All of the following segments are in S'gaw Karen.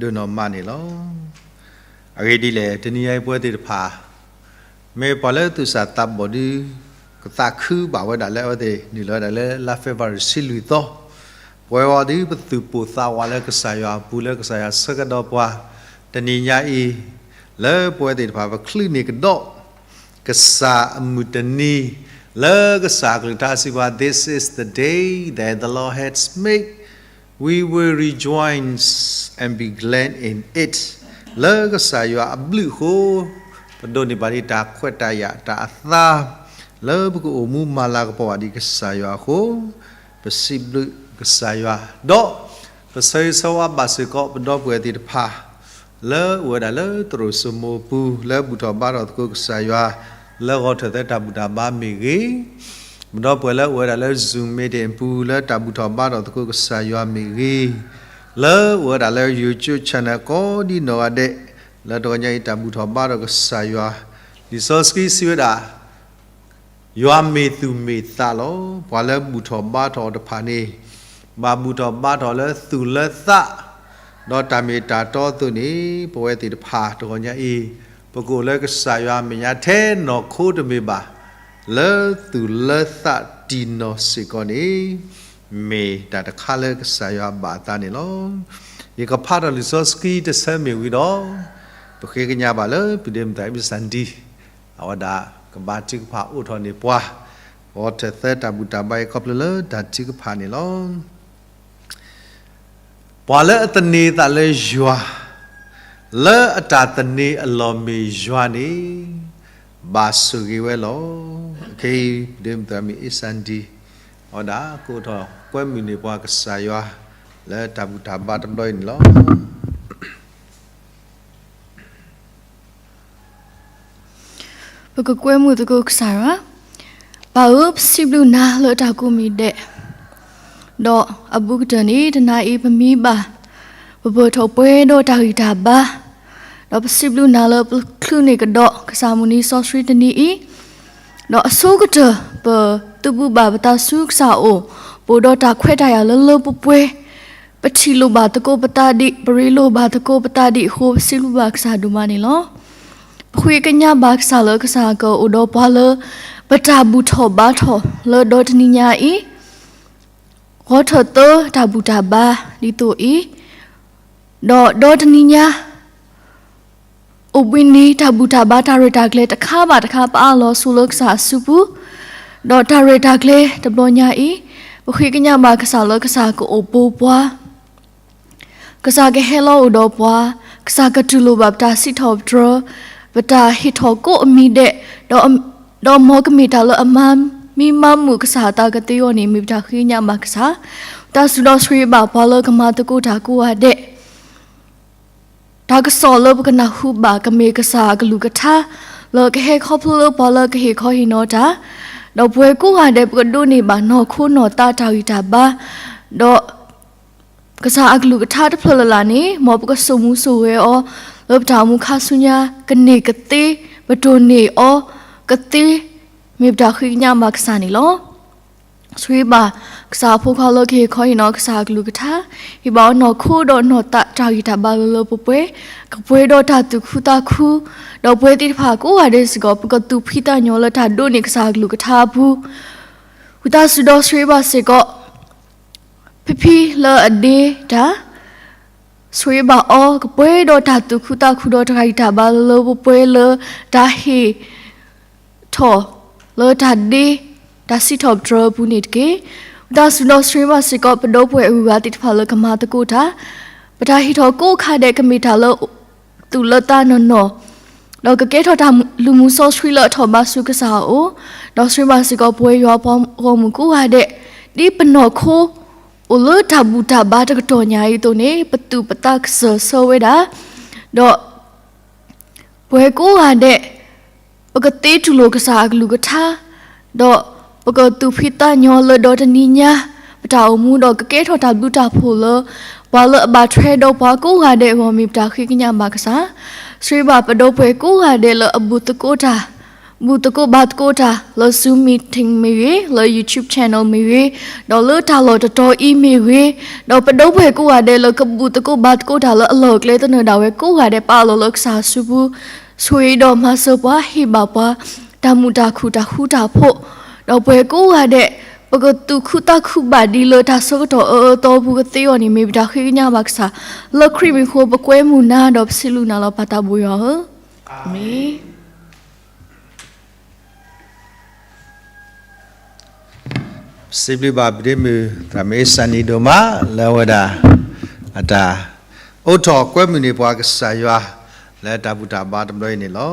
ဒိၣ်နီၢ်မးန့ၣ်လီၤ. အဂ့ၢ်ဒ်လဲၣ်, တနံၤညါအံၤပဝဲသ့ၣ်တဖၣ် မ့ၢ်ပှၤလၢသူၣ်စၢ်သးဘီၣ်ဒု ကသးခုဘၣ်ဝဲဒၣ်လၢအဝဲသ့ၣ်နုာ်လီၤဝဲဒၣ်လၢလါ February တဆံလွံၢ်သီ, ပဝဲအံၤဒု ပသူၣ်ပိၢ်သးဝးလၢကစၢ်ယွၤအပူၤ လၢကစၢ်ယွၤဆၢကဒီးပှၤ တနံၤညါအံၤ လၢပဝဲသ့ၣ်တဖၣ်ပချုးန့ၢ်ကဒီး ကစၢ်အမုၢ်တနံၤ လၢကစၢ်အကလုၢ်ကထါစံးပှၤ This is the day that the Lord has made, we will rejoice and be glad in it. လၢကစၢ်ယွၤအဘျုးအဃိ ပဒိးန့ၢ်ဘၣ်ဒံးတၢ်ခွဲးတၢ်ယာ်တၢ်အသး လၢပကအိၣ်မူမၤလၤကပီၤဘၣ်ဒံးကစၢ်ယွၤအဃိ ပစံးဘျုးကစၢ်ယွၤ ဒီးပဆၢဂ့ၤဆၢဝါဘၣ်စ့ၢ်ကီးပဒီပုၢ်ဝဲၢ်သ့ၣ်တဖၣ် လၢအိၣ်ဝဲဒၣ်လၢသရိာ်စိမိၤအပူၤ လၢဘူၣ်ထီၣ်ဘါထီၣ်သကိးကစၢ်ယွၤ လၢဂီၤထၢၣ်သၢတၢ်ဘူၣ်တၢ်ဘါမ့ၢ်ဂ့ၤ, ပဒီပုၢ်ဝဲၢ်လၢအိၣ်ဝဲဒၣ်လၢ Zoom meeting အပူၤ လၢတၢ်ဘူၣ်ထီၣ်ဘါထီၣ်သကိးကစၢ်ယွၤမ့ၢ်ဂ့ၤ, လၢအိၣ်ဝဲဒၣ်လၢ YouTube channel ကိးဒံနီၢ်ဂၤဒဲး လၢတဂီၤညါအံၤတၢ်ဘူၣ်ထီၣ်ဘါထီၣ်ကစၢ်ယွၤ, လံာ်စီဆှံစံးဝဲဒၣ် ယွၤမ့ၢ်သူၣ်မ့ၢ်သးလီၤ. ပှၤလၢဘူၣ်ထီၣ်ဘါထီၣ်အီၤတဖၣ်န့ၣ် ဘၣ်ဘူၣ်ထီၣ်ဘါထီၣ်လၢသူၣ်လၢသး, ဒီးတၢ်မ့ၢ်တၢ်တီအသိးန့ၣ် ပဝဲသ့ၣ်တဖၣ်တဂီၤညါအံၤ ပကအိၣ်လၢကစၢ်ယွၤအမဲာ်ညါထဲနီၢ်ခိတမ့ၢ်ဘၣ်, လၢသူၣ်လၢသးတံၢ်နီၢ်စ့ၢ်ကီးန့ၣ် မ့ၢ်တၢ်တခါလၢကစၢ်ယွၤဘၣ်အသးန့ၣ်လီၤ. ယကဖးထီၣ်လံာ်စီဆှံတဆၢမ့ၢ်ဝံၤဒီး ပဃ့ကညးဘၣ်လၢ ပဒ့မုၣ်သးအံၤ မ့ၢ်စၣ်ဒံ အဝဲဒၣ်ကဘါထုကဖၣ်အိးထီၣ်န့ၢ်ပှၤ ဂီၤထၢၣ်သၢတၢ်ဘူၣ်တၢ်ဘါအံၤ ခီဖျိလၢတၢ်ထုကဖၣ်န့ၣ်လီၤ. ပှၤလၢအသန့ၤအသးလၢယွၤ, လၢအတၢ်သန့ၤအလီၢ်မ့ၢ်ယွၤန့ၣ် ဘၣ်ဆိၣ်ဂ့ၤဝဲလီၤ. အခဲအံၤ ပဒ့မုၣ်သးအံၤ မ့ၢ်စၣ်ဒံ အဝဲဒၣ်ကအိးထီၣ်ကွဲမုာ်န့ၢ်ပှၤကစၢ်ယွၤ လၢတၢ်ဘူၣ်တၢ်ဘါတဘျီအံၤန့ၣ်လီၤ. ပကကွဲမုာ်သကိးကစၢ်ယွၤ. ပၢ်ဧၢ, ပစံးဘျုးနၤလၢတၢ်ကိးမံၤဒဲး, ဒီးအဘူးကတၢၢ်န့ၣ် တနၤအံၤပမံဘၣ် ပပၢၢ်ထီၣ်ပှဲၤဒီးတၢ်ဂံၢ်တၢ်ဘါ, ဒီးပစံးဘျုးနၤလၢပချုးန့ၢ်ကဒီးကစၢ်မုၢ်နံၤစီဆှံတနံၤအံၤ, ဒီးအဆိကတၢၢ် ပသုးဘူးဘၣ်ပသးဆူကစၢ်အအိၣ်, ပအိၣ်ဒီးတၢ်ခွဲးတၢ်ယာ်လၢလၢပှဲၤပှဲၤ, ပထံၣ်လိာ်ဘၣ်သကိးပသးဒံး, ပရ့လိာ်ဘၣ်သကိးပသးဒံးအဃိ ပစံးဘျုးဘၣ်ကစၢ်ဒိၣ်မးန့ၣ်လီၤ. ပဃ့ကညးဘၣ်ကစၢ်လၢကစၢ်ကအိၣ်ဒီးပှၤလၢ ပတၢ်ဘူၣ်ထီၣ်ဘါထီၣ်လၢဒီတနံၤညါအံၤ, ဂီၤထၢၣ်သၢတၢ်ဘူၣ်တၢ်ဘါဒ်သိးအံၤ, ဒီးဒီတနံၤညါ အိၣ်ဘှံးနံၤ တၢ်ဘူၣ်တၢ်ဘါတၢ်ရဲၣ်တၢ်ကျဲၤတခါဘၣ်တခါ ပအးလီၤဆိလၢကစၢ်အစုပူၤ, ဒီးတၢ်ရဲၣ်တၢ်ကျဲၤတဘျီညါအံၤ, ပဃ့ကညးဘၣ်ကစၢ်လၢကစၢ်ကအိၣ်ဘူးပှၤ, ကစၢ်ကဟဲလီၤအိၣ်ဒီးပှၤ, ကစၢ်ကတူၢ်လိာ်ဘၣ်ပတၢ်စံးထီၣ်ပတြၢၤ, ပတၢ်ဟ့ၣ်ထီၣ်ကိးအမံၤဒဲး, ဒီး ဒီးမ်ကမ့ၢ်တၢ်လၢအမၤမံမၤမုာ်ကစၢ်အသးကသ့အဂီၢ်န့ၣ် မ့ၢ်ပတၢ်ဃ့ကညးဘၣ်ကစၢ်, တၢ်စူၤဒီးဆှံဘၣ်ပှၤလၢကမၤသကိးတၢ်ကိးဂၤဒဲး တၢ်ကစီၣ်လၢပကနၢ်ဟူဘၣ် ကမ့ၢ်ကစၢ်အကလုၢ်ကထါ လၢကဟဲခီဖျိလၢပှၤလၢကဟ့ၣ်ခီဟ့ၣ်နီၤတၢ်, ဒီးပဝဲကိးဂၤဒဲး ပကဒိးန့ၢ်ဘၣ်နီၢ်ခိနီၢ်သးတၢ်ဂံၢ်တၢ်ဘါ, ဒီးကစၢ်အကလုၢ်ကထါတဖျၢၣ်လၢ်လၢ်န့ၣ် မ်ပကစိာ်မူစိာ်ဂဲၤအီၤ လၢပတၢ်အိၣ်မူခါဆူညါ ကန့ၢ်ကသ့, ပတိၢ်န့ၢ်အီၤကသ့, မ့ၢ်ပတၢ်ဃ့ကညးဘၣ်ကစၢ်န့ၣ်လီၤ. ဆိၣ်ဂ့ၤဘၣ်ကစၢ်အဖိခွါလၢကဟ့ၣ်ခီဟ့ၣ်နီၤကစၢ်အကလုၢ်ကထါ, ဟ့ၣ်ဘၣ်အီၤနီၢ်ခိဒီးနီၢ်သးတၢ်ဂံၢ်တၢ်ဘါလၢလၢပှဲၤပှဲၤ, ကပှဲၤဒီးတၢ်သူၣ်ခုသးခု, ဒီးပဝဲသ့ၣ်တဖၣ်ကိးဂၤဒဲးစ့ၢ်ကီး ပကသူၣ်ဖှံသးညီလၢတၢ်ဒိးန့ၢ်ကစၢ်အကလုၢ်ကထါအပူၤ, ဝံသးစူၤဒီးဆိၣ်ဂ့ၤဘၣ်စ့ၢ်ကီး ဖံဖံလၢအဒ့တၢ် ဆိၣ်ဂ့ၤဘၣ်အီၤ ကပှဲၤဒီးတၢ်သူၣ်ခုသးခုဒီးတၢ်ဂံၢ်တၢ်ဘါလၢလၢပှဲၤပှဲၤလၢတၢ်ဟ့ၣ်ထီၣ်လၢတၢ်ဒ့ တၢ်စံးထီၣ်ပတြၢၤအပူၤန့ၣ်တက့ၢ်. ဝံသးစူၤဒီးဆိၣ်ဂ့ၤဘၣ်စ့ၢ်ကီး ပဒီပုၢ်ဝဲၢ်အဂုၤအဂၤသ့ၣ်တဖၣ်လၢကမၤသကိးတၢ်, ပတၢ်ဟ့ၣ်ထီၣ်ကိးခါဒဲးကမ့ၢ်တၢ်လၢသူၣ်လၢသးနီၢ်နီၢ်, ဒီးကကဲထီၣ်တၢ်လုၢ်မူစီဆှံလၢအထီၣ်ဘးဆူကစၢ်အအိၣ်, ဒီးဆိၣ်ဂ့ၤဘၣ်စ့ၢ်ကီးပဝဲယွၤပှၤဂီၢ်မုၢ်ကိးဂၤဒဲး, ဒ်ပနီၢ်ခိ အိၣ်လၢတၢ်ဘူၣ်တၢ်ဘါတကတီၢ်ညါအံၤအသိးန့ၣ် ပသူၣ်ပသးကစၢၢ်ဆၢဝဲဒၣ်, ဒီးပဝဲကိးဂၤဒဲး ပကသ့တူၢ်လိာ်ကစၢ်အကလုၢ်ကထါ, ဒီးပကသူၣ်ဖှံသးညီလၢဒီတနံၤညါ ပတၢ်အိၣ်မူဒီးကကဲထီၣ်တၢ်ဘျုးတၢ်ဖှိၣ်လၢ ပှၤလၢအဘၣ်ထွဲဒီးပှၤကိးဂၤဒဲးအဂီၢ် မ့ၢ်ပတၢ်ဃ့ကညးဘၣ်ကစၢ်, ဆိၣ်ဂ့ၤဘၣ်ပဒီပုၢ်ဝဲၢ်ကိးဂၤဒဲးလၢအဘူးသကိးတၢ် ဘူၣ်သကိးဘါသကိးတၢ် လၢ Zoom meeting မ့ၢ်ဂ့ၤ, လၢ YouTube channel မ့ၢ်ဂ့ၤ, ဒီးလၢတၢ်လီၢ်တတီၤအံၤမ့ၢ်ဂ့ၤ, ဒီးပဒိးပှဲၤကိးဂၤဒဲးလၢကဘူၣ်သကိးဘါသကိးတၢ်လၢအလီၢ်အကျဲသနၢၣ်ဒၣ်ဝဲကိးဂၤဒဲး ပာ်လီၤလၢကစၢ်အစုပူၤ, ဆိၣ်ဂ့ၤဒီးမၤစၢၤပှၤ ဟ့ၣ်ဘၣ်ပှၤ တၢ်မုာ်တၢ်ခုၣ်တၢ်ဃူတၢ်ဖိး, ဒီးပှဲၤကိးဂၤဒဲး ပကသူၣ်ခုသးခုဘၣ်ဒ်လၢတၢ်ဆၢကတီၢ်အၢအၢသီပူၤကသ့အဂီၢ်န့ၣ် မ့ၢ်ပတၢ်ဃ့ကညးဘၣ်ကစၢ်, လၢခရံာ်မံၤအဃိ ပကွဲမုာ်နၤဒီးပစံးဘျုးနၤလီၤ ပၢ်သးဘိယွၤဧၢ, အၤမ့ၣ်. ပစံးဘျုးဘၣ်ပဒ့မုၣ် သရၣ်မုၣ်စၢ်နံၤဒိၣ်မး လၢအဝဲဒၣ် အတၢ်အိးထီၣ်ကွဲမုာ်န့ၢ်ပှၤကစၢ်ယွၤ လၢတၢ်ဘူၣ်တၢ်ဘါတဘျီအံၤန့ၣ်လီၤ.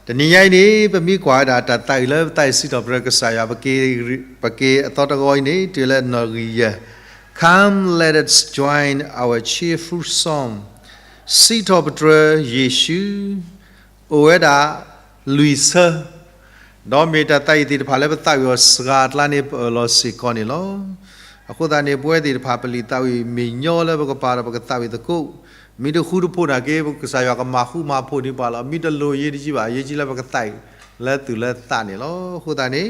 တနံၤညါအံၤန့ၣ် ပမ့ၢ်ကွၢ်ဝဲဒၣ်တၢ်သးဝံၣ်လၢပသးဝံၣ်စံးထီၣ်ပတြၢၤကစၢ်ယွၤ ပက့ၤအသီတဂီၤအံၤန့ၣ် တုၤလၢနီၣ်ဂံၢ်ယဲၢ်, Come, let us join our cheerful song, စံးထီၣ်ပတြၢၤယ့ၣ်ၡူး, အိၣ်ဝဲဒၣ်လွံၢ်ဆၢ, ဒီးမ့ၢ်တၢ်သးဝံၣ်သ့ၣ်တဖၣ်လၢပသးဝံၣ်အီၤစှၤအကျါန့ၣ် ပအၢၣ်လီၤစ့ၢ်ကီးန့ၣ်လီၤ. အဃိသတးန့ၣ် ပဝဲသ့ၣ်တဖၣ် ပလံာ်သးဝံၣ်မ့ၢ်ညီလၢပကပာ်ဒီးပကသးဝံၣ်သကိး, မ့ၢ်တဃူတဖိးနာ်က့ ကစၢ်ယွၤကမၤဃူမၤဖိးန့ၢ်ပှၤလီၤ. မ့ၢ်တလိၣ်အရေးတကြီးဘၣ်, အရေးကြီးလၢပကသးဝံၣ်လၢသူၣ်လၢသးန့ၣ်လီၤ. အဃိသတးန့ၣ်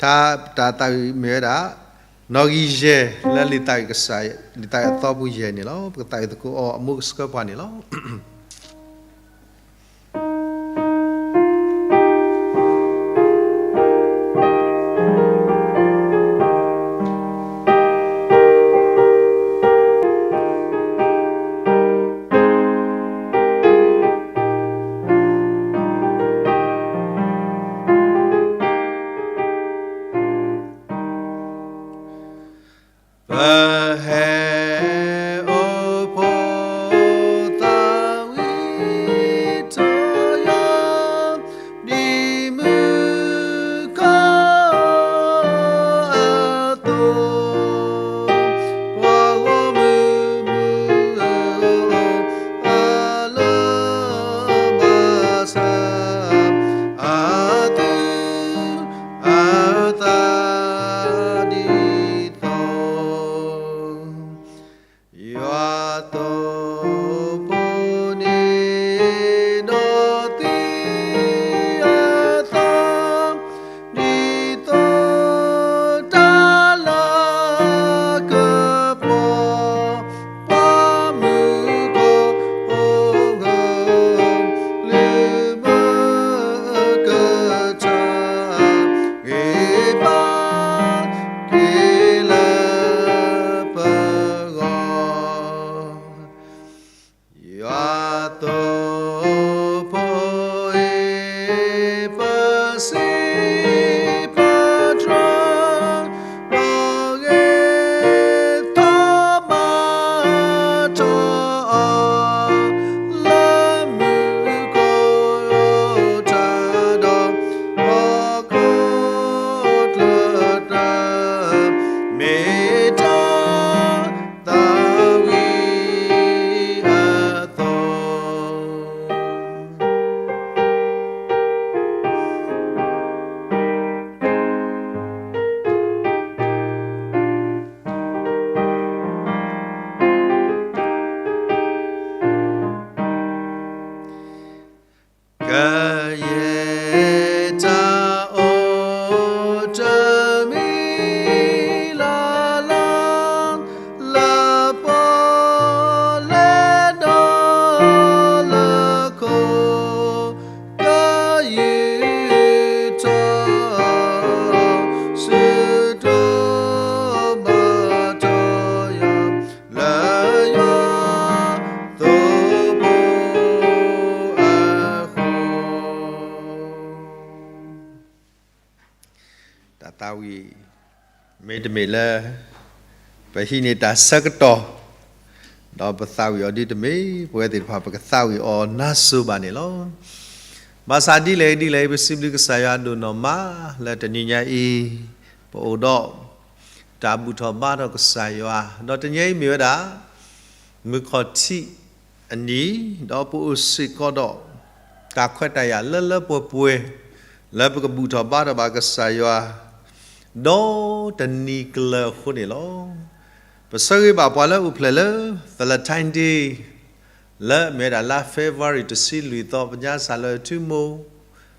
တၢ်သးဝံၣ်မ့ၢ်ဝဲဒၣ် နီၣ်ဂံၢ်ယဲၢ်လၢလံာ်သးဝံၣ်ကစၢ်, လံာ်သးဝံၣ်အသီပူၤယဲၢ်န့ၣ်လီၤ. ပကသးဝံၣ်သကိးအီၤ အမူကဆှၢပှၤန့ၣ်လီၤ. ပဟဲအိၣ်ဖှိၣ်သးဝံၣ်ထီၣ်ယွၤ ဒ်မုၢ်ကီၢ်အသိး, ပှၤဂီၢ်မုၢ်မုၢ်အလၢဘၣ်ဆၣ် အသူၣ် အသးဒ်သိး, ယွၤသိဖိန့ၢ်ဒီးသံအသီ, ဒ်သိးတၢ်လၤကပီၤ ပှၤမုၣ်ကီၢ်ဖိဂီၢ်, လုၢ်မၢကထါ ဂ့ၤဘၣ်က့ၤလၢပဂီၢ်, ယွၤသိဖိအံၤ ပစံးပတြၢၤ နီၣ်ဂံၢ်ထီၣ်မၤထီၣ်အီၤ လၢမုၢ်ကီၢ်ထါဒီး ဟီၣ်ခိၣ်ချၢတၢ် မ့ၢ်တၢ်သးဝံၣ်အသီ ကယဲၢ်တၢ်အိၣ်တမံၤလၢ်လၢ် လၢပီၣ်လဲၣ်ဒီးလၢခိၣ် ကယူာ်ထီၣ် စူၢ်ကတိၤမၤထီၣ်ယွၤ လၢယွၤသိဖိအဃိ တၢ်သးဝံၣ် မ့တမ့ၢ်လၢ ပဟံးန့ၢ်တၢ်ဆၢကတီၢ် ဒီးပသးဝံၣ်အီၤဒ်တမ့ၢ် ပဝဲသ့ၣ်တဖၣ် ပကသးဝံၣ်အီၤနါစိၤဘၣ်န့ၣ်လီၤ. ဘၣ်ဆၣ်ဒ်လဲၣ်ဒ်လဲၣ် ပစံးဘျုးကစၢ်ယွၤဒိၣ်နီၢ်မး လၢတနံၤညါအံၤ ပအိၣ်ဒီး တၢ်ဘူၣ်ထီၣ်ဘါထီၣ်ကစၢ်ယွၤ ဒီးတနံၤအံၤမ့ၢ်ဝဲဒၣ် မုၢ်ခီၣ်ထံးအနံၤ ဒီးပအိၣ်စ့ၢ်ကီးဒီး တၢ်ခွဲးတၢ်ယာ်လၢလၢပှဲၤပှဲၤ လၢပကဘူၣ်ထီၣ်ဘါထီၣ်ဘၣ်ကစၢ်ယွၤ ဒီးတနံၤကျၢၤအဃိန့ၣ်လီၤ. ပဆၢဂ့ၤဘၣ်ပှၤလၢအိၣ်ဖျဲၣ်လၢ Valentine Day လၢအမ့ၢ်ဝဲဒၣ်လါ February တဆံလွံၢ်သီ ပညါစၢ်လၢထူမိၢ်,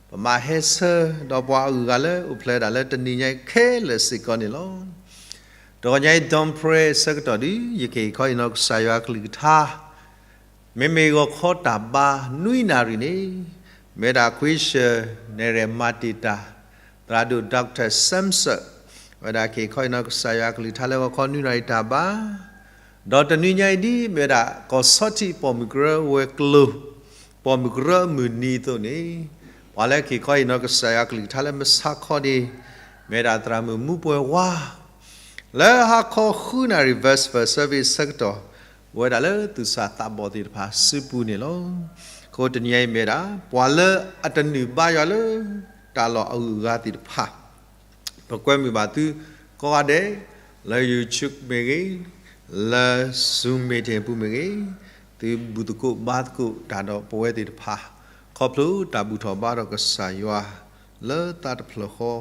ပ ပမၤဟဲဆၢဒီးပှၤအဂုၤအဂၤလၢအိၣ်ဖျဲၣ်ဒၣ်လၢတနံၤညါအံၤခဲလၢာ်စ့ၢ်ကီးန့ၣ်လီၤ. တဂီၤညါအံၤ Dawn Prayer ဆၢကတီၢ်ဒု ယကဟ့ၣ်ခီဟ့ၣ်နီၤကစၢ်ယွၤကလုၢ်ကထါ မ့မ့ၢ်ဂီၤခီတၢ်ဘါနွံနၣ်ရံၣ်န့ၣ် မ့ၢ်ဝဲဒၣ်ခွံဆၢၣ် နဲၣ်ရဲၣ်မၤတ့ၢ်တၢ် သရၣ်ဒိၣ် Doctor Samson ဝဲဒၣ်ကဟ့ၣ်ခီဟ့ၣ်နီၤကစၢ်ယွၤကလုၢ်ကထါလၢဂီၤခီနွံနၣ်ရံၣ်တၢ်ဘါ ဒီးတနွံညါအံၤဒ်မ့ၢ်ဝဲဒၣ် ကီၢ်ဆီထံးပိာ်မုၣ်ကရၢဝဲၤကျိၤ ပိာ်မုၣ်ကရၢမုၢ်နံၤအသိးန့ၣ် ပှၤလၢကဟ့ၣ်ခီဟ့ၣ်နီၤကစၢ်ယွၤကလုၢ်ကထါလၢမုၢ်ဆါခီန့ၣ် မ့ၢ်ဝဲဒၣ်သရၣ်မုၣ်မူပှဲၤဝါ လၢဟါခီဃုနၣ်ရံၣ် Vesper Service ဆၢကတီၢ် အိၣ်ဝဲဒၣ်လၢသူၣ်စၢ်သးဘီၣ်သ့ၣ်တဖၣ်စုပူၤန့ၣ်လီၤ. အဃိတနံၤညါအံၤမ့ၢ်ဝဲဒၣ် ပှၤလၢအတနုာ်ဘါယွၤလၢတၢ်လီၢ်အဂုၤအဂၤသ့ၣ်တဖၣ် ပကွဲမုာ်ဘၣ်သုကိးဂၤဒဲး လၢ YouTube မ့ၢ်ဂ့ၤ, လၢ Zoom meeting ပူၤမ့ၢ်ဂ့ၤ, သုဘူၣ်သကိးဘါသကိးတၢ်ဒီးပဝဲသ့ၣ်တဖၣ် ခီဖျိတၢ်ဘူၣ်ထီၣ်ဘါထီၣ်ကစၢ်ယွၤ လၢသးတဖျၢၣ်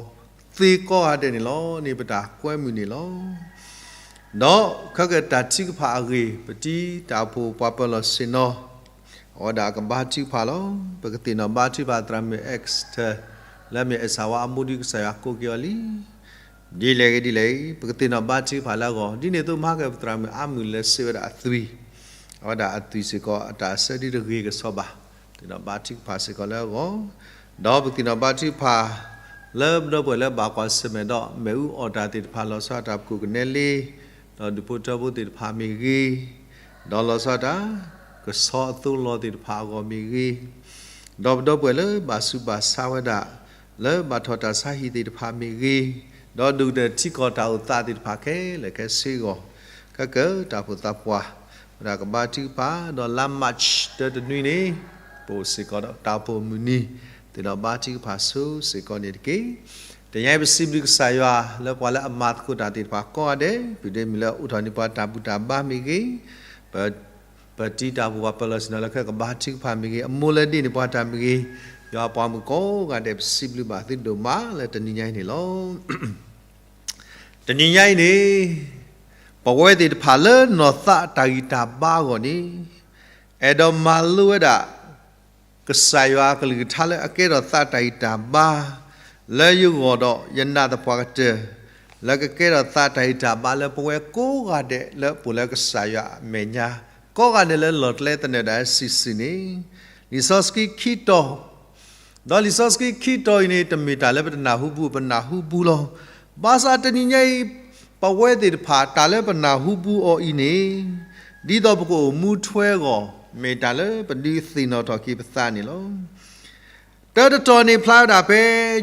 ဃီ သ့ကိးဂၤဒဲးန့ၣ်လီၤန့ၣ် ပတၢ်ကွဲမုာ်န့ၣ်လီၤ. ဒီးခဲကတၢၢ်တၢ်ထုကဖၣ်အဂ့ၢ် ပတံၤတၢ်အိၣ်ဖှိၣ်ပှၤပၢၤလီၢ်ဆ့ၣ်နီၤ အဝဲဒၣ်ကဘါထုကဖၣ်လီၤ. ပကသ့ၣ်နီၣ်ဘါထုကဖၣ်သရၣ်မုၣ် Esther လၢမ့ၢ်အဲၣ်စၢ်ဝါအမိၢ်ဒုကစၢ်ယွၤကိးက့ၤအီၤလံ ဒ်လဲၣ်ဂ့ၤဒ်လဲၣ်ဂ့ၤ ပကသ့ၣ်နီၣ်ဘါထုကဖၣ်လၢအဂီၢ် ဒ်န့ၣ်အသိးမၤက့ၤပသရၣ်မုၣ်အါမုၢ်လၢစံးဝဲဒၣ်အသွံၣ် အဝဲဒၣ်အသွံၣ်စ့ၢ်ကီးအတၢ်ဆၢဒ်တဂ့ၤကစီဘၣ် သ့ၣ်နီၣ်ဘါထုကဖၣ်စ့ၢ်ကီးလၢအဂီၢ် ဒီးပကသ့ၣ်နီၣ်ဘါထုကဖၣ် လၢပဒီပုၢ်ဝဲၢ်လၢဘၣ်ကွၢ်ဆၢၣ်မဲာ်ဒီးမ့ၣ်အူအီၣ်တၢ်သ့ၣ်တဖၣ် လီၤဆီဒၣ်တၢ်ပကိၣ်ကနဲလ့ ဒီးဒူၣ်ဖိထၢဖိသ့ၣ်တဖၣ်မ့ၢ်ဂ့ၤ, ဒီးလီၤဆီဒၣ်တၢ် ကဆီအသိလီၤသ့ၣ်တဖၣ်အဂီၢ်မ့ၢ်ဂ့ၤ, ဒီးပဒီပုၢ်ဝဲၢ်လၢဘၣ်ဆူးဘၣ်ဆါဝဲဒၣ် လၢဘၣ်ထီၣ်တၢ်ဆါဟံၣ်သ့ၣ်တဖၣ်မ့ၢ်ဂ့ၤ, ဒီးဒိၣ်ကတၢၢ်ထံကီၢ်တၢ်အိၣ်သးသ့ၣ်တဖၣ်ခဲလၢာ်ခဲဆ့အဂီၢ်, ခဲကတၢၢ်တၢ်အိၣ်ဖှိၣ်သးပှၢ် ဝဲဒၣ်ကဘါထုကဖၣ် ဒီးလါ March တၢတနွံန့ၣ် ပအိၣ်စ့ၢ်ကီးဒီးတၢ်အိၣ်ဖှိၣ်မုၢ်နံၤ သ့ၣ်နီၣ်ဘါထုကဖၣ်ဆိစ့ၢ်ကီးန့ၣ်တက့ၢ်. တနံၤညါအံၤပစံးဘျုးကစၢ်ယွၤ လၢပှၤလၢအမၤသကိးတၢ်သ့ၣ်တဖၣ်ကိးဂၤဒဲး ပဒိးမုၢ်လၢအအိးထီၣ်န့ၢ်ပှၤတၢ်ဘူၣ်တၢ်ဘါမ့ၢ်ဂ့ၤ, ပ ပတံၤတၢ်အိၣ်ဖှိၣ်ပှၤပၢၤလီၢ်ဆ့ၣ်နီၤလၢခဲကဘါထုကဖၣ်မ့ၢ်ဂ့ၤ, အမိၢ်လၢဒ့ၣ်န့ၢ်ပှၤတၢ်မ့ၢ်ဂ့ၤ, ယွၤပှၤမုၣ်ကိးဂၤဒဲး ပစံးဘျုးဘၣ်သုဒိၣ်မးလၢတနံၤညါအံၤန့ၣ်လီၤ. တနံၤညါအံၤန့ၣ် ပဝဲသ့ၣ်တဖၣ်လၢနီၢ်သးတၢ်ဂံၢ်တၢ်ဘါအဂီၢ်န့ၣ် အဲၣ်ဒိးမၤလိဝဲဒၣ် ကစၢ်ယွၤအကလုၢ်ကထါလၢအကဲထီၣ်သးတၢ်ဂံၢ်တၢ်ဘါ လၢယဂီၢ်ဒီးယနာ်သပှၢ်ကတၢၢ် လၢကကဲထီၣ်သးတၢ်ဂံၢ်တၢ်ဘါလၢပဝဲကိးဂၤဒဲးလၢပအိၣ်လၢကစၢ်ယွၤအမဲာ်ညါ ကိးဂၤဒဲးလၢလီၢ်ကျဲသနၢၣ်ဒၣ်စုာ်စုာ်န့ၣ် လံာ်စီဆှံခံတီၤ ဒီးလံာ်စီဆှံခံတီၤအံၤန့ၣ် တမ့ၢ်တၢ်လၢပတနၢ်ဟူဘူး ပနၢ်ဟူဘူးလီၤ. ဘၣ်ဆၣ်တနံၤညါအံၤ ပဝဲသ့ၣ်တဖၣ် တၢ်လၢပနၢ်ဟူဘူးအီၤအံၤန့ၣ် ဒ်သိးပကအိၣ်မူထွဲအဂီၢ် မ့ၢ်တၢ်လၢပဒုးသ့ၣ်နီၣ်ထီၣ်က့ၤပသးန့ၣ်လီၤ. တၢတတီၤန့ၣ်ဖျါဝဲဒၣ်ဖဲ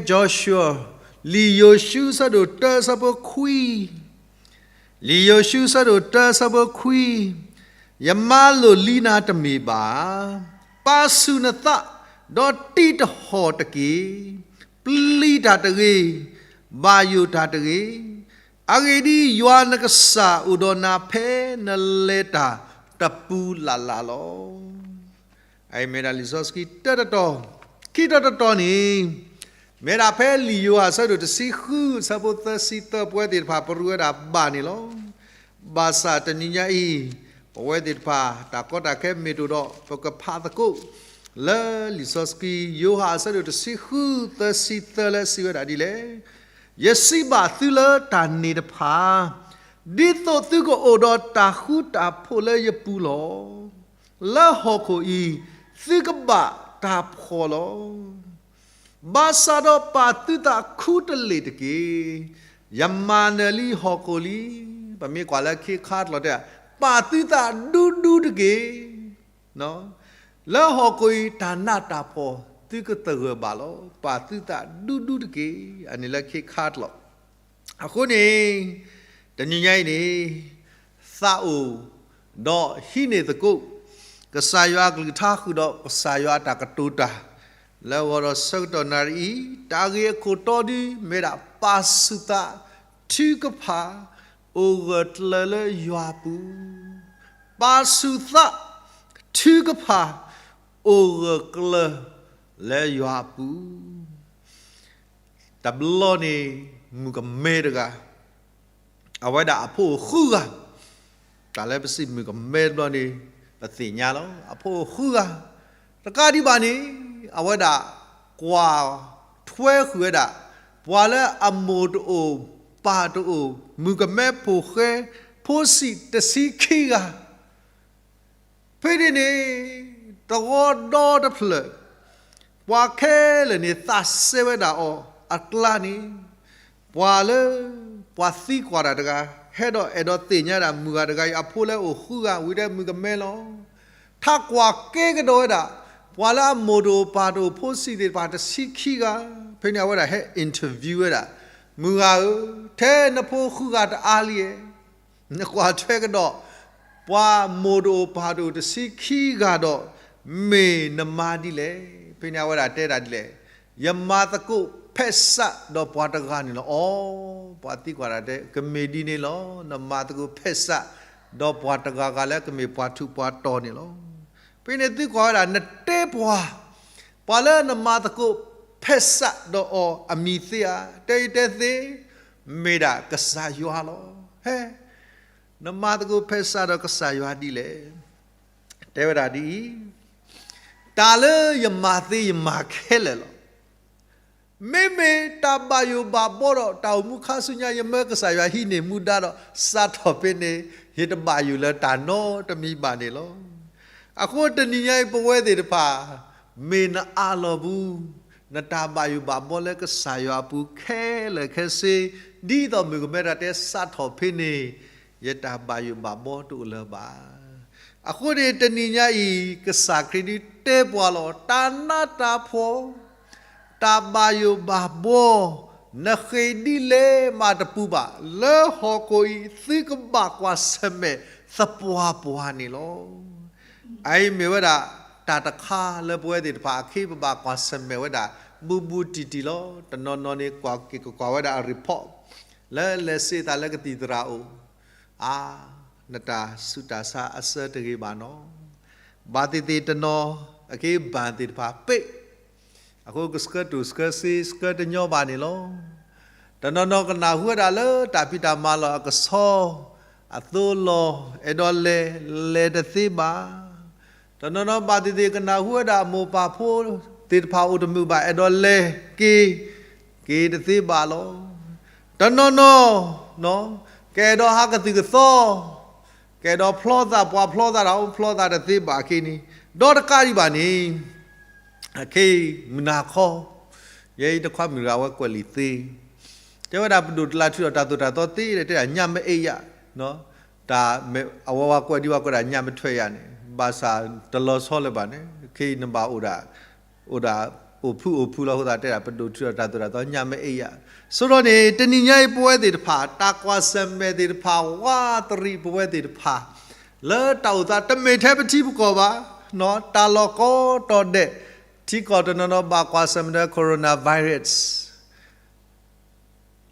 Joshua လံာ်ယိၤၡူအဆၢဒိၣ်တၢအဆၢဖိခွံ လံာ်ယိၤၡူအဆၢဒိၣ်တၢအဆၢဖိခွံ, ယမၤလိာ်လံနၤတမ့ၢ်ဘၣ်ဧါ. ပာ်ဆူၣ်နသး, ဒီးတံးတဟီၣ်တက့ၢ်. ပျံၤတၢ်တဂ့ၤ, ဘၣ်ယိၣ်တၢ်တဂ့ၤ. အဂ့ၢ်ဒ်အံၤ, ယွၤနကစၢ်အိၣ်ဒီးနၤဖဲနလဲၤတၢ်တပူၤလၢ်လၢ်လီၤ. အအံၤမ့ၢ်ဒၣ်လံာ်စီဆှံတၢတတီၤ, ခံတီၤတတီၤန့ၣ် မ့ၢ်ဒၣ်ဖဲလံာ်ယိၤဟၣ်အဆၢဒိၣ်တဆံဃု အဆၢဖိသၢဆံသၢ ပဝဲသ့ၣ်တဖၣ်ပရူးဝဲဒၣ်ဘၣ်န့ၣ်လီၤ. ဘၣ်ဆၣ်တနံၤညါအံၤ ပဝဲသ့ၣ်တဖၣ် တၢ်ကီတၢ်ခဲမ့ၢ်တအိၣ်ဒီး ပကဖးသကိး လၢလံာ်စီဆှံ ယိၤဟၣ်အဆၢဒိၣ်တဆံဃု သၢဆံသၢလၢစံးဝဲဒၣ်ဒ်လဲၣ်, ယစံးဘၣ်သုလၢတၢ်န့ၣ်တဖၣ် ဒ်သိးသုကအိၣ်ဒီးတၢ်ဃူတၢ်ဖိးလၢယပူၤလီၤ. လၢဟီၣ်ခိၣ်အံၤ သုကဘၣ်တၢ်ဖှီၣ်လီၤ. ဘၣ်ဆၣ်ဒီးပာ်သုသးခူတလ့ၢ်တက့ၢ်. ယမၤနၢၤလံဟီၣ်ခိၣ်လံ. ပမ့ၢ်ကွၢ်လၢခ့ခါတလီၢ်တဲ, ပာ်သုသးဒူဒူတက့ၢ်. လၢဟီၣ်ခိၣ်အံၤတၢ်နးတၢ်ဖှီၣ်သုကသဂၢၢ်ဘၣ်လီၤ. ပာ်သုသးဒူဒူတက့ၢ်. အန့ၣ်လၢခ့ခါတလီၢ် အဃိန့ၣ် တနံၤညါအံၤန့ၣ် သးအိၣ် ဒီးဟံးန့ၢ်သကိး ကစၢ်ယွၤအကလုၢ်ကထါဃုာ်ဒီးကစၢ်ယွၤအတၢ်ကတိၤတၢ် လၢဂီၤဒီးဆၢကတီၢ်နၣ်ရံၣ်အံၤ တၢ်ဂ့ၢ်အခိၣ်တီဒု မ့ၢ်ဒၣ်ပာ်ဆူၣ်သး ထုကဖၣ် အိၣ်ဂၢၢ်ကျၢၤလၢယွၤအပူၤ ပာ်ဆူၣ်သး ထုကဖၣ် အိၣ်ဂၢၢ်ကျၢၤလၢယွၤအပူၤ တဘျီန့ၣ် မုၣ်ကမဲတဂၤ အဝဲဒၣ်အဖိအိၣ်ဃုဂၤ, တၢ်လၢပစံးမုၣ်ကမဲတဘျီန့ၣ် ပသ့ၣ်ညါလီၤ. အဖိအိၣ်ဃုဂၤ, တကးဒံးဘၣ်န့ၣ် အဝဲဒၣ် ကွၢ်ထွဲဃုာ်ဝဲဒၣ် ပှၤလၢအမိၢ်တအိၣ်ပၢ်တအိၣ် မုၣ်ကမဲဖိဃဲ ဖိဆံးတဆံခံဂၤ ဖဲန့ၣ်န့ၣ် တဝီဒီတဖျၢၣ် ပှၤခဲလၢာ်န့ၣ် သးစဲဝဲဒၣ်အီၤအကျါန့ၣ် ပှၤလၢ ပှၤသံကွၢ်တၢ်တဂၤ ဟဲဒီးအဲၣ်ဒိးသ့ၣ်ညါဒၣ် မုၣ်ဂၤတဂၤအံၤ အဖိလၢအိၣ်ဃုဂၤ ဝံၤတဲမုၣ်ကမဲလီၤ. ထးကွၢ်က့ၤကဒီးဝဲဒၣ် ပှၤလၢအမိၢ်တအိၣ်ပၢ်တအိၣ် ဖိဆံးသ့ၣ်တဖၣ်တဆံခံဂၤ ဖဲန့ၣ်အဝဲဒၣ်ဟဲ interview ဝဲဒၣ် မုၣ်ဂၤဧၢ, ထဲနဖိဃုဂၤတအါလံဧါ နကွၢ်ထွဲကဒီး ပှၤမိၢ်တအိၣ်ပၢ်တအိၣ်တဆံခံဂၤဒီး မ့ၢ်နမါဒ်လဲၣ်. ဖဲန့ၣ်အဝဲဒၣ်တဲဒၣ်ဒ်လဲၣ်, ယမၤသကိးဖဲးစးဒီးပှၤတဂၤန့ၣ်လီၤ. အီ, ပှၤသံကွၢ်ဒၣ်တဲ ကမ့ၢ်ဒ်န့ၣ်လီၤ. နမၤသကိးဖဲးစးဒီးပှၤတဂၤဂၤလၢကမ့ၢ်ပှၤထူးပှၤတီၤန့ၣ်လီၤ. ဖဲန့ၣ်သံကွၢ်ဝဲဒၣ် နတဲပှၤ ပှၤလၢနမၤသကိးဖဲးစးဒီးအီၤအမံၤသ့ဧါ. တဲအံၤတဲသ့, မ့ၢ်ဒၣ်ကစၢ်ယွၤလီၤ. ဟဲ, နမၤသကိးဖဲးစးဒီးကစၢ်ယွၤဒ်လဲၣ်. တဲဝဲဒၣ်ဒ်အံၤ, တၢ်လၢယမၤသ့ယမၤခဲလၢာ်လီၤ. မ့မ့ၢ်တၢ်ဘၣ်ယိၣ်ဘၣ်ဘီဒီးတၢ်အိၣ်မူခါဆူညါ ယမၢကစၢ်ယွၤဟံးန့ၢ်မူဒါဒီး စးထီၣ်ဖဲန့ၣ် ယတဘၣ်ယိၣ်လၢတၢ်နီတမံၤဘၣ်န့ၣ်လီၤ. အဃိတနံၤညါအံၤပဝဲသ့ၣ်တဖၣ် မ့ၢ်နအးလီၤပူၤ နတၢ်ဘၣ်ယိၣ်ဘၣ်ဘီလၢကစၢ်ယွၤအပူၤခဲလၢာ်ခဲဆ့, ဒ်သိးမုၣ်ကမဲတၢ်တဲ စးထီၣ်ဖဲန့ၣ် ယတၢ်ဘၣ်ယိၣ်ဘၣ်ဘီတအိၣ်လၢၤဘၣ်. အဃိန့ၣ်တနံၤညါအံၤ ကစၢ်ခရံာ်ဒုးတဲပှၤလီၤ. တၢ်နးတၢ်ဖှီၣ် တၢ်ဘၣ်ယိၣ်ဘၣ်ဘီ နဃ့ၢ်ဒ်လဲၣ်မးတပူၤဘၣ်. လၢဟီၣ်ခိၣ်အံၤ သုကဘၣ်ကွၢ်ဆၢၣ်မဲာ်သပှၢ်ပှၢ်န့ၣ်လီၤ. အအံၤမ့ၢ်ဝဲဒၣ် တၢ်တခါလၢပဝဲသ့ၣ်တဖၣ်အခ့ ပဘၣ်ကွၢ်ဆၢၣ်မဲာ်ဝဲဒၣ် ဘူးဘူးတံၢ်တံၢ်လီၤ. တနီၤနီၤန့ၣ် ကွၢ်က့ၤကကွၢ်ဝဲဒၣ်အ report လၢလဲၤစ့သးလၢကသံၣ်သရၣ်အိၣ်, အါ, နတၢ်ဆူးတၢ်ဆါအဆၢတဂ့ၤဘၣ်နီၤ. ဘၣ်သ့ၣ်သ့ၣ်တနီၤ အခ့ဘၣ်သ့ၣ်တဖၣ်ပ့း အဃိကဆှၢတူၢ်ဆှၢစ့ဆှၢတညီဘၣ်န့ၣ်လီၤ. တနီၤနီၤကနၢ်ဟူဝဲဒၣ်လၢတၢ်ဖံးတၢ်မၤလီၢ်အကဆှီ, အသိလီၤ, အဲၣ်ဒိးလဲၤ, လဲၤတသ့ဘၣ်. တနီၤနီၤဘၣ်သ့ၣ်သ့ၣ်ကနၢ်ဟူဝဲဒၣ်အမိၢ်ပၢ်ဖိသ့ၣ်တဖၣ် အိၣ်တမုာ်ဘၣ် အဲၣ်ဒိးလဲၤက့ၤ, က့ၤတသ့ဘၣ်လီၤ. တနီၤနီၤ ကအဲၣ်ဒိးဟးကသုၣ်ကသီ, ကအဲၣ်ဒိးဖျီသးပှၤဖျီသးတၢ်အိၣ်ဖျီသးတသ့ဘၣ်အဃိန့ၣ်, ဒီးတကးဒံးဘၣ်န့ၣ် အခ့မုၢ်နၤခီ, ယဲအံၤတခွါမုၢ်တဂၤဝဲကွဲးလံာ်သ့, တဲဝဲဒၣ်ပဒိၣ်တလါထုးဒီးတၢ်သိၣ်တၢ်သီသ့ဒီး တဲဒၣ်ညၣ်မ့ၢ်အ့ၣ်ယၤ, တၢ်မ့ၢ်အဝဲဝဲကွဲးဒ်ဝဲကွဲးဒၣ်ညၣ်မ့ၢ်ထွဲယၤန့ၣ် ဘၣ်ဆၣ်တလီၤဆီလၢၤဘၣ်န့ၣ် အခ့နဘၣ်အိၣ်ဒၣ်, အိၣ်ဒၣ်အိၣ်ဖုၣ်အိၣ်ဖုၣ်လီၤအဃိသတး တဲဒၣ်ပဒိၣ်ထုးဒီးတၢ်သိၣ်တၢ်သီညၣ်မ့ၢ်အ့ၣ်ယၤ, ဆိဒီးန့ၣ် တနံၤညါအံၤပဝဲသ့ၣ်တဖၣ် တၢ်ကွၢ်ဆၢၣ်မဲာ်သ့ၣ်တဖၣ် ဝးတရံးပဝဲသ့ၣ်တဖၣ် လၢတၢ်အိၣ်သးတမ့ၢ်ထဲပထံပကီၢ်ဘၣ်, တၢ်လီၢ်ကိးတီၤဒဲး, ထံကီၢ်တနီၤနီၤဘၣ်ကွၢ်ဆၢၣ်မဲာ်ဒီး coronavirus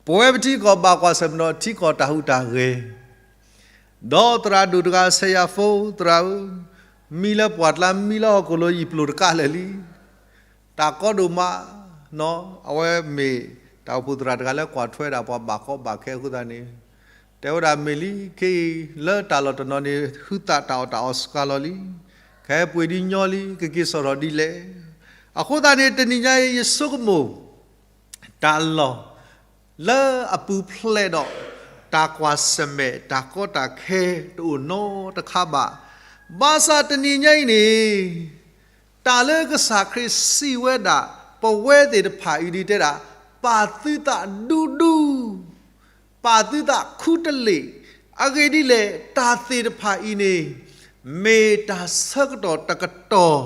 ပဝဲပထံကီၢ်ဘၣ်ကွၢ်ဆၢၣ်မဲာ်ဒီးထံကီၢ်တၢ်ဟူးတၢ်ဂဲၤ, ဒီးသရၣ်ဒိၣ်တဂၤ ဆဲးယၤဖိ သရၣ်ဧၢ, မံလၢပှၢ်ကျါ မံလၢဟီၣ်ခိၣ်လိၤ ယံာ်ပျိာ်တကးလၢာ်လံ, တၢ်ကီဒိၣ်မး, အဝဲမ့ၢ်တၢ်အိၣ်ဖှိၣ်သရၣ်တဂၤလၢကွၢ်ထွဲဒၣ်ပှၤဘၣ်ကီဘၣ်ခဲအဃိသတးန့ၣ်, တဲဝဲဒၣ်မ့ၢ်လံ ခဲအံၤ လၢတၢ်လီၢ်တနီၤန့ၣ် ဟုသးတၢ်အီၣ်တၢ်အီစှၤလီၤလံ, ခဲအံၤပှ့ၤဒ်ညီလံ ကက့ၤစိာ်ထီၣ်ဒ်လဲၣ်. အဃိသတးန့ၣ် တနံၤညါအံၤ ယဆိကမိၣ် တၢ်လီၢ် လၢအပူၤဖျဲးဒီး တၢ်ကွၢ်ဆၢၣ်မဲာ် တၢ်ကီတၢ်ခဲ တအိၣ်နီတခါဘၣ်. ဘၣ်ဆၣ်တနံၤညါအံၤန့ၣ် တၢ်လၢကစၢ်ခရံာ်စံးဝဲဒၣ် ပဝဲသ့ၣ်တဖၣ်အံၤဒ်တဲဒၣ် ပာ်သုသးဒူဒူ ပာ်သုသးခူတလ့ၢ်, အဂ့ၢ်ဒ်လဲၣ် တၢ်သ့ၣ်တဖၣ်အံၤန့ၣ် မ့ၢ်တၢ်ဆၢကတီၢ်တကတီၢ်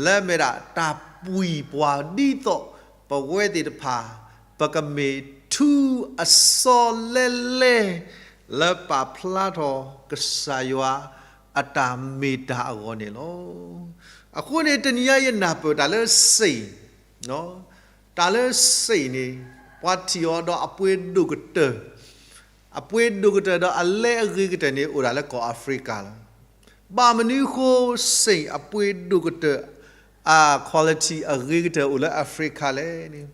လၢမ့ၢ်ဒၣ်တၢ်ပှံၤပှၤဒ်သိး ပဝဲသ့ၣ်တဖၣ် ပကမ့ၢ်ထူအစီလဲလဲ လၢပာ်ဖျါထီၣ်ကစၢ်ယွၤအတၢ်မ့ၢ်တၢ်အဂီၢ်န့ၣ်လီၤ. အဃိန့ၣ် တနံၤညါယနၢ်ပၢၢ်တၢ်လၢ Saint တၢ်လၢ Saint န့ၣ် ပှၤထံၣ်အီၤဒီးအပှ့ၤဒိၣ်ကတၢၢ်, အပှ့ၤဒိၣ်ကတၢၢ်ဒီးအလဲအဂ့ၤကတၢၢ်န့ၣ် အိၣ်ဒၣ်လၢကီၢ်အၤဖရံကၤလီၤ. ဘၣ်မနုၤအဃိ Saint အပှ့ၤဒိၣ်ကတၢၢ် အ quality အဂ့ၤကတၢၢ်အိၣ်လၢအၤဖရံကၤလဲၣ်န့ၣ်,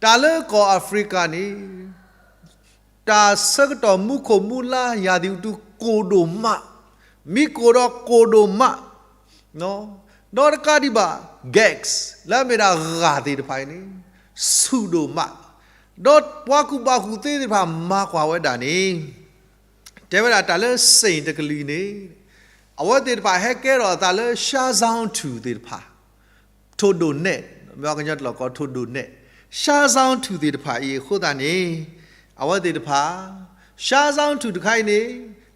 တၢ်လၢကီၢ်အၤဖရံကၤန့ၣ် တၢ်ဆၢကတီၢ်မူခိၣ်မူလါ ရာသီဥတု ကိၢ်ဒိၣ်မး, မံကိၢ်ဒီးကိၢ်ဒိၣ်မး, ဒီးတကးဒံးဘၣ် gas လၢအမ့ၢ်ဒၣ်ဂၤသ့ၣ်တဖၣ်အံၤန့ၣ် ဆူၣ်ဒိၣ်မး, ဒီးပှၤကူၣ်ဘၣ်ကူၣ်သ့သ့ၣ်တဖၣ်မၤကွၢ်ဝဲဒၣ်န့ၣ် တဲဝဲဒၣ်တၢ်လၢစ့ၣ်တကလုာ်အံၤန့ၣ် အဝဲသ့ၣ်တဖၣ်ဟဲကဲထီၣ်အသးလၢ ရှါဇီထူၣ်သ့ၣ်တဖၣ် ထိၣ်ဒိၣ်နဲၣ်, မ့ၢ်ကညီတလီၢ်ကီးထိၣ်ဒိၣ်နဲၣ်, ရှါဇီထူၣ်သ့ၣ်တဖၣ်အံၤအဃိသတးန့ၣ် အဝဲသ့ၣ်တဖၣ် ရှါဇီထူၣ်တခါအံၤန့ၣ်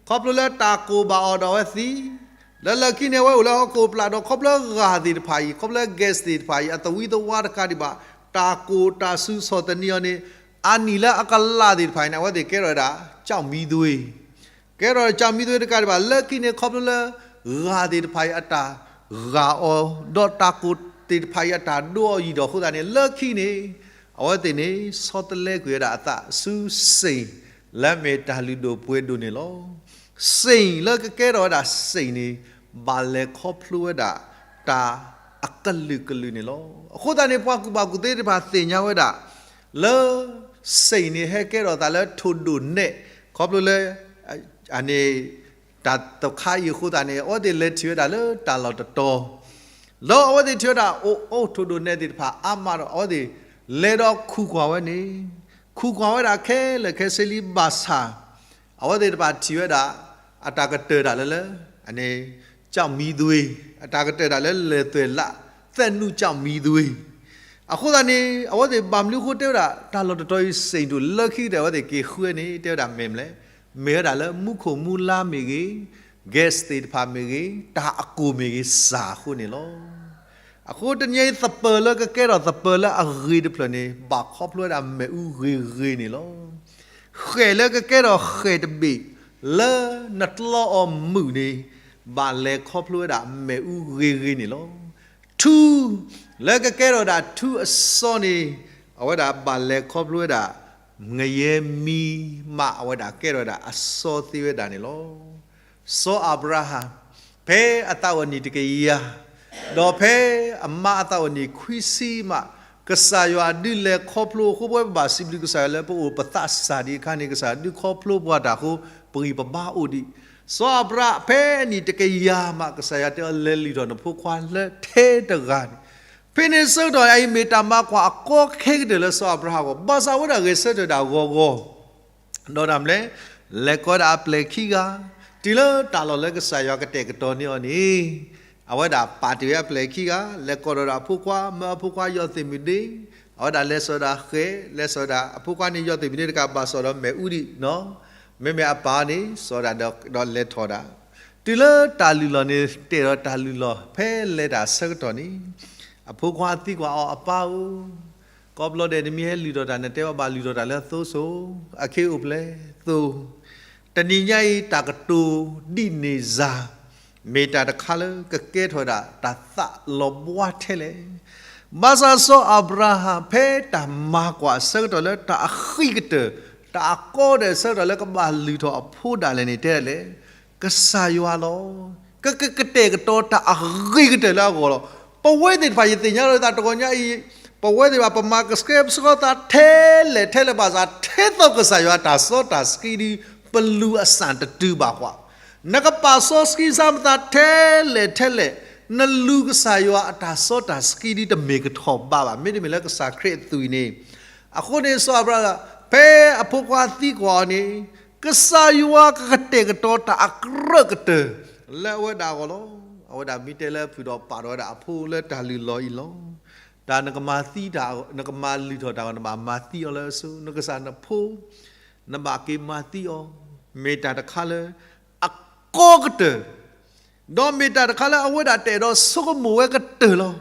ခီဖျိလၢတၢ်ကိၢ်ဘၣ်အီၤဒီးအဝဲသံ, လၢလၢခံန့ၣ်အဝဲအိၣ်လၢဟီၣ်ခိၣ်ပျၢ်ဒီးခီဖျိဂၤသ့ၣ်တဖၣ်အံၤ ခီဖျိ gas သ့ၣ်တဖၣ်အံၤ အသဝံသဝါတကးဒံးဘၣ် တၢ်ကိၢ်တၢ်ဆူးဆီၣ်သနံးအီၤန့ၣ် အနံၣ်လၢအကလးသ့ၣ်တဖၣ်အံၤန့ၣ် အဝဲသ့ၣ်ကဲထီၣ်ဝဲဒၣ် ကၠီၣ်မံသွ့ ကဲထီၣ်ကၠီၣ်မံသွ့တကးဒံးဘၣ် လၢခံန့ၣ် ခီဖျိလၢ ဂၤသ့ၣ်တဖၣ်အံၤအတၢ်ဂာ်အီၤ ဒီးတၢ်ကိၢ်သ့ၣ်တဖၣ်အံၤအတၢ်ဒိအီၤယံာ်ဒီးအဃိသတးန့ၣ် လၢခံန့ၣ် အဝဲသ့ၣ်န့ၣ် ဆီတလဲကွံာ်ဝဲဒၣ်အသးဆူစ့ၣ် လၢအမ့ၢ်တၢ်လုၢ်ဒိၣ်ပှ့ၤဒိၣ်န့ၣ်လီၤ. စ့ၣ်လၢကကဲထီၣ်ဝဲဒၣ်စ့ၣ်န့ၣ် ဘၣ်လဲၤခီဖျိဝဲဒၣ် တၢ်အကလုာ်ကလုာ်န့ၣ်လီၤ. အဃိသတးန့ၣ် ပှၤကူၣ်ဘၣ်ကူၣ်သ့သ့ၣ်တဖၣ်သ့ၣ်ညါဝဲဒၣ် လၢ စ့ၣ်န့ၣ်ဟဲကဲထီၣ်သးလၢထိၣ်ဒိၣ်နဲၣ် ခီဖျိလၢ အန့ၣ် တၢ်တခါအံၤအဃိသတးန့ၣ် အဝဲသ့ၣ်လဲၤထံၣ်ဝဲဒၣ်လၢတၢ်လီၢ်တတီၤ ဒီးအဝဲသ့ၣ်ထံၣ်ဝဲဒၣ် အိၣ်အိၣ်ထိၣ်ဒိၣ်နဲၣ်သ့ၣ်တဖၣ်အါမးဒီး အဝဲသ့ၣ်လဲၤဒီးခူၣ်ကွၢ်ဝဲန့ၣ် ခူၣ်ကွၢ်ဝဲဒၣ်ခဲလၢာ်ခဲဆ့လံဘၣ်ဆၣ် အဝဲသ့ၣ်တဖၣ်ထံၣ်ဝဲဒၣ် အတၢ်ကတၢၢ်တၢ်လၢလၢ အန့ၣ် ကၠီၣ်မံသွ့ အတၢ်ကတၢၢ်တၢ်လၢလဲၤသွဲၣ်လး သဲၣ်နူၣ်ကၠီၣ်မံသွ့ အဃိသတးန့ၣ် အဝဲသ့ၣ်ဘၣ်မနုၤအဃိတဲဝဲဒၣ် တၢ်လီၢ်တတီၤအံၤစ့ၣ်ဒိၣ်လၢခံကတၢၢ် အဝဲသ့ၣ်က့ၤဃုန့ၣ် တဲဝဲဒၣ်မ့ၢ်မလဲၣ်, မ့ၢ်ဝဲဒၣ်လၢမူခိၣ်မူလါမ့ၢ်ဂ့ၤ, gas သ့ၣ်တဖၣ်မ့ၢ်ဂ့ၤ, တၢ်အကိၢ်မ့ၢ်ဂ့ၤ စှၤအဃိန့ၣ်လီၤ. အဃိတနံၤအံၤသပၢၤလၢကကဲထီၣ်သပၢၤလၢအဂ့ၤတဖျၢၣ်န့ၣ် ဘၣ်ခီဖျိဝဲဒၣ်မ့ၣ်အူဂ့ၤဂ့ၤန့ၣ်လီၤ. ဃဲၣ်လၢကကဲထီၣ်ဃဲၣ်တဘ့ၣ် လၢနတြီအီၤမုာ်န့ၣ် ဘၣ်လဲၤခီဖျိဝဲဒၣ်မ့ၣ်အူဂ့ၤဂ့ၤန့ၣ်လီၤ. ထူ လၢကကဲထီၣ်ဝဲဒၣ်ထူအစီန့ၣ် အဝဲဒၣ်ဘၣ်လဲၤခီဖျိဝဲဒၣ် ငရဲမီးမး အဝဲဒၣ်ကဲထီၣ်ဝဲဒၣ်အစီသ့ဝဲဒၣ်န့ၣ်လီၤ. စီၤအၤဘြၤဟၣ် ဖဲအသးအိၣ်နံၣ်တကယၤ ဒီးဖဲအမါအသးအိၣ်နံၣ်ခွံဆံမး ကစၢ်ယွၤဒုးလဲၤခီဖျိအဃိ ပဝဲပဘၣ်စံးဘျုးကစၢ်ယွၤလၢပအိၣ်ပသးစၢ်ဒံးအခါန့ၣ် ကစၢ်ယွၤဒုးခီဖျိပှၤတၢ်အဃိ ပဂံၢ်ပဘါအိၣ်ဒံး. စီၤအၤဘြၤဟၣ် ဖဲအနံၣ်တကယၤမး ကစၢ်ယွၤတဲအီၤလဲၤလုၢ်ထီၣ်နဖိခွါလၢထဲတဂၤန့ၣ် ဖဲန့ၣ်ဆၢကတီၢ်အံၤမ့ၢ်တၢ်မၤကွၢ်အကီခဲကတၢၢ်လၢစီၤအၤဘြၤဟၣ်အဂီၢ် ဘၣ်ဆၣ်အဝဲဒၣ်ဂဲၤဆၢထၢၣ်ဒၣ်ဂီၤဂီၤ ဒီးတၢ်မနုၤလဲၣ်, လဲၤကိးဒၣ်အပျဲၢ်ခံဂၤ တုၤလၢတၢ်လီၢ်လၢကစၢ်ယွၤကတဲာ်ကတီၤန့ၢ်အီၤန့ၣ် အဝဲဒၣ်ပာ်တ့ၢ်ဝဲအပျဲၢ်ခံဂၤ လဲၤကိးဒီးအဖိခွါ မၢအဖိခွါယီၢ်သ့ၣ်မုၢ်ဒ့, အဝဲဒၣ်လဲၤစိာ်ဒၣ်ဃဲၤ လဲၤစိာ်ဒၣ်အဖိခွါန့ၣ် ယီၢ်သ့ၣ်မုၢ်ဒ့တကးဘၣ်စိာ်ဒီးမ့ၣ်အူဒံး, မ့မ့ၢ်အပၢ်န့ၣ် စိာ်ဒၣ်ဒီးလဲၤထီၣ်ဒၣ် တုၤလၢတၢ်လုၢ်လီၢ်န့ၣ် တဲဒီးတၢ်လုၢ်လီၢ် ဖဲလဲၤတၢ်ဆၢကတီၢ်န့ၣ် အဖိခွါသံကွၢ်အီၤ အပၢ်ဧၢ, ကိးဘျီဒဲးနမ့ၢ်ဟဲလုၢ်ထီၣ်တၢ် နတဲဘၣ်ဘၣ်လုၢ်ထီၣ်တၢ်လၢသိစိၤ, အခ့အိၣ်ဖျဲၣ်သိ, တနံၤညါအံၤတၢ်ကတိၤဒ်န့ၣ်စ့ၢ် မ့ၢ်တၢ်တခါလၢကကဲထီၣ်ဒၣ်တၢ်သးလီၤဘှါထဲလဲၣ်. ဘၣ်ဆၣ်စီၤအၤဘြၤဟၣ် ဖဲတၢ်မၤကွၢ်အဆၢကတီၢ်လၢတၢ်အဂ့ၤကတၢၢ် တၢ်အကီကတၢၢ်အဆၢကတီၢ်လၢကဘၣ်လုၢ်ထီၣ်အဖိဒၣ်လဲာ်န့ၣ် တဲဒ်လဲၣ်, ကစၢ်ယွၤလီၤ. ကကကတဲာ်ကတီၤ တၢ်အဂ့ၤကတၢၢ်လၢအဂီၢ်လီၤ. ပဝဲသ့ၣ်တဖၣ် ယသ့ၣ်ညါလီၤသးတဂီၤညါအံၤ, ပဝဲသ့ၣ်တဖၣ် ပမၤကဆှဲပဆှီသးထဲလဲၣ်ထဲလဲၣ်ဘၣ်ဆၣ် ထဲသိးကစၢ်ယွၤအတၢ်စီတၢ်ဆှံဒီး ပလူၤအစၣ်တတုၤဘၣ်ကွၢ်. နကပာ်စီဆှံစၢ်မသးထဲလဲၣ်ထဲလဲၣ်, နလူၤကစၢ်ယွၤအတၢ်စီတၢ်ဆှံဒီး တမ့ၢ်ကထီၣ်ဘးဘၣ်. မ့တမ့ၢ်လၢကစၢ်ခရံာ်အသွံၣ်န့ၣ်, အဃိန့ၣ် စီၤအၤဘြၤဟၣ် ဖဲအဖိခွါသံကွၢ်အီၤန့ၣ်, ကစၢ်ယွၤကကတဲာ်ကတီၤတၢ်အကြၢးကတၢၢ် လၢအဝဲဒၣ်အဂီၢ်လီၤ. အဝဲဒၣ်မ့ၢ်တဲလၢအဖုၣ်ဒီးပာ်ထီၣ်ဝဲဒၣ်အဖိလၢတၢ်လုၢ်လီၢ်အံၤလီၤ. တၢ်နကမၤသံတၢ် နကမၤလုၢ်ထီၣ်တၢ်ဂီၤ နဘၣ်မၤသံအီၤလၢအစိၤ, နကစၢ်နဖိ နဘၣ်က့ၤမၤသံအီၤ, မ့ၢ်တၢ်တခါလၢ အကီကတၢၢ် ဒီးမ့ၢ်တၢ်တခါလၢအဝဲဒၣ်တအဲၣ်ဒိးဆိကမိၣ်ဝဲကတၢၢ်လီၤ.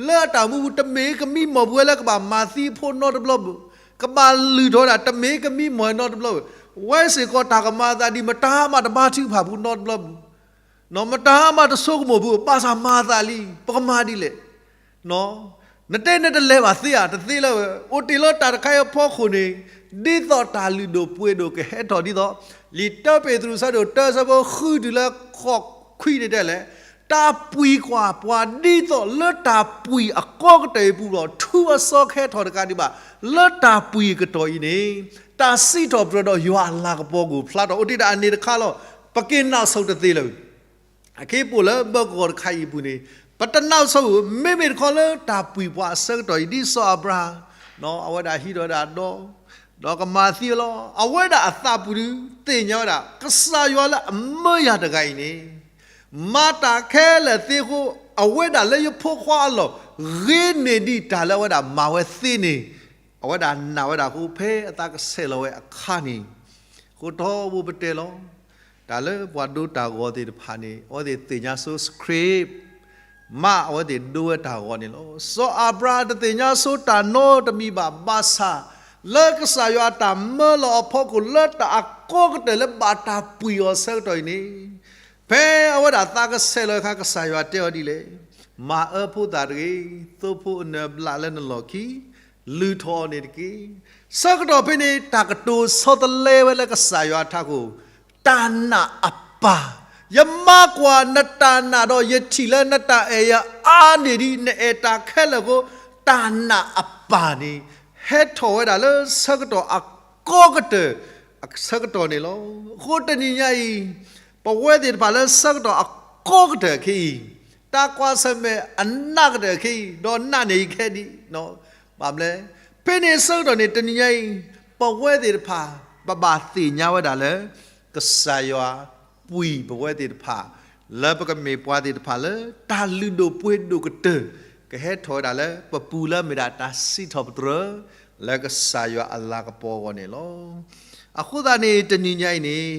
လၢအတၢ်မူပူၤ တမ့ၢ်ကမံမီၢ်ပဝဲလၢကဘၣ်မၤသံအဖိနီတဘျီဘၣ်, ကဘၣ်လုၢ်ထီၣ်ဝဲဒၣ် တမ့ၢ်ကမံမီၢ်နီတဘျီဘၣ်. ဝဲစ့ၢ်ကီးတၢ်ကမၤအသးဒ်မတၤမးတဘါထုကဖၣ်ပူၤနီတဘျီဘၣ်, မတၤမးတဆိကမိၣ်ပူၤ ဘၣ်ဆၣ်မၤအသးလံ ပကမၤဒ်လဲၣ် နတဲနတလဲၤဘၣ်သ့ဧါ, တသ့လၢၤဘၣ်. အိၣ်တ့ၢ်လၢတၢ်တခါအံၤအဖီခိၣ်န့ၣ်, ဒ်သိးတၢ်လုၢ်ဒိၣ်ပှ့ၤဒိၣ်ကဟဲထီၣ်ဒ်သိး, လံာ်တၢပ့းတရူးအဆၢဒိၣ်တၢအဆၢဖိဃုတုၤလၢဃိးခွံန့ၣ်တဲလဲၣ်, တၢ်ပှံၢ်ကွၢ်ပှၤဒ်သိးလၢတၢ်ပှံၢ်အကီကတၢၢ်အံၤပူၤဒီး ထူအစီကဟဲထီၣ်တကးဒံးဘၣ်, လၢတၢ်ပှံၢ်အကတီၢ်အံၤန့ၣ်, တၢ်စံးထီၣ်ပတြၢၤဒီးယွၤအလၤကပီၤကအိၣ်ဖျါထီၣ်, အိၣ်တ့ၢ်ဒၣ်အန့ၣ်တခါလီၤ. ပက့ၤနၢ်ဆိၣ်တသ့လၢၤ အခ့အပူၤလၢဘၢကဝီၤတခါအံၤအပူၤန့ၣ်, ပတနာ်ဆိ မ့မ့ၢ်တခီလၢတၢ်ပှံၤပှၤအဆၢကတီၢ်အံၤ ဒ်စီၤအၤဘြၤဟၣ် အဝဲဒၣ်ဟံးထီၣ်ဝဲဒၣ်ဒီ ဒီးကမၤသံအီၤလီၤ. အဝဲဒၣ်အသးပူၤဒုး သ့ၣ်ညါဝဲဒၣ် ကစၢ်ယွၤလၢအမၢယၤတဂၤအံၤန့ၣ် မၤတၢ်ခဲလၢာ်သ့အဃိ အဝဲဒၣ်လၢယဖိခွါအလီၢ် ဂ့ၤန့ၢ်ဒံးတၢ်လၢအဝဲဒၣ်မၤဝဲသ့န့ၣ် အဝဲဒၣ်နာ်ဝဲဒၣ်အဃိ ဖဲအသးကဆဲးလီၤဝဲအခါန့ၣ် ဃိထီဘိပတဲလီၤ တၢ်လၢပှၤဒိတၢ်ဂီၤသ့ၣ်တဖၣ်န့ၣ် အဝဲသ့ၣ်သ့ၣ်ညါဆိ script မ့ၢ်အဝဲသ့ၣ်ဒိဝဲတၢ်ဂီၤန့ၣ်လီၤ. စီၤအၤဘြၤဟၣ်တသ့ၣ်ညါဆိတၢ်နီတမံၤဘၣ် ဘၣ်ဆၣ် လၢကစၢ်ယွၤအတၢ်မၢလီၤအဖီခိၣ်လၢတၢ်အကီကတၢၢ်လၢဘၣ်တၢ်ပှံၤအီၤဆၢကတီၢ်အံၤန့ၣ် ဖဲအဝဲဒၣ်သးကဆဲးလီၤအခါ ကစၢ်ယွၤတဲအီၤဒ်လဲၣ်, မၤအၢဖိသၣ်တဂ့ၤ, သိဖိအနၢၤဘျးလၢနလီၢ်ခံ, လုၢ်ထီၣ်အီၤန့ၣ်တက့ၢ်. ဆၢကတီၢ်ဖဲန့ၣ် တၢ်ကတိၤဆီတလဲဝဲလၢကစၢ်ယွၤအထးခိၣ်, တၢ်နာ်အပၢ်, ယမၤကွၢ်နတၢ်နာ်ဒီး ယထံၣ်လၢနတၢ်အဲၣ်ယၤအါန့ၢ်ဒံး နအဲၣ်တၢ်ခဲလၢာ်အဃိ, တၢ်နာ်အပၢ်န့ၣ် ဟဲထီၣ်ဝဲဒၣ်လၢဆၢကတီၢ်အကီကတၢၢ် အဆၢကတီၢ်န့ၣ်လီၤ. အဃိတနံၤညါအံၤ, ပဝဲသ့ၣ်တဖၣ်လၢဆၢကတီၢ်အကီကတၢၢ်ခဲအံၤ, တၢ်ကွၢ်ဆၢၣ်မဲာ်အနးကတၢၢ်ခဲအံၤ, ဒီးနာ်န့ၢ်အံၤခဲဒံး, ဘၣ်မလဲၣ်, ဖဲန့ၣ်ဆၢကတီၢ်န့ၣ် တနံၤညါအံၤ, ပဝဲသ့ၣ်တဖၣ် ပဘၣ်သ့ၣ်ညါဝဲဒၣ်လၢ ကစၢ်ယွၤပှံၤပဝဲသ့ၣ်တဖၣ် လၢပကမ့ၢ်ပှၤသ့ၣ်တဖၣ်လၢ တၢ်လုၢ်ဒိၣ်ပှ့ၤဒိၣ်ကတၢၢ် ကဟဲထီၣ်ဝဲဒၣ်လၢ ပပူၤလၢအမ့ၢ်ဒၣ်တၢ်စံးထီၣ်ပတြၢၤ လၢကစၢ်ယွၤအလၤကပီၤအဂီၢ်န့ၣ်လီၤ. အဃိသတးန့ၣ် တနံၤညါအံၤန့ၣ်,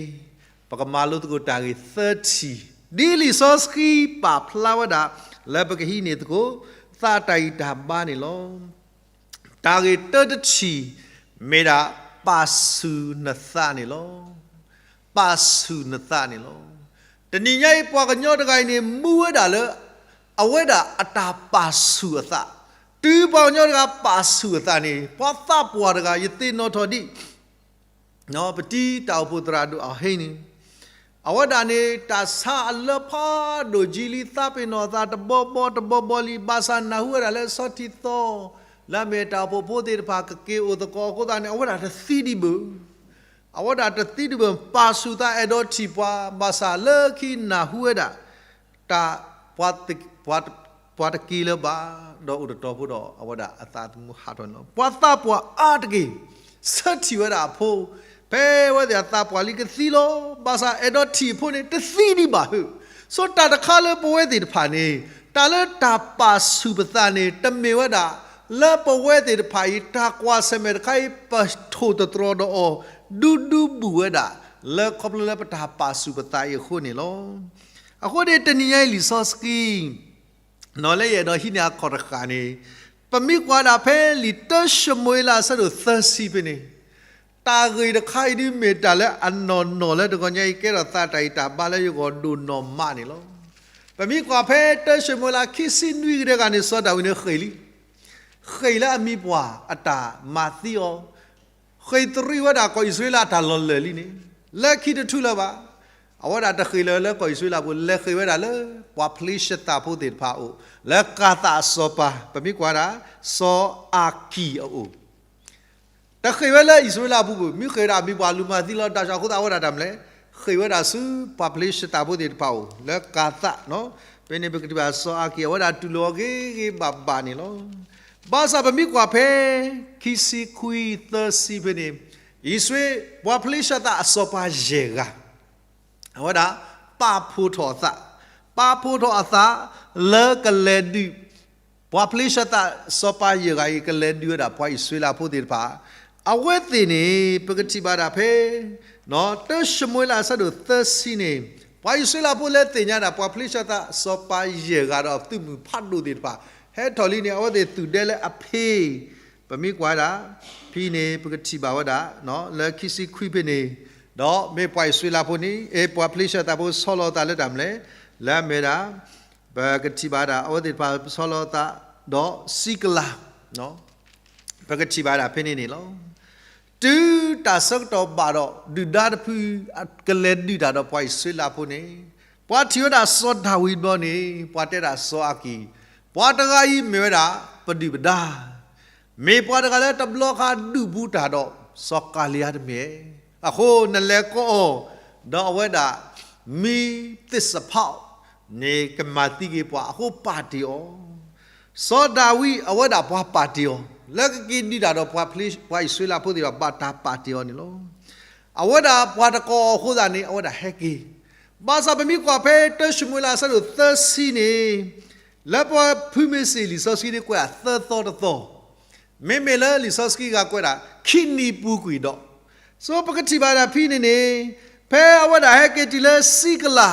ပကမၤလိသကိးတၢ်ဂ့ၢ်သၢထံၣ်, ဒ်လံာ်စီဆှံပာ်ဖျါဝဲဒၣ် လၢပကဟံးန့ၢ်သကိး သးတၢ်ဂံၢ်တၢ်ဘါန့ၣ်လီၤ. တၢ်ဂ့ၢ်တၢတထံၣ် မ့ၢ်ဒၣ်ပာ်ဆူၣ်နသးန့ၣ်လီၤ. ပာ်ဆူၣ်နသးန့ၣ်လီၤ. တနံၤညါအံၤ ပှၤကညီတဂၤအံၤန့ၣ် မူဝဲဒၣ်လၢ အဝဲဒၣ်အတၢ်ပာ်ဆူၣ်အသး, တုၤပှၤကညီတဂၤပာ်ဆူၣ်အသးန့ၣ် ပှၤသးပှၢ်တဂၤ ယသ့ၣ်နီၣ်ထီၣ်ဒံး ပတံၤတၢ်အိၣ်ဖှိၣ်သရၣ်ဒိၣ်အဟ့ၣ်န့ၣ်, အဝဲဒၣ်န့ၣ် တၢ်ဆါအလၢဖးဒိၣ်ကံလံ သးပ့ၤနီၣ်အသးတဘီဘီတဘီဘီလံ, ဘၣ်ဆၣ်နၢ်ဟူဝဲဒၣ်လၢဆီထံသီ လၢအမ့ၢ်တၢ်အိၣ်ဖှိၣ်ဖိသ့ၣ်တဖၣ် ကက့ၤအိၣ်သကိးအဃိသတးန့ၣ် အဝဲဒၣ်တသံဒံးဘၣ်. အဝဲဒၣ်တသံဒံးဘၣ် ပာ်ဆူၣ်သးအဲၣ်ဒိးထံၣ်ပှၤ ဘၣ်ဆၣ်လၢခံနၢ်ဟူဝဲဒၣ် တၢ် ပှၤတက့ၤလၢၤဘၣ်, ဒီးအိၣ်တတီၤဖိဒီး အဝဲဒၣ်အသးသမူဟးထီၣ်န့ၣ်လီၤ. ပှၤသးပှၢ်အါတက့ၢ် ဆၢထံၣ်ဝဲဒၣ်အဖိ, ဖဲအဝဲသ့ၣ်အသးပှၢ်လံကသံလီၤ, ဘၣ်ဆၣ်အဲၣ်ဒိးထံၣ်အဖိန့ၣ် တသံဒံးဘၣ်ဧါ. ဆိတၢ်တခါလၢပဝဲသ့ၣ်တဖၣ်န့ၣ် တၢ်လၢတၢ်ပာ်ဆူၣ်ပသးန့ၣ် တမ့ၢ်ဝဲဒၣ် လၢပဝဲသ့ၣ်တဖၣ်အံၤ တၢ်ကွၢ်ဆၢၣ်မဲာ်တခါအံၤ ပထိၣ်သတြီၤဒီးအီၤ ဒူဒူဘူၣ်ဝဲဒၣ် လၢခီဖျိလၢပတၢ်ပာ်ဆူၣ်ပသးအံၤအဃိန့ၣ်လီၤ. အဃိန့ၣ် တနံၤညါအံၤလံာ်စီဆှံ လၢယအဲၣ်ဒိးဟံးန့ၢ်အခီၣ်တဃၣ်န့ၣ်, ပမ့ၢ်ကွၢ်ဒၣ်ဖဲလံာ်တၢၡမူၤအ့လးအဆၢဒိၣ်သၢဆံဖဲန့ၣ်, တၢ်ဂ့ၢ်တခါအံၤဒုးမ့ၢ်တၢ်လၢအနီၢ်နီၢ်လၢတဂီၤညါအံၤ ကဲထီၣ်သးတၢ်ဂံၢ်တၢ်ဘါလၢယဂီၢ်ဒိၣ်နီၢ်မးန့ၣ်လီၤ. ပမ့ၢ်ကွၢ်ဖဲတၢၡမူၤအ့လးခံဆံနွံကတၢၢ်တခါန့ၣ် စီၤဒၤဝံးန့ၣ်ဃ့ၢ်လံ ဃ့ၢ်လၢအမံၤပှၢ်အတၢ်မၤသံအီၤ, ဃ့ၢ်တရံးဝဲဒၣ်ကီၢ်အံၣ်စရ့လးအတၢ်လီၢ်လၢာ်လံန့ၣ်, လၢခံတထူၣ်လၢၤဘၣ်. အဝဲဒၣ်တဃ့ၢ်လၢၤလၢကီၢ်အံၣ်စရ့လးပူၤ လဲၤဃ့ၢ်ဝဲဒၣ်လၢပှၤဖလ့ၡသးဖိသ့ၣ်တဖၣ်အအိၣ်, လၢကၤသးအစီၤပၤ ပမ့ၢ်ကွၢ်ဒၣ် စီၤအၤကံၣ်အအိၣ် တဃ့ၢ်ဝဲလၢအံၣ်စရ့လးပူၤဘၣ်, မ့ၢ်ဃ့ၢ်ဝဲဒၣ်အမံၤပှၢ်လူၤမၤသံလီၤ တၢ်ဆၢအဃိသတးအဝဲဒၣ်တၢ်မနုၤလဲၣ်, ဃ့ၢ်ဝဲဒၣ်ဆူပှၤဖလ့ၡသးဖိသ့ၣ်တဖၣ်အအိၣ် လၢကၤသး, ဖဲန့ၣ်ပကထံၣ်ဘၣ်စီၤအၤကံၣ် အဝဲဒၣ်တူၢ်လိာ်အီၤဂ့ၤဂ့ၤဘၣ်ဘၣ်န့ၣ်လီၤ. ဘၣ်ဆၣ်ပမ့ၢ်ကွၢ်ဖဲ ခံဆံခွံသၢဆံဖဲန့ၣ်, အံၣ်စရ့လး ပှၤဖလ့ၡသးအစီၤပၤယဲၢ်ဂၤ အဝဲဒၣ် ပာ်ဖှိၣ်ထီၣ်အသး, ပာ်ဖှိၣ်ထီၣ်အသး လၢကလဲၤဒုး, ပှၤဖလ့ၡသးစီၤပၤယဲၢ်ဂၤအံၤ ကလဲၤဒုးဝဲဒၣ်ပှၤအံၣ်စရ့လးဖိသ့ၣ်တဖၣ်, အဝဲသ့ၣ်န့ၣ် ပကထံၣ်ဘၣ်ဒၣ်ဖဲ တၢၡမူၤအ့လးအဆၢဒိၣ်သၢဆံန့ၣ်, ပှၤအံၣ်စရ့လးဖိလဲၤသ့ၣ်ညါဒၣ် ပှၤဖလ့ၡသးစီၤပၤယဲၢ်ဂၤဒီးသုးမုၢ်ဖးဒိၣ်သ့ၣ်တဖၣ် ဟဲထီၣ်လံန့ၣ် အဝဲသ့ၣ်သူၣ်ဒဲလၢအဖ့ ပမ့ၢ်ကွၢ်ဒၣ် ဖဲန့ၣ် ပကထံၣ်ဘၣ်ဝဲဒၣ် လၢခံဆံခွံဖဲန့ၣ်, ဒီးမ့ၢ်ပှၤအံၣ်စရ့လးဖိန့ၣ် အ့ ပှၤဖလ့ၡသးဖိဆီလီၤသးလၢတၢ်မနုၤလဲၣ်, လၢအမ့ၢ်ဒၣ် ပကထံၣ်ဘၣ်ဒၣ် အဝဲသ့ၣ်တဖၣ်ဆီလီၤသး ဒီးစံကလၤ ပကထံၣ်ဘၣ်ဒၣ်ဖဲန့ၣ်န့ၣ်လီၤ. တုၤတၢ်ဆၢကတီၢ်ဘၣ်ဒီး ဒုၣ်ဒါတဖု ကလဲၤဒုးတၢ်ဒီးပှၤအံၣ်စရ့လးဖိန့ၣ်, ပှၤထံၣ်ဝဲဒၣ်စီၤဒၤဝံးတဘျီန့ၣ် ပှၤတဲဒၣ်စီၤအၤကံၣ်, ပှၤတဂၤအံၤမ့ၢ်ဝဲဒၣ် ပဒုၣ်ပဒါ မ့ၢ်ပှၤတဂၤလၢတဘျီဃီဒုးဘူးတၢ်ဒီး စီၤကၤလံယါတမ့ၢ်, အဃိနလဲၤကိးအီၤ ဒီးအဝဲဒၣ် မံသ့ၣ်စဖးအီၤ န့ၣ်ကမၤသံက့ၤပှၤအဃိပာ်တ့ၢ်အီၤ. စီၤဒၤဝံးအဝဲဒၣ်ပှၤပာ်တ့ၢ်အီၤ, လၢကက့ၤဒုးတၢ်ဒီးပှၤဖလ့, ပှၤအံၣ်စရ့လးဖိသ့ၣ်တဖၣ် ဘၣ်တၢ်ပာ်တ့ၢ်အီၤန့ၣ်လီၤ. အဝဲဒၣ်ပှၤတကိးအဃိသတးန့ၣ် အဝဲဒၣ်ဟဲက့ၤ. ဘၣ်ဆၣ်ပမ့ၢ်ကွၢ်ဖဲတၢၡမူၤအ့လးအဆၢဒိၣ်သၢဆံန့ၣ်, လၢပဖုမ့ၢ်စံးလံာ်စီဆှံန့ၣ် ကွဲးဒၣ်သၢသီတသီ, မ့မ့ၢ်လၢလံာ်စီဆှံဂၤကွဲးဒၣ် ခံနံၤပူၤကွံာ်ဒီး, ဆိပကထံၣ်ဘၣ်ဒၣ်ဖဲန့ၣ်န့ၣ်, ဖဲအဝဲဒၣ်ဟဲက့ၤတုၤလၢစံကလၤ,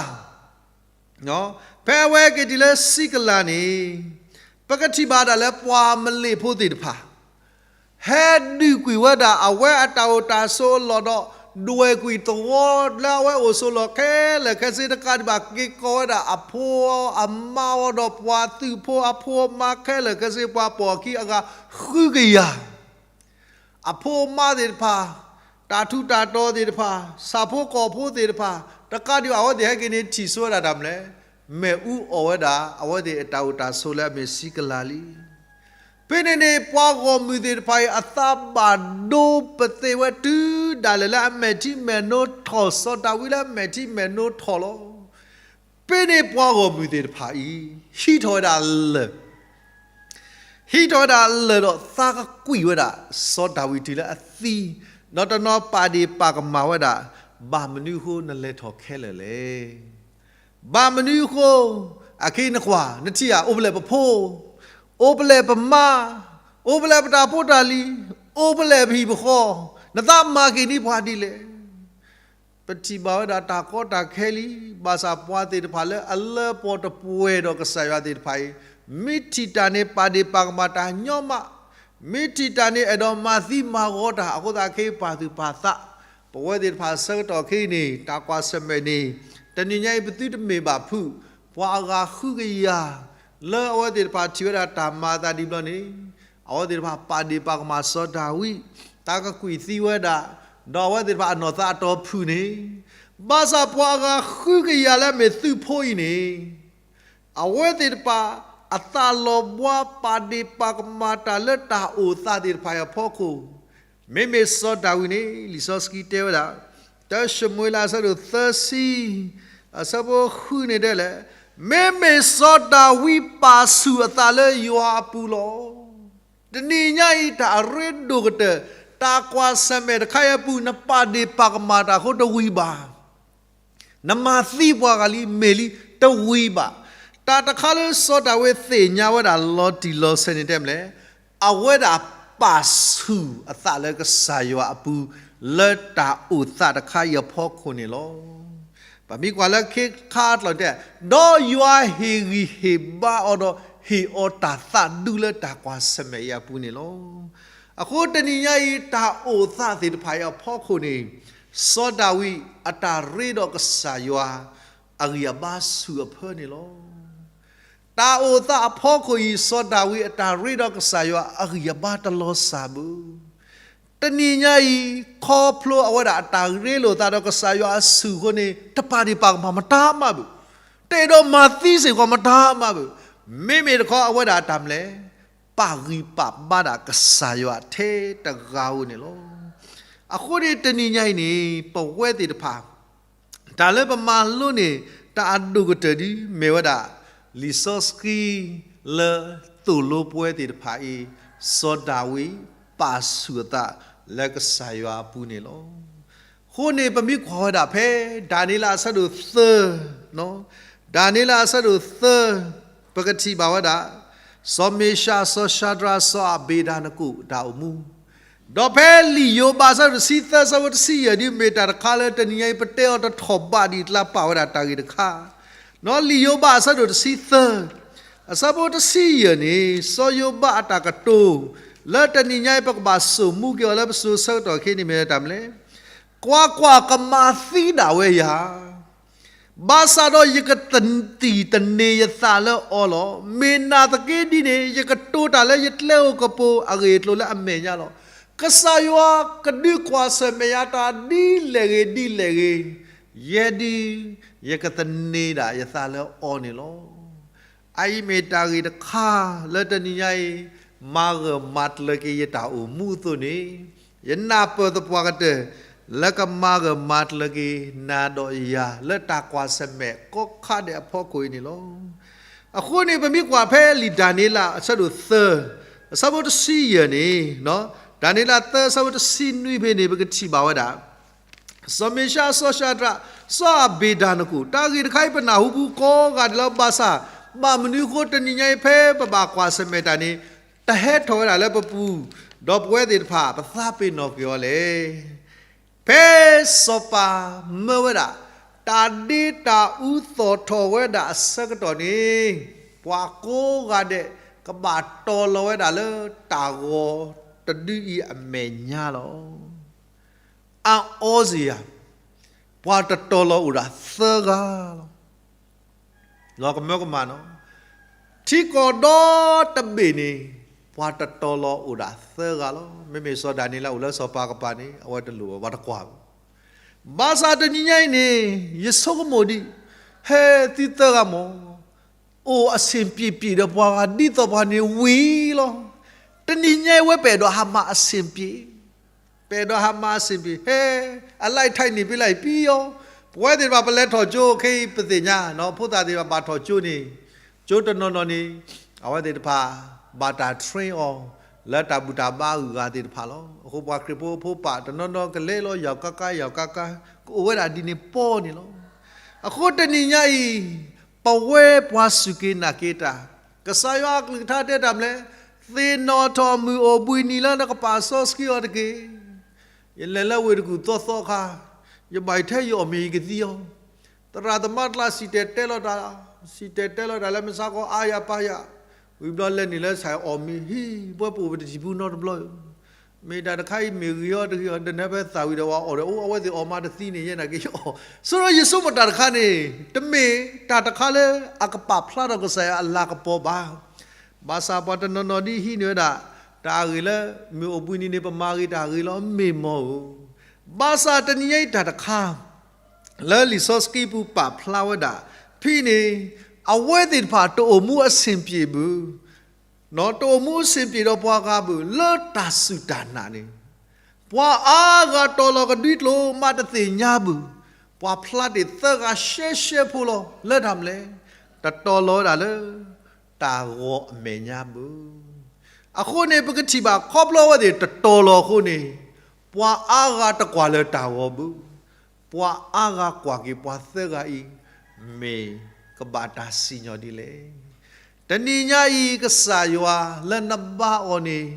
ဖဲအဝဲဟဲက့ၤတုၤလၢစံကလၤန့ၣ်, ပကထံၣ်ဘၣ်ဒၣ်လၢပှၤအမလ့းဖိသ့ၣ်တဖၣ် ဟဲဒုးကွံာ်ဝဲဒၣ်အဝဲအတၢ်အိၣ်တၢ်ဆိးအလီၢ်ဒီး, ဒွဲၣ်ကွံာ်သဝီလၢအဝဲအိၣ်ဆိးလီၢ်ခဲလၢာ်ခဲဆ့တကးဒံးဘၣ် က့ၤကိးဝဲဒၣ်အဖိအမါအီၤဒီးပှၤသုးဖိအဖိအမါခဲလၢာ်ခဲဆ့ ပှၤပိာ်အခံအဂၤဃုကယၤ အဖိအမါသ့ၣ်တဖၣ်, တၢ်ထူးတၢ်တီၤသ့ၣ်တဖၣ်, ဆၣ်ဖိကီၢ်ဖိသ့ၣ်တဖၣ်, တကးဒံးဘၣ်အဝဲသ့ၣ်ဟဲက့ၤန့ၣ်ထံၣ်ဆိဝဲဒၣ်တၢ်မနုၤလဲၣ်, မ့ၣ်အူအီၣ်ဝဲဒၣ် အဝဲသ့ၣ်အတၢ်အိၣ်တၢ်ဆိးလၢအမ့ၢ်စံကလၤလံ. ဖဲန့ၣ်န့ၣ် ပှၤဂီၢ်မုၢ်သ့ၣ်တဖၣ်အံၤ အသးဘၣ်ဒိပသ့ၣ်ဝဲတုၤဒၣ်လဲာ်လၢအမဲာ်ထံမဲာ်နိထီၣ် စီၤဒၤဝံးလၢအမဲာ်ထံမဲာ်နိထီၣ်လီၤ. ဖဲန့ၣ်ပှၤဂီၢ်မုၢ်သ့ၣ်တဖၣ်အံၤ ဟံးထီၣ်ဝဲဒၣ်လၢၢ် ဟံးထီၣ်ဝဲဒၣ်လၢၢ်ဒီးသးကကွံာ်ဝဲဒၣ် စီၤဒၤဝံးတုၤလၢအသံ, ဒီးတနီၤပာ်ဒ့ၣ်ပာ်ကမၣ်ဝဲဒၣ်, ဘၣ်မနုၤအဃိနလဲၤထီၣ်ခဲလၢာ်လဲၣ်. ဘၣ်မနုၤအဃိ, အခဲအံၤနကွၢ် နထံၣ်ဧါ အိၣ်ဖဲလဲၣ်ပဖိ, အိၣ်ဖဲလဲၣ်ပမါ, အိၣ်ဖဲလဲၣ်ပတၢ်ဖိတၢ်လံၤ, အိၣ်ဖဲလဲၣ်ပဟံၣ်ပဃီ, နသးမၤက့ၤန့ၢ်ပှၤဒ်လဲၣ်. ပထံၣ်ဘၣ်ဝဲဒၣ်တၢ်ကီတၢ်ခဲလံ, ဘၣ်ဆၣ်ပှၤသ့ၣ်တဖၣ်လၢအလၢပှဲၤတပှဲၤဒီးကစၢ်ယွၤသ့ၣ်တဖၣ်အံၤ, မ့ၢ်ထံၣ်တၢ်န့ၣ် ပာ်ဒ့ၣ်ပာ်ကမၣ်တၢ်ညီမး, မ့ၢ်ထံၣ်တၢ်န့ၣ် အဲၣ်ဒိးမၤသံမၤဂီၤတၢ်အဃိသတးခဲအံၤ ပာ်သူၣ်ပာ်သး, ပဝဲသ့ၣ်တဖၣ်ဆၢကတီၢ်ခဲအံၤန့ၣ် တၢ်ကွၢ်ဆၢၣ်မဲာ်န့ၣ်, တနံၤညါအံၤပသုတမ့ၢ်ဘၣ်ဖုး, ပှၤအဂၤဃုကယၤ, လၢအဝဲသ့ၣ်တဖၣ်ထံၣ်ဝဲဒၣ်တၢ်မၤအသးဒ်ဘျီန့ၣ်, အဝဲသ့ၣ်တဖၣ်ပာ်ဒ့ၣ်ပာ်ကမၣ်စီၤဒၤဝံး, တၢ်ကကွံာ်သံဝဲဒၣ်, ဒီးအဝဲသ့ၣ်တဖၣ်အနီၢ်သးအတီၤဖုၣ်န့ၣ်, ဘၣ်ဆၣ်ပှၤအဂၤဃုကယၤလၢအမ့ၢ်သုးဖိအံၤန့ၣ် အဝဲသ့ၣ်တဖၣ် အသးလီၤဘှါပာ်ဒ့ၣ်ပာ်ကမၣ်တၢ်လၢတၢ်အိၣ်သးသ့ၣ်တဖၣ်အံၤအဖီခိၣ်, မ့မ့ၢ်စီၤဒၤဝံးန့ၣ် လံာ်စီဆှံတဲဝဲဒၣ်, တၢၡမူၤအ့လးအဆၢဒိၣ်သၢဆံ, အဆၢဖိဃုန့ၣ်တဲလဲၣ်, မ့မ့ၢ်စီၤဒၤဝံးပာ်ဆူၣ်အသးလၢယွၤအပူၤလီၤ. တနံၤညါအံၤတၢ်အရ့ဒိၣ်ကတၢၢ်, တၢ်ကွၢ်ဆၢၣ်မဲာ်တခါအံၤအပူၤ နပာ်ဒ့ၣ်ပာ်ကမၣ်တၢ်အဃိတဝံၤဘၣ် နမၤသံပှၤဂၤလံ မ့ၢ်လံ တဝံၤဘၣ်. တၢ်တခါလၢစီၤဒၤဝံးသ့ၣ်ညါဝဲဒၣ်လီၤတံၢ်လီၤဆဲးန့ၣ်တဲမနုၤလဲၣ်, အဝဲဒၣ်ပာ်ဆူၣ်အသးလၢကစၢ်ယွၤအပူၤ လၢတၢ်အိၣ်သးတခါအံၤအဖီခိၣ်န့ၣ်လီၤ. ပမ့ၢ်ကွၢ်လၢခ့ခါအကျိာ်တဲ, ဒီးယွၤဟ့ၣ်ဂံၢ်ဟ့ၣ်ဘါအီၤဒီး ဟ့ၣ်အီၤတၢ်သးဒူလၢတၢ်ကွၢ်ဆၢၣ်မဲာ်အံၤအပူၤန့ၣ်လီၤ. အဃိတနံၤညါအံၤ တၢ်အိၣ်သးသ့ၣ်တဖၣ်အံၤအဖီခိၣ်န့ၣ်, စီၤဒၤဝံးအတၢ်ရ့ဒီးကစၢ်ယွၤ အဂံၢ်အဘါဆူၣ်အဖၢန့ၣ်လီၤ. တၢ်အိၣ်သးအဖီခိၣ်အံၤ စီၤဒၤဝံးအတၢ်ရ့ဒီးကစၢ်ယွၤအဂံၢ်အဘါတလီၤစၢ်ဘၣ်. တနံၤညါအံၤ ခီဖျိအဝဲဒၣ်အတၢ်ရ့လိာ်သးဒီးကစၢ်ယွၤအဆူၣ်အဃိန့ၣ် တပာ်ဒ့ၣ်ပာ်ကမၣ်မတၤမးဘၣ်. တအဲၣ်ဒိးမၤသံစ့ၢ်ကီးမတၤမးဘၣ်. မ့မ့ၢ်တခီအဝဲဒၣ်အတၢ်မနုၤလဲၣ်, ပာ်ဂံၢ်ပာ်ဘါဒၣ်ကစၢ်ယွၤထဲတဂၤဧိၤန့ၣ်လီၤ. အဃိန့ၣ်တနံၤညါအံၤန့ၣ် ပဝဲသ့ၣ်တဖၣ် တၢ်လၢပမၤလိန့ၣ် တၢ်အဒိၣ်ကတၢၢ်ဒ်မ့ၢ်ဝဲဒၣ် လံာ်စီဆှံလၢသိၣ်လိပဝဲသ့ၣ်တဖၣ်အံၤ, စီၤဒၤဝံးပာ်ဆူၣ်အသးလၢကစၢ်ယွၤအပူၤန့ၣ်လီၤ. အဃိန့ၣ် ပမ့ၢ်ကွၢ်ဝဲဒၣ်ဖဲ ဒၤနံးယ့လးအဆၢဒိၣ်သၢ, ဒၤနံးယ့လးအဆၢဒိၣ်သၢ, ပကထံၣ်ဘၣ်ဝဲဒၣ် စီၤမ့ၡး, စီၤၡၤဒြး, စီၤအဘ့းနကိၣ်အတၢ်အိၣ်မူ ဒီးဖဲလံာ်ယိၤဘးအဆၢဒိၣ်တဆံသၢ အဆၢဖိတဆံယဲၢ်ဒ်မ့ၢ်တၢ်တခါလၢတနံၤညါအံၤ ပတဲအီၤတထီၣ်ဘးဒ်အံၤ တလၢပာ်ဝဲဒၣ်တၢ်ဂ့ၢ်တခါ, ဒီးလံာ်ယိၤဘးအဆၢဒိၣ်တဆံသၢ, အဆၢဖိတဆံယဲၢ်န့ၣ် စီၤယိၤဘးအတၢ်ကတိၤ လၢတနံၤညါအံၤ ပကဘၣ်စိာ်မူက့ၤအီၤလၢပစိၤဆၢကတီၢ်ခဲအံၤန့ၣ်မ့ၢ်တၢ်မနုၤလဲၣ်, ကွၢ်ကွၢ်, ကမၤသံဒၣ်ဝဲယၤ ဘၣ်ဆၣ်ဒီးယကတံၢ်သန့ၤယသးလၢအီၤလီၤ. မ့ၢ်နာ်သက့ဒ်န့ၣ် ယကတိၤတၢ်လၢယကျဲဧိၤကပူၤအဂ့ၢ်အကျိၤလၢအမဲာ်ညါလီၤ. ကစၢ်ယွၤကဒုးကွၢ်ဆၢၣ်မဲာ်ယၤတၢ်ဒ်လဲၣ်ဂ့ၤဒ်လဲၣ်ဂ့ၤ, ယဲဒၣ်ယကသန့ၤဒၣ်ယသးလၢအီၤန့ၣ်လီၤ. အအံၤမ့ၢ်တၢ်ဂ့ၢ်တခါလၢတနံၤညါအံၤ မၤဂၢၢ်မၤကျၢၤက့ၤယတၢ်အိၣ်မူအသိးန့ၣ်, ယနၢ်ပၢၢ်သပှၢ်ကတၢၢ် လၢကမၤဂၢၢ်မၤကျၢၤက့ၤနၤဒီးယၤ လၢတၢ်ကွၢ်ဆၢၣ်မဲာ်ကိးခါဒဲးအဖီခိၣ်အံၤန့ၣ်လီၤ. အဃိန့ၣ် ပမ့ၢ်ကွၢ်ဖဲလံာ်ဒၤနံးယ့လး အဆၢဒိၣ်သၢ, အဆၢဖိတဆံယဲၢ်န့ၣ်, ဒၤနံးယ့လးသၢ အဆၢဖိတဆံနွံဖဲန့ၣ် ပကထံၣ်ဘၣ်ဝဲဒၣ် စီၤမ့ၡး, စီၤၡၤဒြး, စီၤအဘ့းနကိၤ, တၢ်ဂ့ၢ်တခါအံၤပနၢ်ဟူပူၤကိးဂၤဒဲးလီၤ. ဘၣ်ဆၣ် ဘၣ်မနုၤအဃိ တနံၤညါအံၤ ဖဲပဘၣ်ကွၢ်ဆၢၣ်မဲာ်တၢ်န့ၣ် တဟဲထီၣ်ဝဲဒၣ်လၢပပူၤ, ဒီးပဝဲသ့ၣ်တဖၣ် ပသးပ့ၤနီၣ်က့ၤအီၤလဲၣ်. ဖဲစီၤပၤမၢဝဲဒၣ် တၢ်ဒ့တၢ်အူသီၣ်ထီၣ်ဝဲဒၣ်အဆၢကတီၢ်န့ၣ်, ပှၤကိးဂၤဒဲး ကဘၣ်တီၤလီၤဝဲဒၣ်လၢတၢ်ဂီၤတဒုအံၤအမဲာ်ညါလီၤ. အါအီစ့ယၤ, ပှၤတတီၤလီၤအိၣ်ဒၣ်သၢဂၤလီၤ. လီၤကမၢကမၣ်နီၤ, ထံကီၢ်ဒီတဘ့ၣ်န့ၣ် ပှၤတတီၤလီၤအိၣ်ဒၣ်သၢဂၤလီၤ. မ့မ့ၢ်စီၤဒၤနံးယ့လးအိၣ်လၢစီၤပၤကပၤန့ၣ် အဝဲတလိၣ်ဘၣ် ပှၤတကွၢ်ဘၣ်. ဘၣ်ဆၣ်တနံၤညါအံၤန့ၣ် ယဆိကမိၣ်ဒံး, ဟဲသုသၢဂၤမး အိၣ်အဆ့ၣ်ပျံးပျံးဒီးပှၤဂၤ ဒ်သိးပှၤန့ၣ်ဝံၤလီၤ. တနံၤညါအံၤဝဲပအဲၣ်ဒိးဟးမၤအဆ့ၣ်ပျံး ပအဲၣ်ဒိးဟးမၤအဆ့ၣ်ပျံး ဟဲ အလၢၢ်ထံန့ၣ် ပလၢပံအီၤ, ပဝဲသ့ၣ်တဖၣ်ပလဲၤထီၣ်ကၠိခဲအံၤပသ့ၣ်ညါ, ဖိသၣ်သ့ၣ်တဖၣ်ဘၣ်ထီၣ်ကၠိန့ၣ်, ကၠိတနီၤနီၤန့ၣ် အဝဲသ့ၣ်တဖၣ် ဘၣ်တၢ် train အီၤ လၢတၢ်ဘူၣ်တၢ်ဘါအဂုၤအဂၤသ့ၣ်တဖၣ်လီၤ. အဃိပှၤခရံာ်ဖိအဖိပၢ်တနီၤနီၤကလဲၤလီၤယီၤကါကါယီၤကါကါ, ကအိၣ်ဝဲဒၣ်ဒ်န့ၣ်ပီန့ၣ်လီၤ. အဃိတနံၤညါအံၤ ပဝဲပှၤစူၢ်က့ၤနာ်က့ၤတၢ်, ကစၢ်ယွၤအကလုၢ်ကထါတဲတၢ်မနုၤလဲၣ်, သ့ၣ်နီၣ်ထီၣ်မုၢ်အိၣ်ဘှံးနံၤလၢနကပာ်စီဆှံအီၤတက့ၢ်. ယလဲၤလၢဝ့ၢ်တကူၣ်သီသီအခါ, ယဘၣ်ထဲယအီၣ်မ့ၤယကသံအီၤ, သရၣ်သမါကျါစံၣ်တဲၤတဲလီၤတၢ်, စံၣ်တဲၤတဲလီၤတၢ်လၢမုၢ်ဆါခီအါယၤပၢ်ယၤ, ဝံၤဘျီလဲၤနုာ်လၢဆၣ်အီၣ်မ့ၤဟံၣ်, ပှၤပအိၣ်ပတထံၣ်ပူၤနီတဘျီ, မ့ၢ်တၢ်တခါအံၤမ့ၢ်ဂ့ၤအီၤတဂ့ၤအီၤ ဒ်န့ၣ်ဖဲသၣ်ဝံၤဒီးဝဲအီၣ်ဒီးအိၣ် အဝဲသ့ၣ်အီၣ်မးတသံန့ၣ် ယဲနာ်က့ၤယအီၣ်, ဆိဒီးယဆိကမိၣ်တၢ်တခါန့ၣ် တမ့ၢ်တၢ်တခါလၢအကပာ်ဖျါထီၣ်ကစၢ်ယွၤအလၤကပီၤဘၣ်. ဘၣ်ဆၣ်ပှၤတနီၤနီၤဒ်ဟံးန့ၢ်ဝဲဒၣ် တၢ်အဂ့ၢ်လၢ မ့ၢ်အိၣ်ဘှံးနံၤန့ၣ် ပမၤဂ့ၤတၢ်ဂ့ၤလီၤ မ့ၢ်မီၢ်ဧိၤ, ဘၣ်ဆၣ်တနံၤညါအံၤတၢ်တခါ လၢလံာ်စီဆှံပူၤပာ်ဖျါဝဲဒၣ် ဖဲန့ၣ် အဝဲသ့ၣ်တဖၣ်တအိၣ်မူအဆ့ၣ်ပျံးဘၣ်, တအိၣ်မူအဆ့ၣ်ပျံးဒီးပှၤဂၤဘၣ် လၢတၢ်စူၢ်တၢ်နာ်န့ၣ်, ပှၤအါဂၤတီၤလီၤကဒွံကျိာ်မးတသ့ၣ်ညါဘၣ်, ပှၤဖျါတ့ၢ်သၢဂၤရှဲရှဲဖိလီၤ လၢတၢ်မနုၤလဲၣ်, တတီၤလီၤဝဲဒၣ်လၢ တၢ်ဂီၤအမဲာ်ညါဘၣ်. အဃိန့ၣ် ပကထံၣ်ဘၣ်ခီဖျိအဝဲသ့ၣ်တတီၤလီၤအဃိန့ၣ်, ပှၤအါဂၤတကွၢ်လၢတၢ်ဂီၤဘၣ်, ပှၤအါဂၤကွၢ်က့ၤပှၤသၢဂၤအံၤ မ့ၢ်ကဘၣ်တၢ်စံၣ်ညီၣ်ဒ်လဲၣ်. တနံၤညါအံၤ ကစၢ်ယွၤလၢနဘါအီၤန့ၣ်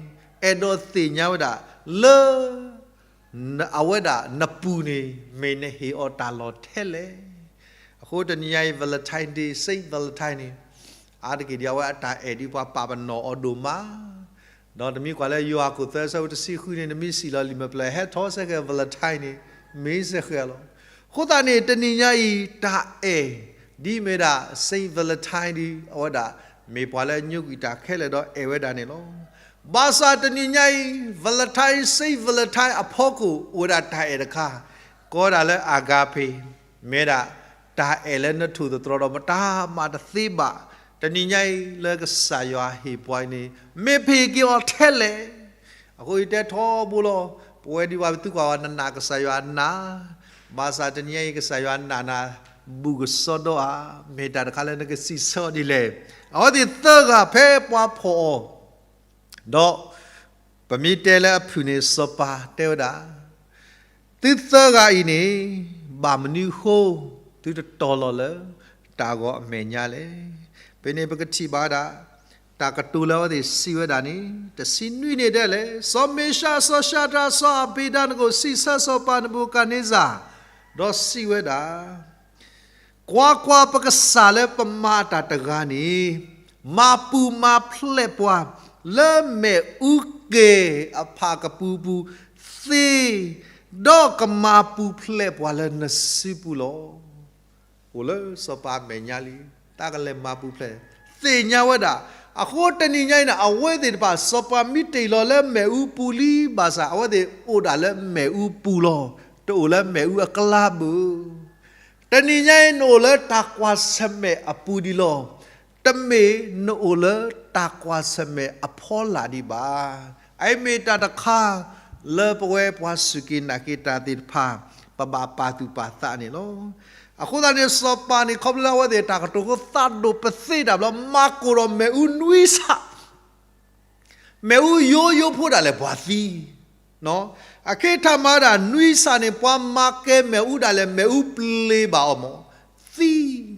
အဲၣ်ဒိးသ့ၣ်ညါဝဲဒၣ်လၢ အဝဲဒၣ်နပူၤန့ၣ် မ့ၢ်နဟ့ၣ်အီၤတၢ်လီၢ်ထဲလဲၣ်. အဃိတနံၤညါအံၤ Valentine Day, Saint Valentine န့ၣ် အါတက့ၢ်ဒ်အဝဲအတၢ်အဲၣ်ဒ်ပှၤပာ်ပနီၣ်အီၤဒိၣ်မး, ဒီးနမ့ၢ်ကွၢ်လၢယိၤဟၣ်ခိၣ်သၢ အဆၢဖိတဆံဃုန့ၣ် နမ့ၢ်စံၣ်လီၤလံာ်မဲာ်ဖျၢၣ် ဟဲထီၣ်စ့ၢ်ကီး Valentine န့ၣ် မ့ၢ်စ့ၢ်ကီးလီၤ. အဃိသတးန့ၣ် တနံၤညါအံၤ တၢ်အဲၣ် ဒ်မ့ၢ်ဒၣ် Saint Valentine ဒ်အဝဲဒၣ် မ့ၢ်ပှၤလၢညိကွံာ်တၢ်ခဲလၢာ်ဒီးအဲၣ်ဝဲဒၣ်န့ၣ်လီၤ. ဘၣ်ဆၣ်တနံၤညါအံၤ Valentine, Saint Valentine အဖီခိၣ် အိၣ်ဝဲဒၣ်တၢ်အဲၣ်တခါ ကိးဝဲဒၣ်လၢ agape, မ့ၢ်ဝဲဒၣ် တၢ်အဲၣ်လၢနထိၣ်သတြီၤဒီးမတၤမးတသ့ဘၣ်. တနံၤညါအံၤလၢကစၢ်ယွၤဟ့ၣ်ပှၤအံၤန့ၣ် မ့ၢ်ပဟ့ၣ်က့ၤအီၤထဲလဲၣ်. အဃိယတဲထီဘိလီၤ, ပဝဲဒ်ပှၤပသုကွၢ်ဝဲ နနာ်ကစၢ်ယွၤနၤ, ဘၣ်ဆၣ်တနံၤညါအံၤ ကစၢ်ယွၤနာ်နၤ ဘူၣ်ကစီဒီဧါ, မ့ၢ်တၢ်တခါလၢနကစံးဆၢအီၤဒ်လဲၣ်. အဝဲသ့ၣ်သၢဂၤဖဲပှၤဖီၣ်အီၤ ဒီး ပမ့ၢ်တဲလၢအဖုၣ်န့ၣ် စီၤပၤတဲဝဲဒၣ်, သုသၢဂၤအံၤန့ၣ် ဘၣ်မနုၤအဃိ သုတတီၤလီၤလၢ တၢ်ဂီၤအမဲာ်ညါလဲၣ်. ဖဲန့ၣ်ပကထံၣ်ဘၣ်ဝဲဒၣ် တၢ်ကတိၤလၢအဝဲသ့ၣ်စံးဝဲဒၣ်န့ၣ် တဆံနွံန့ၣ်ဒ်လဲၣ်, စီၤမ့ၡး, စီၤၡၤဒြး, စီၤအဘ့းနကိၤ စံးဆၢစီၤပၤနဘူၤခၣ်နံစၢ်, ဒီးစံးဝဲဒၣ် ကွၢ်ကွၢ်, ပကစၢ်လၢပမၤတၢ်တဂၤန့ၣ် မၤပူၤမၤဖျဲးပှၤ လၢမ့ၣ်အူကဲၤအဖၣ်ကပူၤပူၤသ့, ဒီးကမၤပူၤဖျဲးပှၤလၢနစုပူၤလီၤ. အိၣ်လၢစီၤပၤအမဲာ်ညါလံ, တၢ်ကလဲၤမၤပူၤဖျဲး သ့ၣ်ညါဝဲဒၣ်. အဃိတနံၤညါအံၤန့ၣ် အဝဲသ့ၣ်တဖၣ် စီၤပၤမ့ၢ်တ့ၢ်လီၤလၢမ့ၣ်အူပူၤလံဘၣ်ဆၣ် အဝဲသ့ၣ်အိၣ်ဒၣ်လၢမ့ၣ်အူပူၤလီၤ. တအိၣ်လၢမ့ၣ်အူအကျါဘၣ်. တနံၤညါအံၤ နအိၣ်လၢတၢ်ကွၢ်ဆၢၣ်မဲာ်အပူၤဒံးလီၤ. တမ့ၢ်နအိၣ်လၢတၢ်ကွၢ်ဆၢၣ်မဲာ်အဖီလာ်ဒံးဘၣ်. အအံၤမ့ၢ်တၢ်တခါ လၢပဝဲပှၤစူၢ်က့ၤနာ်က့ၤတၢ်သ့ၣ်တဖၣ် ပဘၣ်ပာ်သူၣ်ပာ်သးန့ၣ်လီၤ. အဃိသတးန့ၣ် စီၤပၤန့ၣ် ခီဖျိလၢအဝဲသ့ၣ်တၢ်ကတိၤဖိသးဒိၣ်ပသ့ၣ်တၢ်ဘျီ မၤကိၢ်ဒီးမ့ၣ်အူနွံဆၣ် မ့ၣ်အူယိယိဖိဒၣ်လဲာ်ပှၤသံ, အကဲထီၣ်မၤဒၣ်နွံဆၣ်န့ၣ် ပှၤမၤကဲမ့ၣ်အူဒၣ်လဲာ် မ့ၣ်အူပျ့ၤဘၣ်အီၤမ့ၢ်သံ.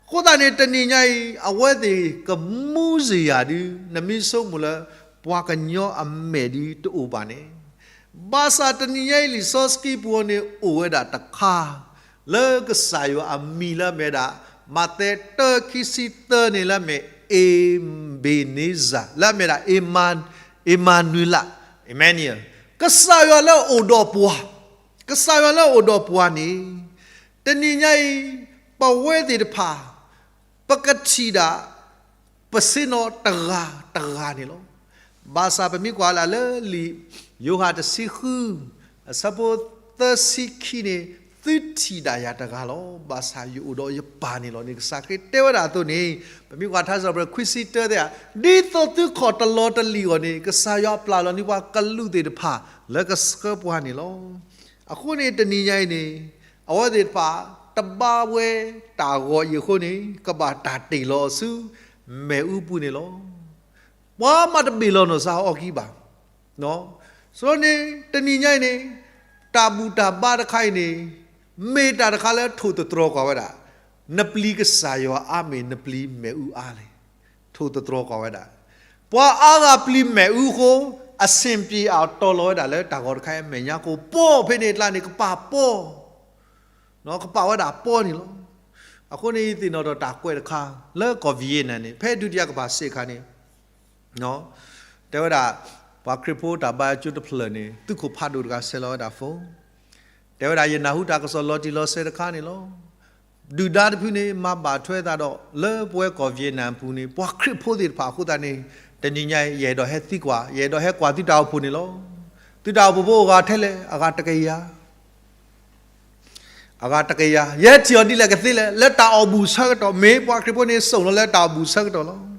အဃိသတးန့ၣ် တနံၤညါအံၤ အဝဲသ့ၣ်ကမူစ့ၢ်ယၤဒုး နမ့ၢ်ဆိကမိၣ်လၢ ပှၤကညီအမဲာ်ဒုးတအိၣ်ဘၣ်န့ၣ်, ဘၣ်ဆၣ်တနံၤညါအံၤ လံာ်စီဆှံပူၤန့ၣ် အိၣ်ဝဲဒၣ်တခါ လၢကစၢ်ယွၤအမံၤလၢအမ့ၢ်ဒၣ် မးသဲတၢခံဆံသၢန့ၣ် လၢအမ့ၢ်အ့ဘ့ၤန့စၢ် လၢအမ့ၢ်ဒၣ် အ့မၤနူၤလး Emmanuel, ကစၢ်ယွၤလၢအအိၣ်ဒီးပှၤ, ကစၢ်ယွၤလၢအအိၣ်ဒီးပှၤန့ၣ် တနံၤညါအံၤ ပဝဲသ့ၣ်တဖၣ် ပကထံၣ်ဒၣ် ပဆ့ၣ်နီၤတဂၤတဂၤန့ၣ်လီၤ. ဘၣ်ဆၣ်ပမ့ၢ်ကွၢ်လၢလံာ်ယိၤဟၣ်တဆံဃု အဆၢဖိသၢဆံခံန့ၣ်, သုထံၣ်ဒၣ်ယၤတဂၤလီၤ. ဘၣ်ဆၣ်ယအိၣ်ဒီးယပၢ်န့ၣ်လီၤန့ၣ် ကစၢ်ခရံာ်တဲဝဲဒၣ်အသိးန့ၣ်, ပမ့ၢ်ကွၢ်ထါစံးထီၣ်ပတြၢၤခွံဆံတၢသ့ၣ်ဧါ, ဒ်သိးသုခီၣ်တလီၤတလံၤအဂီၢ်န့ၣ် ကစၢ်ယွၤပျၢ်လီၤန့ၢ်ပှၤကလူးသ့ၣ်တဖၣ် လၢကဆှၢပှၤန့ၣ်လီၤ. အဃိန့ၣ်တနံၤညါအံၤန့ၣ် အဝဲသ့ၣ်တဖၣ် တဘါဝဲတၢ်ဂီၤအံၤအဃိန့ၣ် ကဘၣ်တၢ်တ့ၢ်လီၤအီၤဆူ မ့ၣ်အူပူၤန့ၣ်လီၤ. ပှၤမၤတဘ့ၣ်လီၤနီၢ်စၢ်အီၣ်ကံဘၣ်. ဆိန့ၣ် တနံၤညါအံၤန့ၣ် တၢ်ဘူၣ်တၢ်ဘါတခါအံၤန့ၣ် မ့ၢ်တၢ်တခါလၢထိၣ်သတြီၤကွၢ်ဝဲဒၣ်, နပျံၤကစၢ်ယွၤအါမ့ၢ်နပျံၤမ့ၣ်အူအါလဲၣ်. ထိၣ်သတြီၤကွၢ်ဝဲဒၣ်, ပှၤအါဂၤပျံၤမ့ၣ်အူအဃိ အဆင်ပြေအတီၤလီၤဝဲဒၣ်လၢတၢ်ဂီၤတခါအံၤ အမဲာ်ညါကိၢ်ပီၢ်ဖဲန့ၣ်အကျါန့ၣ် ကပာ်ပီၢ် ကပာ်ဝဲဒၣ်ပီၢ်န့ၣ်လီၤ. အဃိန့ၣ် ယသ့ၣ်နီၣ်ဒီးတၢ်ကွဲးတခါ လၢကီၢ် Vietnam န့ၣ် ဖဲဒုတိယကမ္ဘာစစ်အခါန့ၣ် တဲဝဲဒၣ် ပှၤခရံာ်ဖိတၢ်ဘါအကၠိတဖျၢၣ်န့ၣ် သုးခိၣ်ဖးဒိၣ်တဂၤဆဲးလီၤဝဲဒၣ် phone, တဲဝဲဒၣ် ယနၢ်ဟူတၢ်ကစီၣ်လီၤတံၢ်လီၤဆဲးတခါန့ၣ်လီၤ. ဒုၣ်ဒါတဖုန့ၣ် မၤဘၣ်ထွဲသးဒီး လၢပဝဲကီၢ် Vietnam အပူၤန့ၣ် ပှၤခရံာ်ဖိသ့ၣ်တဖၣ်အဃိသတးန့ၣ် တနံၤညါအံၤ ယအဲၣ်ဒိးဟဲသံကွၢ်, ယအဲၣ်ဒိးဟဲကွၢ်သုတၢ်အိၣ်ဖှိၣ်န့ၣ်လီၤ. သုတၢ်အိၣ်ဖှိၣ်ဖိအဂၤထဲလဲၣ်, အဂၤတကယၤ အဂၤတကယၤ, ယဲထံၣ်အီၤဒ်လဲၣ်ကသ့လဲၣ်, လၢတၢ်အီၣ်ဘူၣ်ဆၢကတီၢ်, မ့ၢ်ပှၤခရံာ်ဖိန့ၣ် စိာ်လီၤလၢတၢ်အီၣ်ဘူၣ်ဆၢကတီၢ်လီၤ.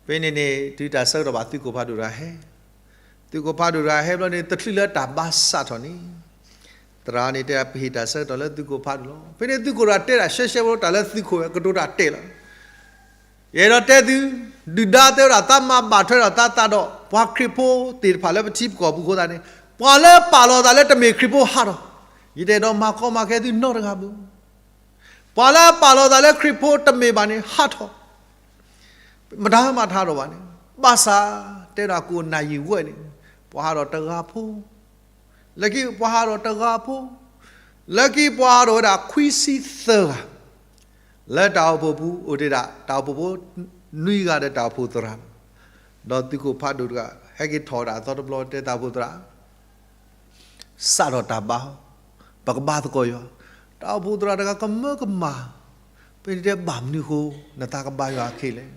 ဖဲန့ၣ်န့ၣ် တုၤတၢ်ဆၢကတီၢ်ဘၣ် သုးခိၣ်ဖးဒိၣ်တဂၤဟဲ, သုးခိၣ်ဖးဒိၣ်တဂၤဟဲဘျီန့ၣ် တချုးလၢတၢ်ဘါစးထီၣ်န့ၣ်, သရၣ်န့ၣ်တဲဒၣ် ပဟ့ၣ်တၢ်ဆၢကတီၢ်လၢသုးခိၣ်ဖးဒိၣ်လီၤ. ဖဲန့ၣ်သုးခိၣ်တဂၤတဲဒၣ်ရှဲရှဲဖိ တၢ်လၢသုးခိၣ်ကတိၤတၢ်တဲာ်လီၤ. ယအဲၣ်ဒိးတဲသု, ဒုၣ်ဒါတဲဝဲဒၣ် သးမၤဘၣ်ထွဲဒီးသးသးဒီး ပှၤခရံာ်ဖိသ့ၣ်တဖၣ်လၢပထံပကီၢ်ပူၤအဃိသတးန့ၣ်, ပှၤလၢပာ်လီၤသးလၢတမ့ၢ်ခရံာ်ဖိဟးထီၣ်, ယတအဲၣ်ဒိးမၤကီမၤခဲသုနီတဂၤဘၣ်. ပှၤလၢပာ်လီၤသးလၢခရံာ်ဖိတမ့ၢ်ဘၣ်န့ၣ် ဟးထီၣ်, မတၤမၤတဟးထီၣ်ဘၣ်န့ၣ်, ဘၣ်ဆၣ် တဲဒၣ်ကိးနၢ်ယံၤဝဲန့ၣ်, ပှၤဟးထီၣ်တဂၤဖိ လၢခံပှၤဟးထီၣ်တဂၤဖိ, လၢခံပှၤဟးထီၣ်ဝဲဒၣ်ခွံဆံသၢဂၤ, လၢတၢ်အိၣ်ဖှိၣ်ပူၤ အိၣ်တ့ၢ်ဒၣ် တၢ်အိၣ်ဖှိၣ်ဖိနွံဂၤဒီးတၢ်အိၣ်ဖှိၣ်သရၣ်, ဒီးသုးခိၣ်ဖးဒိၣ်တဂၤ ဟဲက့ၤထီၣ်ဝဲဒၣ်အသီတဘျီ တဲတၢ်အိၣ်ဖှိၣ်သရၣ် စးထီၣ်တၢ်ဘါ, ပကဘါသကိးယွၤ, တၢ်အိၣ်ဖှိၣ်သရၣ်တဂၤကမၢကမၣ်, ဖဲန့ၣ်တဲဘၣ်မနုၤအဃိ နသးကဘါယွၤခဲလၢာ်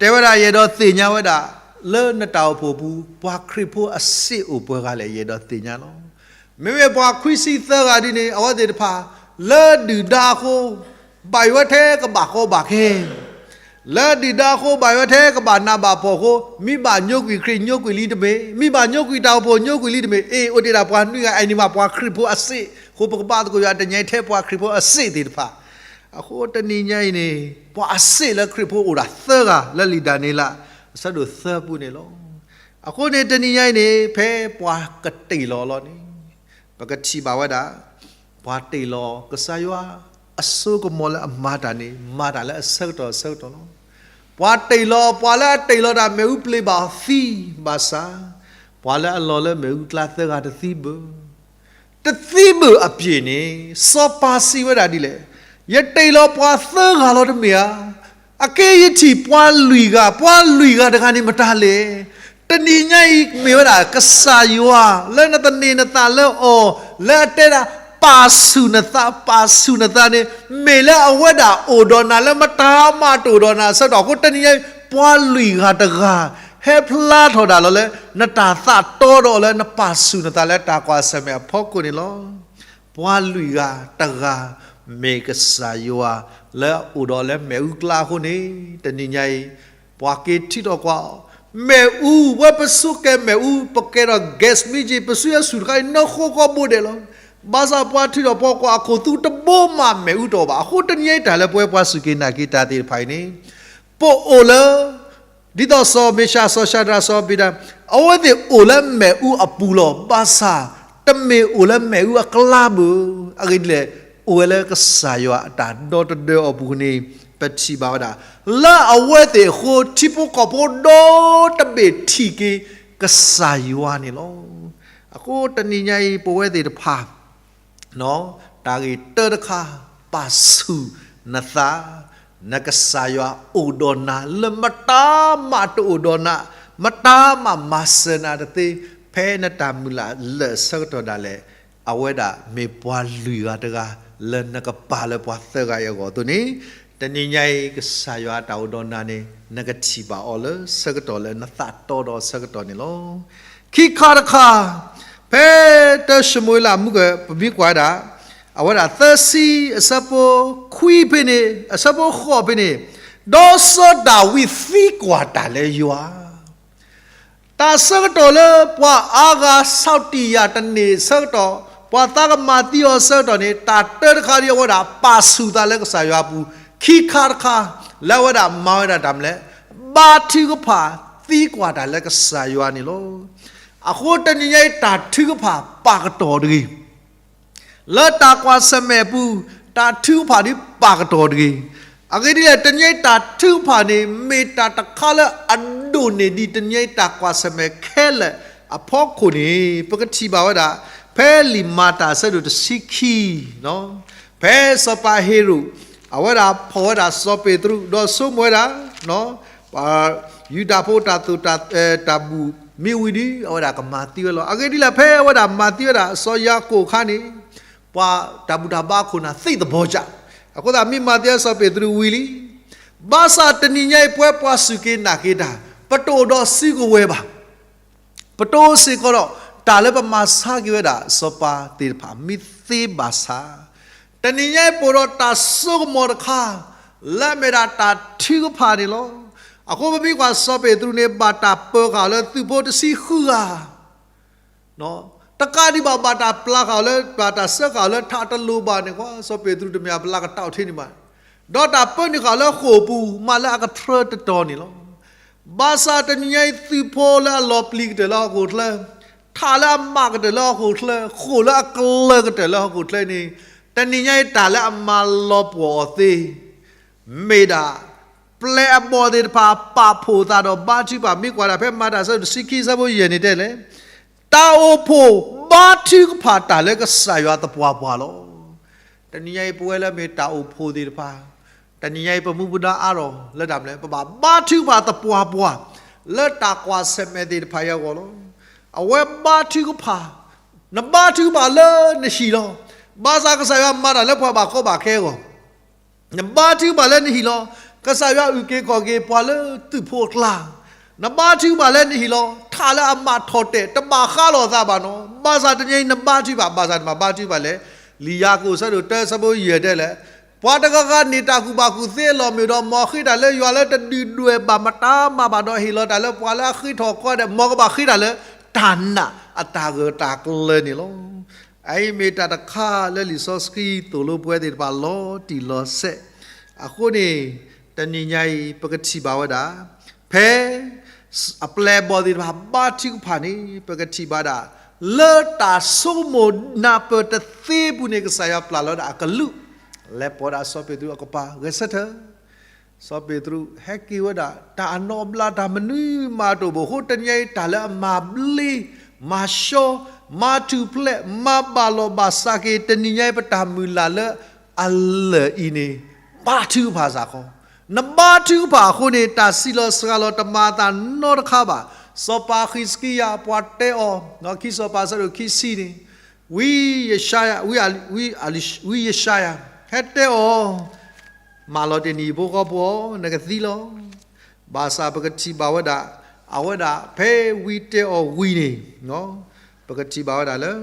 တဲဝဲဒၣ် ယအဲၣ်ဒိးသ့ၣ်ညါဝဲဒၣ် လၢနတၢ်အိၣ်ဖှိၣ်ပူၤ ပှၤခရံာ်ဖိအစ့ၣ်အိၣ်ပှဲၤဂၤလဲၣ် ယအဲၣ်ဒိးသ့ၣ်ညါလီၤ. မ့မ့ၢ်ပှၤခွံဆံသၢဂၤဒ်န့ၣ် အဝဲသ့ၣ်တဖၣ် လၢဒုၣ်ဒါအဃိ ဘၣ်ယွၤထဲကဘၣ်ဃီဘၣ်ခဲ လၢဒုၣ်ဒါအဃိ ဘၣ်ယွၤထဲကဘၣ်နးဘၣ်ဖှီၣ်အဃိ မ့ၢ်ဘၣ်ညိကွံာ်ခရံာ်ညိကွံာ်လံတမ့ၢ်, မ့ၢ်ဘၣ်ညိကွံာ်တၢ်အိၣ်ဖှိၣ်ညိကွံာ်လံတမ့ၢ်, အ့ၣ် အိၣ်တ့ၢ်ဒၣ်ပှၤနွံဂၤ အံၤန့ၣ်ဘၣ်ပှၤခရံာ်ဖိအစ့ၣ်အဃိ ပကဘါသကိးယွၤတနံၤအံၤထဲပှၤခရံာ်ဖိအစ့ၣ်သ့ၣ်တဖၣ် အဃိတနံၤညါအံၤန့ၣ် ပှၤအစ့ၣ်လၢခရံာ်ဖိအိၣ်ဒၣ်သၢဂၤ လၢလံာ်ဒၤနံးယ့လး အဆၢဒိၣ်သၢပူၤန့ၣ်လီၤ. အဃိန့ၣ်တနံၤညါအံၤန့ၣ် ဖဲပှၤကတ့ၢ်လီၤအလီၢ်န့ၣ် ပကထံၣ်ဘၣ်ဝဲဒၣ် ပှၤတ့ၢ်လီၤကစၢ်ယွၤ အစိကမီၤလၢအမၤတၢ်န့ၣ် မၤတၢ်လၢအဆၢကတီၢ်အဆၢကတီၢ်လီၤ. ပှၤတ့ၢ်လီၤ ပှၤလၢအတ့ၢ်လီၤတၢ်မ့ၣ်အူပျ့ၤဘၣ်အီၤသံဘၣ်ဆၣ် ပှၤလၢအလီၤလၢမ့ၣ်အူကျါသၢဂၤတသံဘၣ် တသံဘၣ်အပျ့ၤန့ၣ် စီၤပၤစံးဝဲဒၣ်ဒ်လဲၣ်, ယတ့ၢ်လီၤပှၤသၢဂၤလီၤတမ့ၢ်ဧါ. အကဲယထံၣ်ပှၤလွံၢ်ဂၤ, ပှၤလွံၢ်ဂၤတဂၤန့ၣ်မတၤလဲၣ်. တနံၤညါအံၤမ့ၢ်ဝဲဒၣ်ကစၢ်ယွၤ လၢနသန့ၤနသးလၢအီၤ, လၢအတဲဒၣ် ပာ်ဆူၣ်နသး, ပာ်ဆူၣ်နသးန့ၣ် မ့ၢ်လၢအဝဲဒၣ်အိၣ်ဒီးနၤလၢမတၤမးတအိၣ်ဒီးနၤအဆၢကတီၢ်အဃိ တနံၤညါအံၤ ပှၤလွံၢ်ဂၤတဂၤ ဟဲဖျါထီၣ်ဒၣ်လီၤလၢ နတၢ်သးတီဒီးလၢနပာ်ဆူၣ်နသးလၢတၢ်ကွၢ်ဆၢၣ်မဲာ်အဖီခိၣ်န့ၣ်လီၤ. ပှၤလွံၢ်ဂၤတဂၤ မ့ၢ်ကစၢ်ယွၤလၢအအိၣ်ဒီးလၢမ့ၣ်အူကျါအဃိန့ၣ် တနံၤညါအံၤ ပှၤက့ၤထံၣ်ထီၣ်ကွၢ်အီၤ မ့ၣ်အူ, ဝဲပဆိကဲမ့ၣ်အူ, ပကဲထီၣ် gas မ့ၢ်က့ၤ ပစုအဆူၣ်တခါအံၤ နဃိကီၢ်ဘိဒဲးလီၤ. ဘၣ်ဆၣ်ပှၤထုးထီၣ်ဖီကွၢ်အခိၣ်သူတဘိမးမ့ၣ်အူတအိၣ်ဘၣ်. အဃိတနံၤအံၤတၢ်လၢပဝဲပှၤစူၢ်က့ၤနာ်က့ၤတၢ်သ့ၣ်တဖၣ်အံၤန့ၣ် ပအိၣ်လၢ ဒ်သိးစီၤမ့ၡး စီၤၡၤဒြး စီၤပ့းတရူး အဝဲသ့ၣ်အိၣ်လၢမ့ၣ်အူအပူၤလီၤ. ဘၣ်ဆၣ် တမ့ၢ်အိၣ်လၢမ့ၣ်အူအကျါဘၣ်. အဂ့ၢ်ဒ်လဲၣ်, အိၣ်ဝဲလၢကစၢ်ယွၤအတၢ်ဒီတဒၢအီၤပူၤန့ၣ် ပထံၣ်ဘၣ်ဝဲဒၣ် လၢအဝဲသ့ၣ်အဃိ ထံဖိကီၢ်ဖိဒီတဘ့ၣ်ထံၣ်က့ၤကစၢ်ယွၤန့ၣ်လီၤ. အဃိတနံၤညါအံၤ ပဝဲသ့ၣ်တဖၣ် တၢ်ဂ့ၢ်တၢတခါ, ပာ်ဆူၣ်နသး, နကစၢ်ယွၤအိၣ်ဒီးနၤ လၢမတၤမးတအိၣ်ဒီးနၤ, မတၤမးမၤစၢၤနၤတသ့, ဖဲနတၢ်မုၢ်လၢ်လၢာ်အဆၢကတီၢ်ဒၣ်လဲာ် အဝဲဒၣ်မ့ၢ်ပှၤလွံၢ်ဂၤတဂၤ လၢနကပာ်လၢပှၤသၢဂၤအံၤအဂီၢ်အသိးန့ၣ်, တနံၤညါအံၤ ကစၢ်ယွၤအတၢ်အိၣ်ဒီးနၤန့ၣ် နကထံၣ်ဘၣ်အီၤလၢဆၢကတီၢ်လၢနသးတီဒီးဆၢကတီၢ်န့ၣ်လီၤ. ခံခါတခါ, ဖဲတၢၡမူၤအ့လးမူကၢၢ် ပမ့ၢ်ကွၢ်ဝဲဒၣ်, အဝဲဒၣ်သၢဆံအဆၢဖိခွံဖဲန့ၣ်, အဆၢဖိဃိးဖဲန့ၣ်, ဒီးစီၤဒၤဝံးသံကွၢ်တၢ်လၢယွၤ တၢ်ဆၢကတီၢ်လၢပှၤအါဂၤဆီၣ်တံၢ်ယၤတန့ၢ်ဆၢကတီၢ်, ပှၤသးကမၤသံအီၤဆၢကတီၢ်န့ၣ် တၢ်တၢတခါဒ်အဝဲဒၣ်ပာ်ဆူၣ်သးလၢကစၢ်ယွၤအပူၤ, ခံခါတခါ, လၢအဝဲဒၣ်မၤဝဲဒၣ်တၢ်မနုၤလဲၣ်, ဘါထုကဖၣ်သံကွၢ်တၢ်လၢကစၢ်ယွၤန့ၣ်လီၤ. အဃိတနံၤညါအံၤ တၢ်ထုကဖၣ်ပာ်ကတီၢ်တဂ့ၤ လၢတၢ်ကွၢ်ဆၢၣ်မဲာ်အပူၤ, တၢ်ထုကဖၣ်ဒ်ပာ်ကတီၢ်တဂ့ၤ. အဂ့ၢ်ဒ်လဲၣ်, တနံၤညါအံၤတၢ်ထုကဖၣ်န့ၣ် မ့ၢ်တၢ်တခါလၢအဒိၣ်န့ၢ်ဒံးတနံၤညါအံၤတၢ်ကွၢ်ဆၢၣ်မဲာ်ခဲလၢာ်အဖီခိၣ်န့ၣ် ပကထံၣ်ဘၣ်ဝဲဒၣ် ဖဲလံာ်မၤတၢ်အဆၢဒိၣ်တဆံခံ, ဖဲစီၤပၤဟ့ၤရိာ် အဝဲဒၣ်ဖီၣ်ဝဲဒၣ်စီၤပ့းတရူး ဒီးဆိကမိၣ်ဝဲဒၣ် ပှၤယူဒၤဖိတၢ်သိၣ်တၢ် တၢ်ဘူၣ်မ့ၢ်ဝံၤဒီး အဝဲဒၣ်ကမၤသံဝဲလီၤ. အဂ့ၢ်ဒ်လဲၣ်, ဖဲအဝဲဒၣ်မၤသံဝဲဒၣ်စီၤယၤကိာ်အခါန့ၣ် ပှၤတၢ်ဘူၣ်တၢ်ဘါခိၣ်နၢ်သံသဘီကၠး, အဃိသတးမ့ၢ်မၤသံဝဲစီၤပ့းတရူးဝံၤလံ. ဘၣ်ဆၣ်တနံၤညါအံၤ ပဝဲပှၤစူၢ်က့ၤနာ်က့ၤတၢ် ပတအိၣ်ဒီးစုကဝဲၤဘၣ်. ပတိစ့ၢ်ကီးဒီး တၢ်လၢပမၤဆါက့ၤဝဲဒၣ်စီၤပၤသ့ၣ်တဖၣ် မ့ၢ်သ့ဘၣ်ဆၣ်, တနံၤညါအံၤပအိၣ်ဒီးတၢ်စိကမီၤတခါ လၢအမ့ၢ်ဒၣ်တၢ်ထုကဖၣ်န့ၣ်လီၤ. အဃိပမ့ၢ်ကွၢ်စီၤပ့းတရူးန့ၣ် ဘၣ်တၢ်ပၢဃာ်အီၤလၢသုးဖိတဆံဃုဂၤ တကးဒံးဘၣ် ဘၣ်တၢ်ပျၢဃာ်အီၤလၢ ဘၣ်တၢ်စၢဃာ်အီၤလၢထးတလိၤဘၣ်န့ၣ်ကွၢ်, စီၤပ့းတရူးတမ့ၢ်အပျၢကတီၢ်ထဲန့ၣ်ဘၣ်, ဒီးတၢ်ပၢနုာ်ဃာ်အီၤလၢဃိာ်ပူၤ မးလၢအကထြၢတတီၤန့ၣ်လီၤ. ဘၣ်ဆၣ်တနံၤညါအံၤ သုးဖိလၢအလီၤပျံၤကတၢၢ်လၢဟီၣ်ခိၣ်ချၢ, ထးလၢအမးကတၢၢ်လၢဟီၣ်ခိၣ်ချၢ, ဃိာ်လၢအကျၢၤကတၢၢ်လၢဟီၣ်ခိၣ်ချၢန့ၣ်, တနံၤညါအံၤတၢ်လၢအမၤလီၤပှီၢ်အီၤသ့ မ့ၢ်ဒၣ် ပျဲၢ်အဘီၣ်သ့ၣ်တဖၣ် ပာ်ဖှိၣ်သးဒီးဘါထုကဖၣ်, မ့ၢ်ကွၢ်ဒၣ်ဖဲမၤတၢ်အဆၢဒိၣ်တဆံခံအဆၢဖိယဲၢ်န့ၣ်တဲလဲၣ်, တၢ်အိၣ်ဖှိၣ်ဘါထုကဖၣ်တၢ်လၢကစၢ်ယွၤသပှၢ်ပှၢ်လီၤ. တနံၤညါအံၤပဝဲလၢမ့ၢ်တၢ်အိၣ်ဖှိၣ်သ့ၣ်တဖၣ်, တနံၤညါအံၤပမူပဒါအါထီၣ်လၢတၢ်မနုၤလဲၣ်, ပဘၣ်ဘါထုကဖၣ်သပှၢ်ပှၢ် လၢတၢ်ကွၢ်ဆၢၣ်မဲာ်သ့ၣ်တဖၣ်အံၤအဂီၢ်လီၤ. အဝဲဘါထုကဖၣ်, နဘါထုကဖၣ်လၢနဟံၣ်လီၤ. ဘၣ်ဆၣ်ကစၢ်ယွၤမၤတၢ်လၢပှၤဘၣ်ကီဘၣ်ခဲအဂီၢ် နဘါထုကဖၣ်လၢနဟံၣ်လီၤ. ကစၢ်ယွၤအုၣ်က့ၤခီၣ်က့ၤပှၤလၢသုးဖိအကျါ, နဘါထုကဖၣ်လၢနဟံၣ်လီၤ. ထးလၢအမးထီၣ်တဲာ် တဘၣ်ဃးလိာ်သးဘၣ်နီၤ. ဘၣ်ဆၣ်တနံၤညါအံၤနဘါထုကဖၣ်, ဘၣ်ဆၣ်နဘၣ်ဘါထုကဖၣ်လဲၣ်. လံာ်ယၤကိာ်အဆၢဒိၣ်တၢအဆၢဖိယဲၢ်တဲလဲၣ်, ပှၤတဂၤဂၤန့ၣ်တၢ်ကူၣ်ဘၣ်ကူၣ်သ့အလီၢ်မ့ၢ်ဒီး မ်အဃ့တၢ်လၢယွၤလၢတဒုၣ်ဒွဲၣ်ဘၣ်မတၤမးဘၣ်ဒီး ဟ့ၣ်လီၤတၢ်လၢပှၤလၢအဃ့ထီၣ်ဃီဒီး မ်ကဘၣ်ဃ့တၢ်လၢတၢ်နာ်အတၢ်ဂၢၢ်တၢ်ကျၢၤန့ၣ်လီၤ. အအံၤမ့ၢ်တၢ်တခါလၢလံာ်စီဆှံသိၣ်လိပဝဲသ့ၣ်တဖၣ်လီၤတံၢ်လီၤဆဲး. အဃိန့ၣ် တနံၤညါအံၤ ပကထံၣ်ဘၣ်ဝဲဒၣ် ဖဲ အပျဲၢ်အဘီၣ်သ့ၣ်တဖၣ်ဘါထုကဖၣ်န့ၣ် ပကထံၣ်ဘၣ်ဒၣ် လၢတၢ်ဆိကမိၣ်နၢ်ပၢၢ်တသ့အပူၤန့ၣ် ကစၢ်ယွၤပျၢ်လီၤဒၣ်အကလူး လဲၤပိာ်ဒၣ်စီၤပ့းတရူးအကပၤ ဂဲၤဆၢထၢၣ် စီၤပ့းတရူးဟဲက့ၤဝဲဒၣ် တၢ်အနီၣ်ဘျါတၢ်မနုၤမးတအိၣ်ဘၣ်အဃိ တနံၤညါအံၤတၢ်လၢအမၤဘျ့ မၤဆှီ မၤထူၣ်ဖျဲး မၤဘၣ်လီၢ်ဘၣ်စးက့ၤ တနံၤညါအံၤပတၢ်မုၢ်လၢ်လၢအလၢာ်အံၤန့ၣ် ဘါထုကဖၣ်စ့ၢ်ကီး. နဘါထုကဖၣ်အဃိန့ၣ် တၢ်စံးလီၤစှၤလီၤတမၤအသးနီတခါဘၣ်. စီၤပၤဃံးစကံယၤ ပှၤတဲအီၤ ခံစီၤပၤအဆၢဒိၣ်ခံဆံန့ၣ် ဝံယၡါယၤ, ဝံယၡါယၤ ဟဲတဲအီၤ မၤလီၤတ့ၢ်နံၣ်ဖိဃီဖိအီၤ နကသံလီၤ. ဘၣ်ဆၣ်ပကထံၣ်ဘၣ်ဝဲဒၣ် အဝဲဒၣ်ဖဲဝံတဲအီၤဝံၤန့ၣ် ပကထံၣ်ဘၣ်ဝဲဒၣ်လၢ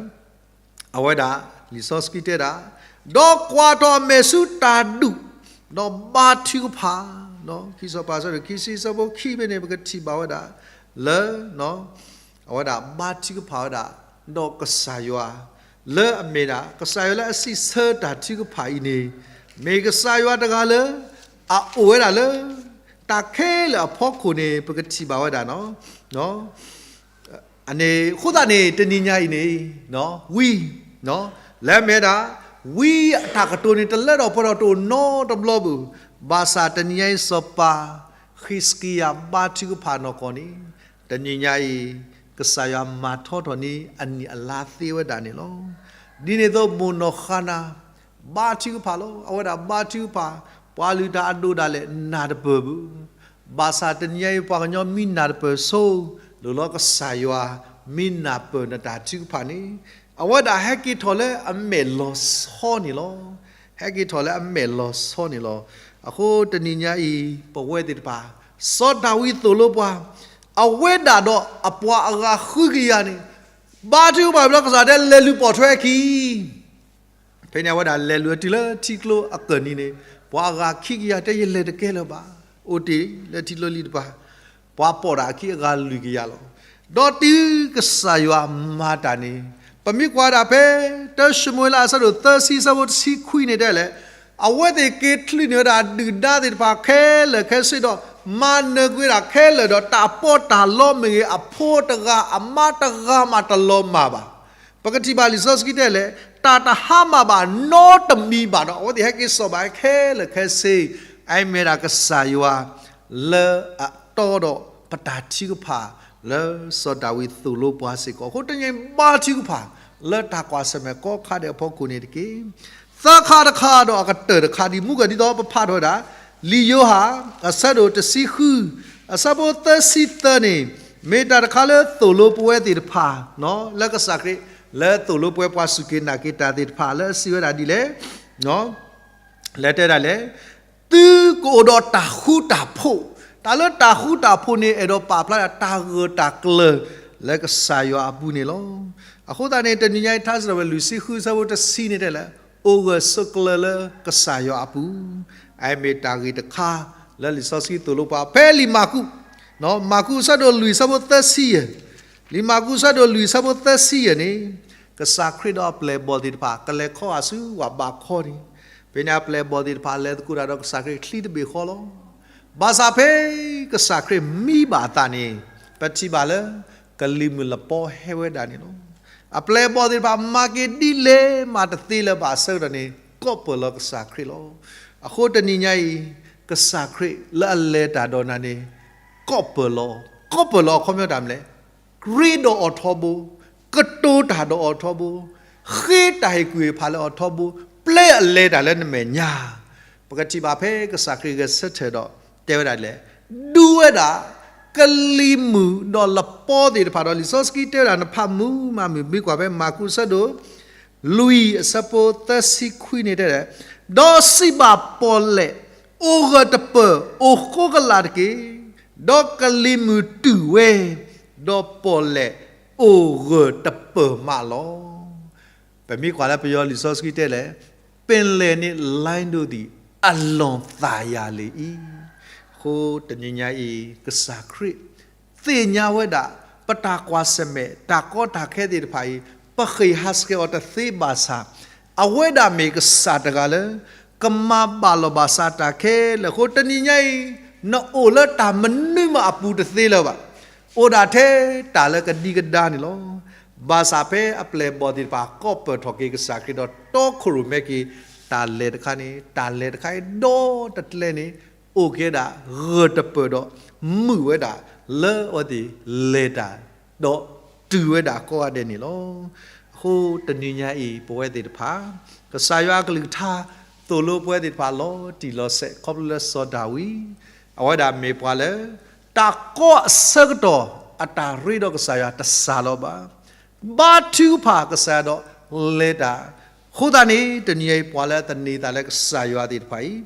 အဝဲဒၣ် လံာ်စီဆှံတဲဒၣ် ဒီးကွၢ်ထီၣ်အမဲာ်ဆူတၢ်ဒူၣ် ဒီးဘါထုကဖၣ်, ခံစီၤပၤအဆၢဒိၣ်ခံဆံအဆၢဖိခံဖဲန့ၣ် ပကထံၣ်ဘၣ်ဝဲဒၣ် လၢ အဝဲဒၣ်ဘါထုကဖၣ်ဝဲဒၣ် ဒီးကစၢ်ယွၤ လၢအမ့ၢ်ဒၣ် ကစၢ်ယွၤလၢအစံးဆၢတၢ်ထုကဖၣ်အံၤန့ၣ် မ့ၢ်ကစၢ်ယွၤတဂၤလၢ အအိၣ်ဝဲဒၣ်လၢ တၢ်ခဲလၢာ်အဖီခိၣ်န့ၣ် ပကထံၣ်ဘၣ်ဝဲဒၣ်နီၤ အဃိသတးန့ၣ် တနံၤညါအံၤန့ၣ် ဝံ လၢအမ့ၢ်ဝဲဒၣ် ဝံအတၢ်ကတိၤန့ၣ် တလၢထီၣ်ပှဲၤထီၣ်တအိၣ်နီတဘျီဘၣ်. ဘၣ်ဆၣ်တနံၤညါအံၤ စီၤပၤ ဃံးစကံယၤဘါထုကဖၣ်နီၢ်ကီၢ်န့ၣ် တနံၤညါအံၤ ကစၢ်ယွၤမၤထီထီၣ်န့ၢ်အနံၣ်အလါသ့ဝဲဒၣ်န့ၣ်လီၤ. ဒ်န့ၣ်အသိး မိၢ်နီၢ်ဃၤနၤ ဘါထုကဖၣ်လီၤ. အဝဲဒၣ်ဘါထုကဖၣ် ပှၤလုၢ်တၢ်အဒိၣ်ဒၣ်လဲာ်နၢ်တပၢၢ်ဘၣ်. ဘၣ်ဆၣ်တနံၤညါအံၤ ပှၤကညီမ့ၢ်နၢ်တပၢၢ်ဆိ လိၣ်လီၤကစၢ်ယွၤ မ့ၢ်နၢ်ပၢၢ်နတၢ်ထုကဖၣ်န့ၣ် အဝဲဒၣ်ဟဲက့ၤထီၣ်လၢအမဲာ်လီၤဆီန့ၣ်လီၤ. ဟဲက့ၤထီၣ်လၢအမဲာ်လီၤဆီန့ၣ်လီၤ. အဃိတနံၤညါအံၤ ပဝဲသ့ၣ်တဖၣ် စီၤဒၤဝံးသိၣ်လိပှၤ အဝဲဒၣ်ဒီးအပှၤအဂၤဃုကယၤန့ၣ် ဘါထုကဖၣ်ဘျီ ကစၢ်တဲ လဲၤလုၢ်ပိာ်ထွဲအခံ ဖဲန့ၣ်အဝဲဒၣ်လဲၤလုၢ်အတုၤလၢထံကျိအကၢၢ်နံၤန့ၣ် ပှၤအဂၤခံကယၤတဲ ယလဲၤတကဲလၢၤဘၣ်. အိၣ်တ့ၢ်လၢထံကျိလံတပၤ ပှၤပိာ်တၢ်အခံအဂၤလွံၢ်ကယၤလီၤ. ဒီးတုၤကစၢ်ယွၤမၤတၢ်န့ၣ် ပမ့ၢ်ကွၢ်ဒၣ်ဖဲ တၢၡမူၤအ့လးအဆၢဒိၣ်သၢဆံ အဆၢဖိတဆံခွံန့ၣ်တဲလဲၣ် အဝဲသ့ၣ်က့ၤချုးန့ၢ်ဝဲဒၣ်ဒုၣ်ဒါသ့ၣ်တဖၣ်ခဲလၢာ်ခဲဆ့ဒီး မၤနၢၤကွံာ်ဝဲဒၣ်ခဲလၢာ်ဒီး တၢ်ပီးတၢ်လီမ့ၢ်ဂ့ၤ အဖိတဂၤအမါတဂၤမးတလီၤမၢ်ဘၣ်. ပကထံၣ်ဘၣ်လံာ်စီဆှံတဲလဲၣ် တၢ်တဟါမၢ်ဘၣ်နီတမံၤဘၣ်ဒီး အဝဲသ့ၣ်ဟဲက့ၤစိာ်ဘၣ်ခဲလၢာ်ခဲဆ့ အအံၤမ့ၢ်ဒၣ်ကစၢ်ယွၤ လၢအတီဒီးပတၢ်ထုကဖၣ် လၢစီၤဒၤဝံးသိၣ်လိပှၤစ့ၢ်ကီး အဃိတနံၤညါအံၤဘါထုကဖၣ် လၢတၢ်ကွၢ်ဆၢၣ်မဲာ်ကိးခါဒဲးအဖီခိၣ်န့ၣ်တက့ၢ်. သၢခါတခါဒီးအကတၢၢ်တခါ ဒ်မုၢ်ကီၢ်ဒ်သိးပဖးထီၣ်ဝဲဒၣ် လံာ်ယိၤဟၣ် အဆၢဒိၣ်တဆံဃု အဆၢဖိသၢဆံသၢန့ၣ် မ့ၢ်တၢ်တခါလၢသိၣ်လိပဝဲသ့ၣ်တဖၣ် လၢကစၢ်ခရံာ် လၢသိၣ်လိပဝဲပှၤစူၢ်က့ၤနာ်က့ၤတၢ်သ့ၣ်တဖၣ် လၢအစံးဝဲဒၣ်ဒ်လဲၣ် လၢတဲဒၣ်လဲၣ် သုကအိၣ်ဒီးတၢ်ဃူတၢ်ဖိး, တၢ်လၢတၢ်ဃူတၢ်ဖိးန့ၣ် အဲၣ်ဒိးပာ်ဖျါဒၣ်တၢ်ဂၢၢ်တၢ်ကျၢၤ လၢကစၢ်ယွၤအပူၤန့ၣ်လီၤ. အဃိသတးန့ၣ် တနံၤညါအံၤ ထါစံးထီၣ်ပတြၢၤ လွံၢ်ဆံဃု အဆၢဖိတဆံန့ၣ်တဲလဲၣ်, အိၣ်ဂၢၢ်ဆိးကျၢၤလၢကစၢ်ယွၤအပူၤ, အမ့ၢ်တၢ်ဂ့ၢ်တခါ လၢလံာ်စီဆှံသိၣ်လိပှၤ ဖဲလံာ်မၢ်ကူး, မၢ်ကူးအဆၢဒိၣ်လွံၢ် အဆၢဖိသၢဆံယဲၢ်, လံာ်မၢ်ကူးအဆၢဒိၣ်လွံၢ် အဆၢဖိသၢဆံယဲၢ်န့ၣ်, ကစၢ်ခရံာ်ဒီးအပျဲၢ်အဘီၣ်သ့ၣ်တဖၣ် ကလဲၤခီဂာ်ဆူဝၣ်ဘးခီန့ၣ်, ဖဲန့ၣ်အပျဲၢ်အဘီၣ်သ့ၣ်တဖၣ် လဲၤသကိးတၢ်ဒီးကစၢ်ခရံာ်ချံတဘ့ၣ်ဃီလီၤ. ဘၣ်ဆၣ်ဖဲကစၢ်ခရံာ်မံဘၣ်အသးန့ၣ်, ပထံၣ်ဘၣ်လၢ ကလံၤမုၢ်လပီဟဲဝဲဒၣ်န့ၣ်လီၤ. အပျဲၢ်အဘီၣ်သ့ၣ်တဖၣ် မၤက့ၤဒ်လဲၣ်မးတသ့လၢၤဘၣ်အဆၢကတီၢ်န့ၣ် ကိးပၢၢ်လီၤကစၢ်ခရံာ်လီၤ. အဃိတနံၤညါအံၤ ကစၢ်ခရံာ်လၢအလဲၤတၢ်ဒီးနၤန့ၣ် ကိးပၢၢ်လီၤ, ကိးပၢၢ်လီၤအခီပညီတၢ်မနုၤလဲၣ်, ရ့ဒီးအီၤထီဘိ, ကတိၤတၢ်ဒီးအီၤထီဘိ, ဃ့တၢ်ဟ့ၣ်ကူၣ်ဟ့ၣ်ဖးလၢအီၤထီဘိ, ပျဲအလဲၤတၢ်လၢနမဲာ်ညါ, ပကထံၣ်ဘၣ်ဖဲကစၢ်ခရံာ်ဂဲၤဆၢထၢၣ်ဒီး တဲဝဲဒၣ်လဲၣ်, ဒုးဝဲဒၣ် ကလံၤမုၢ်ဒီးလပီသ့ၣ်တဖၣ်ဒီး လံာ်စီဆှံတဲဝဲဒၣ် နဖးမုာ်မးမုာ် မ့ၢ်ကွၢ်ဖဲမၢ်ကူးအဆၢဒိၣ် လွံၢ်အဆၢဖိသၢဆံခွံန့ၣ်တဲလဲၣ်, ဒီးစံးဘၣ်ပီၣ်လဲၣ်, အိၣ်ဂၢၢ်တပၢၢ် အိၣ်ဃိကလာ်တက့ၢ်. ဒီးကလံၤမုၢ်တုၤဝဲ, ဒီးပီၣ်လဲၣ်အိၣ်ဂၢၢ်တပၢၢ်မးလီၤ. ပမ့ၢ်ကွၢ်လၢပယီၤလံာ်စီဆှံတဲလဲၣ်, ပင်လယ်နှင့်လှိုင်းတို့သည် အလွန်သာယာလေ၏. အဃိတနံၤညါအံၤ ကစၢ်ခရံာ် သ့ၣ်ညါဝဲဒၣ် ပတၢ်ကွၢ်ဆၢၣ်မဲာ် တၢ်ကီတၢ်ခဲသ့ၣ်တဖၣ်အံၤ ပဃ့ၢ်ဟးဆှဲးအီၤတသ့ဘၣ်ဆၣ်, အဝဲဒၣ်မ့ၢ်ကစၢ်တဂၤလၢ ကမၤဘၣ်လီၤဘၣ်စးတၢ်ခဲလၢာ်အဃိ တနံၤညါအံၤ နအိၣ်လၢတၢ်မနုၤမးအပူၤတသ့လၢၤဘၣ်. အိၣ်ဒၣ်ထဲတၢ်လၢကဒံကဒါန့ၣ်လီၤ. ဘၣ်ဆၣ်ဖဲအပျဲၢ်အဘီၣ်သ့ၣ်တဖၣ် ကိးပၢၢ်ထီၣ်က့ၤကစၢ်ခရံာ်ဒီးတီခိၣ်ရိၣ်မဲက့ၤ တၢ်လဲၤတခါန့ၣ် တၢ်လဲၤတခါအံၤဒီတကျဲန့ၣ် အိၣ်က့ၤဒၣ်ဂၢၢ်တပၢၢ်ဒီး မုာ်ဝဲဒၣ်လၢအဝဲသ့ၣ်လဲၤတၢ် ဒီးတုၤဝဲဒၣ်ကိးဂၤဒဲးန့ၣ်လီၤ. အဃိတနံၤညါအံၤ ပဝဲသ့ၣ်တဖၣ် ကစၢ်ယွၤအကလုၢ်ကထါ သိၣ်လိပဝဲသ့ၣ်တဖၣ်လီၤတံၢ်လီၤဆဲး ခီဖျိလၢစီၤဒၤဝံး အဝဲဒၣ်မ့ၢ်ပှၤလၢ တၢ်ကီအဆၢကတီၢ် အတၢ်ရ့ဒီးကစၢ်ယွၤတစှၤလီၤဘၣ်. ဘါထုကဖၣ်ကစၢ်ယွၤဒီးလဲၤတၢ်. အဃိသတးန့ၣ် တနံၤအံၤပှၤလၢအသန့ၤသးလၢကစၢ်ယွၤသ့ၣ်တဖၣ်အံၤ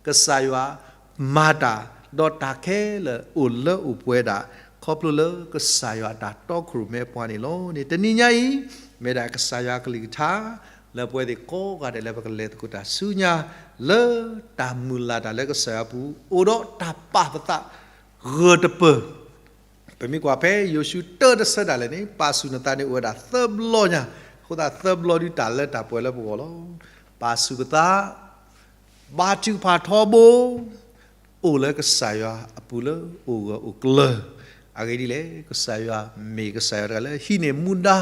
ကစၢ်ယွၤမၤတၢ် ဒီးတၢ်ခဲလၢာ်အိၣ်လၢအိၣ်ပှဲၤဒၣ် ခီဖျိလၢကစၢ်ယွၤအတၢ်တီခိၣ်ရိၣ်မဲပှၤန့ၣ်လီၤန့ၣ် တနံၤညါအံၤ မ့ၢ်ဒၣ်ကစၢ်ယွၤအကလုၢ်ကထါ လၢပဝဲသ့ၣ်ကိးဂၤဒဲးလၢပကလဲၤသကိးတၢ်ဆူညါ လၢတၢ်မုၢ်လၢ်တၢ်လၢကစၢ်ယွၤအပူၤ အိၣ်ဒီးတၢ်ပာ်ပသး ဂၢၢ်တပၢၢ် ပမ့ၢ်ကွၢ်ဖဲယိၤၡူတၢတဆၢဒၣ်လဲာ်န့ၣ် ပာ်ဆူၣ်နသးန့ၣ်အိၣ်ဝဲဒၣ်သၢဘျီညါ, အဃိသတးသၢဘျီဒုးတၢ်လၢတၢ်ပှဲၤလၢပဂီၢ်လီၤ. ပာ်ဆူၣ်ပသး, ဘါထုကဖၣ်ထီဘိ, အိၣ်လၢကစၢ်ယွၤအပူၤလၢအိၣ်ဂၢၢ်အိၣ်ကျၢၤ, အဂ့ၢ်ဒ်လဲၣ်, ကစၢ်ယွၤမ့ၢ်ကစၢ်ယွၤတဂၤလၢဟံးန့ၢ်မူဒါ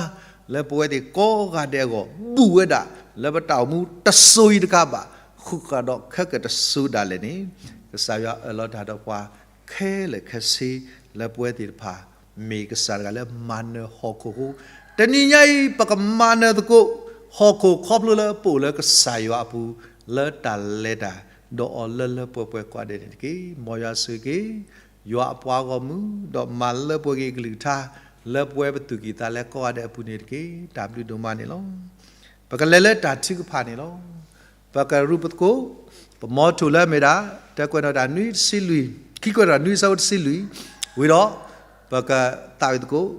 လၢပဝဲသ့ၣ်ကိးဂၤဒဲးအဂီၢ် ဘူၣ်ဝဲဒၣ်လၢပတၢ်အိၣ်မူတစိၤအံၤတကးဘၣ်, ဃုာ်ဃာ်ဒီးခဲကတၢၢ်တစိၤဒၣ်လဲာ်န့ၣ်, ကစၢ်ယွၤအၢၣ်လီၤတၢ်ဒီးပှၤခဲလၢာ်ခဲဆ့ လၢပဝဲသ့ၣ်တဖၣ် မ့ၢ်ကစၢ်တဂၤလၢမၤနၢၤဟီၣ်ခိၣ်အဃိ, တနံၤညါအံၤ ပကမၤနၢၤသကိး ဟီၣ်ခိၣ်ခီဖျိလၢပအိၣ်လၢကစၢ်ယွၤအပူၤ လၢတၢ်လဲၤတၢ် ဒီးအီၤလၢလၢပှဲၤပှဲၤကိးဂၤဒဲးန့ၣ်တက့ၢ်. မ်ယွၤဆိၣ်ဂ့ၤက့ၤ ယွၤအပှၤဂီၢ်မုၢ် ဒီးမၤလၢပှဲၤက့ၤအကလုၢ်ကထါ လၢပဝဲပသူၣ်ကံၢ်သးလဲကိးဂၤဒဲးအပူၤန့ၣ်တက့ၢ်. တၢ်ဘျုးဒိၣ်မးန့ၣ်လီၤ. ပကလဲၤလၢတၢ်ထုကဖၣ်န့ၣ်လီၤ. ပကရူၢ်ပသကိး ပမီထိၣ်လၢအမ့ၢ်ဒၣ် တၢကွဲးနီၣ်တၢ်နွံတဆံလွံၢ်, ခံကွဲးနီၣ်တၢ်နွံအဆၢဖိတဆံလွံၢ်, ဝံၤဒီး ပကသးဝံၣ်သကိး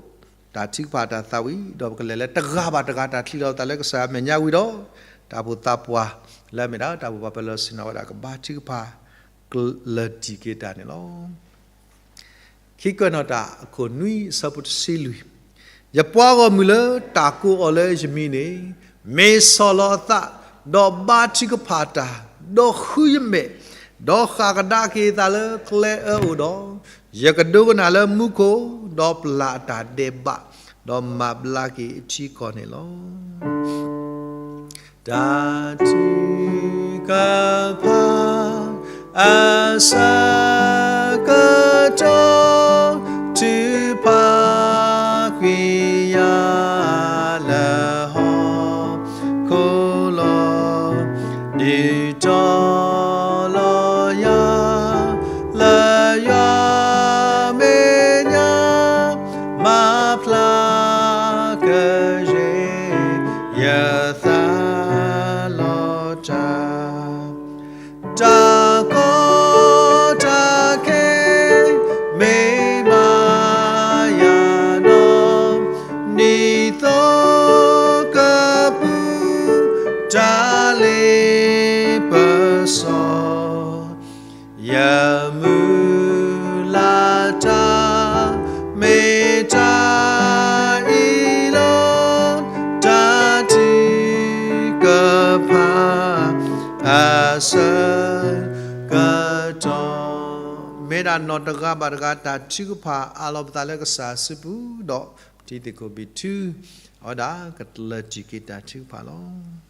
တၢ်ထုကဖၣ်တၢ်သးဝံၣ် ဒီးပကလဲၤလၢတဂၤဘၣ်တဂၤတၢ်ချံးလီၤသးလၢကစၢ်အမဲာ်ညါဝံၤဒီး တၢ်အိၣ်ဖှိၣ်သးပှၢ်လၢအမ့ၢ်ဒၣ် တၢ်ဘိးဘၣ်ပလၢၢ်ဆ့ၣ်နီၤဝဲဒၣ်ကဘါထုကဖၣ် ကလၢၤတံၢ်က့ၤတၢ်န့ၣ်လီၤ. ခံကွဲးနီၣ်တၢ်အခိၣ်နွံအဆၢဖိတဆံလွံၢ်, ယပှၤဂီၢ်မုၢ်လၢတၢ်ကိးအီၤလၢယမံၤန့ၣ် မ့ၢ်ဆီၣ်လီၤအသး, ဒီးဘါထုကဖၣ်တၢ်, ဒီးဃုယမဲာ်, ဒီးဃၣ်ကဒါက့ၤအသးလၢကျဲအၢအိၣ်ဒီး, ယကဒိကနၣ်လၢမူခိၣ်, ဒီးပျၢ်အတၢ်ဒဲးဘး, ဒီးမၤဘျါက့ၤအထံအကီၢ်န့ၣ်လီၤ. တၢ်ထုကဖၣ် အဆၢကတီၢ် ထုကဖၣ်ကွံာ်ယၤ လၢဟီၣ်ခိၣ်လီၤ. ဒုးတီၤလီၤယၤ လၢယွၤမဲာ်ညါ မၤဖျါကယဲၢ် ယသးလီၤတၢ် တၢ်ကီတၢ်ခဲ မ့ၢ်မၤယၤနီၢ် ဒ်သိးကပူၤ တၢ်လ့ပစီ ယမုၢ်လၢ်တၢ် မ့ၢ်တၢ်အံၤလီၤ. တၢ်ထုကဖၣ် အဆၢကတီၢ် မ့ၢ်ဒၣ်နီၢ်တဂၤဘၣ်တဂၤ တၢ်ထုကဖၣ်အးလီၤပသးလၢကစၢ်အစုပူၤ ဒီးပတံၤသကိးဘံၣ်ထု အဝဲဒၣ်ကတၢၢ်တံၢ်က့ၤတၢ်ထုကဖၣ်လီၤ.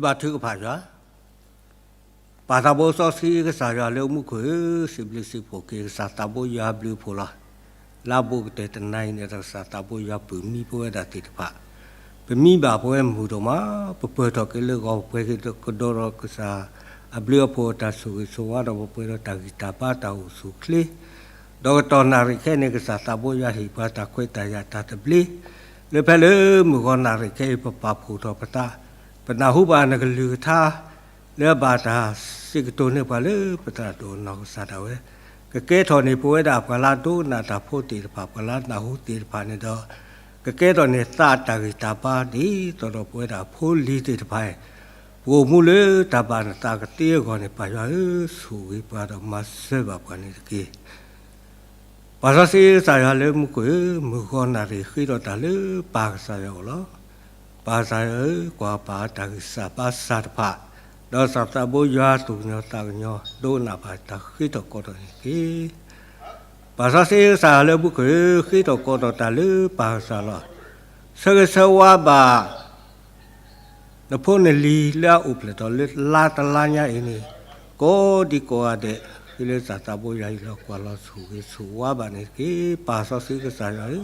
ဘါထုကဖၣ်ယွၤ, ပၢ်သးဘိစီဆှံကစၢ်ယွၤလၢမူခိၣ်ဧၢ, စံးဘျုးစံးဖှိၣ်က့ၤကစၢ်သးဘိယွၤဘျုးဖှိၣ်လီၤ. လၢအဘူးကတၢၢ်တနၤအံၤန့ၣ် ကစၢ်သးဘိယွၤပုၢ်မံပဝဲဒၣ်သ့ၣ်တဖၣ်, ပမံဘၣ်ပဝဲမုာ်ဒိၣ်မး, ပပၢၢ်ထီၣ်က့ၤလၢဂီၤ ပပှဲၤက့ၤကဒီးဒီးကစၢ်အဘျုးအဖှိၣ်အတၢ်ဆိၣ်ဂ့ၤဆိၣ်ဝါဒီး ပပှဲၤဒီးတၢ်ဂံၢ်တၢ်ဘါတၢ်အိၣ်ဆူၣ်အိၣ်ချ့ ဒီးကတီၢ်နၣ်ရံၣ်ခဲအံၤန့ၣ် ကစၢ်သးဘိယွၤဟ့ၣ်ပှၤတၢ်ခွဲးတၢ်ယာ်တၢ်သဘျ့, လၢဖဲလၢမုၢ်ဂီၤနၣ်ရံၣ်ခဲအံၤ ပပာ်ဖှိၣ်ထီၣ်ပသး, ပနၢ်ဟူဘၣ်နကလုၢ်ကထါ လၢအဘၣ်တၢ်စံးကတိၤန့ၢ်ပှၤလၢပသရၣ်ဒိၣ်နီၢ်ကစၢ်ဒၣ်ဝဲ, ကကဲထီၣ်န့ၢ်ပဝဲဒၣ်ပှၤလၢအဒိကနၣ်တၢ်ဖိသ့ၣ်တဖၣ်, ပှၤလၢအနၢ်ဟူသ့ၣ်တဖၣ်န့ၣ်ဒီး, ကကဲထီၣ်န့ၢ်သးတၢ်ဂံၢ်တၢ်ဘါဒ်သိးဒီးပဝဲဒၣ်ဖိလံၤသ့ၣ်တဖၣ်အံၤ, ပအိၣ်မူလၢတၢ်ဘၣ်နသးကသ့အဂီၢ်န့ၣ် ပၢ်ယွၤဧၢ, ဆိၣ်ဂ့ၤပှၤဒီးမၤစၢၤဘၣ်ပှၤန့ၣ်တက့ၢ်. ပၢ်စီဆှံကစၢ်ယွၤလၢမူခိၣ်ဧၢ, မုၢ်ဂီၤနၣ်ရံၣ်ဃ့ထီၣ်တၢ်လၢပၢ်ကစၢ်ယွၤအအိၣ်လီၤ. ပၢ်ကစၢ်ယွၤဧၢ, ကွၢ်ပာ်တၢ်ဂံၢ်စၢ်ဘါစၢ်တဖၣ်, ဒီးကစၢ်သးဘိယွၤသူၣ်ကညီၤသးကညီၤ ဒိကနၣ်ဘၣ်တၢ်ဃ့ထီၣ်ကိးထီၣ်န့ၣ်တက့ၢ်. ပၢ်စီဆှံကစၢ်ယွၤလၢမူခိၣ်ဧၢ, ဃ့ထီၣ်ကိးထီၣ်တၢ်လၢပၢ်ကစၢ်လီၤ. ဆၢဂ့ၤဆၢဝါဘၣ် နဖိနလံၤလၢအအိၣ်ဖျဲၣ်ထီၣ်လၢလါတလါညါအံၤန့ၣ်, ကိးဒံကိးဂၤဒဲး, ဃ့လၢကစၢ်သးဘိယွၤအံၤလီၤ. ကွၢ်လီၤဆိၣ်ဂ့ၤဆိၣ်ဝါဘၣ်န့ၣ်တက့ၢ်. ပၢ်စီဆှံကစၢ်ယွၤဧၢ, လီ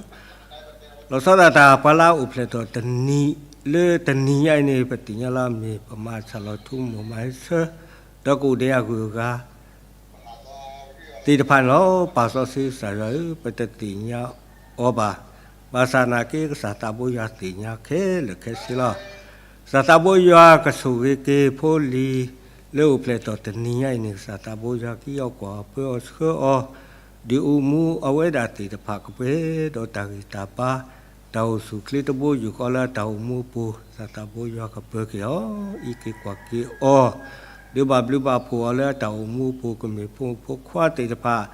ၤဆီဒၣ်တၢ်ပှၤလၢအအိၣ်ဖျဲၣ်ထီၣ်တနံၤ, လၢတနံၤညါအံၤန့ၣ် ပသ့ၣ်ညါလၢအမ့ၢ်ပမၤဆၣ်လီၤထူမိၢ်မၤဟဲဆၢ, ဒီးကအိၣ်ဒီးအဂုၤအဂၤ သ့ၣ်တဖၣ်န့ၣ်လီၤ. ပၢ်စီဆှံကစၢ်ယွၤဧၢ, ပတသ့ၣ်ညါအီၤဘၣ်. ဘၣ်ဆၣ်နာ်က့ ကစၢ်သးဘိယွၤသ့ၣ်ညါခဲလၢာ်ခဲဆ့လီၤ. ကစၢ်သးဘိယွၤကဆိၣ်ဂ့ၤက့ၤဖိလံၤလၢအိၣ်ဖျဲၣ်ထီၣ်တနံၤညါအံၤန့ၣ်, ကစၢ်သးဘိယွၤကအီၣ်ကွၢ်အီၤပၢအီၤဆှၢအီၤ, ဒုးအိၣ်မူအဝဲဒၣ်သ့ၣ်တဖၣ်ကပှဲၤဒီးတၢ်ဂံၢ်တၢ်ဘါ, တၢ်အိၣ်ဆူၣ်ချ့တဘိယူၢ်ဃီလၢအတၢ်အိၣ်မူအပူၤ, ကစၢ်သးဘိယွၤကပၢၤက့ၤအီၤ, အံးက့ၤကွၢ်က့ၤအီၤ ဒုးဘၣ်ဘျုးဘၣ်ဖှိၣ်အီၤလၢအတၢ်အိၣ်မူအပူၤ, ကမ့ၢ်ဖိမုၣ်ဖိခွါသ့ၣ်တဖၣ်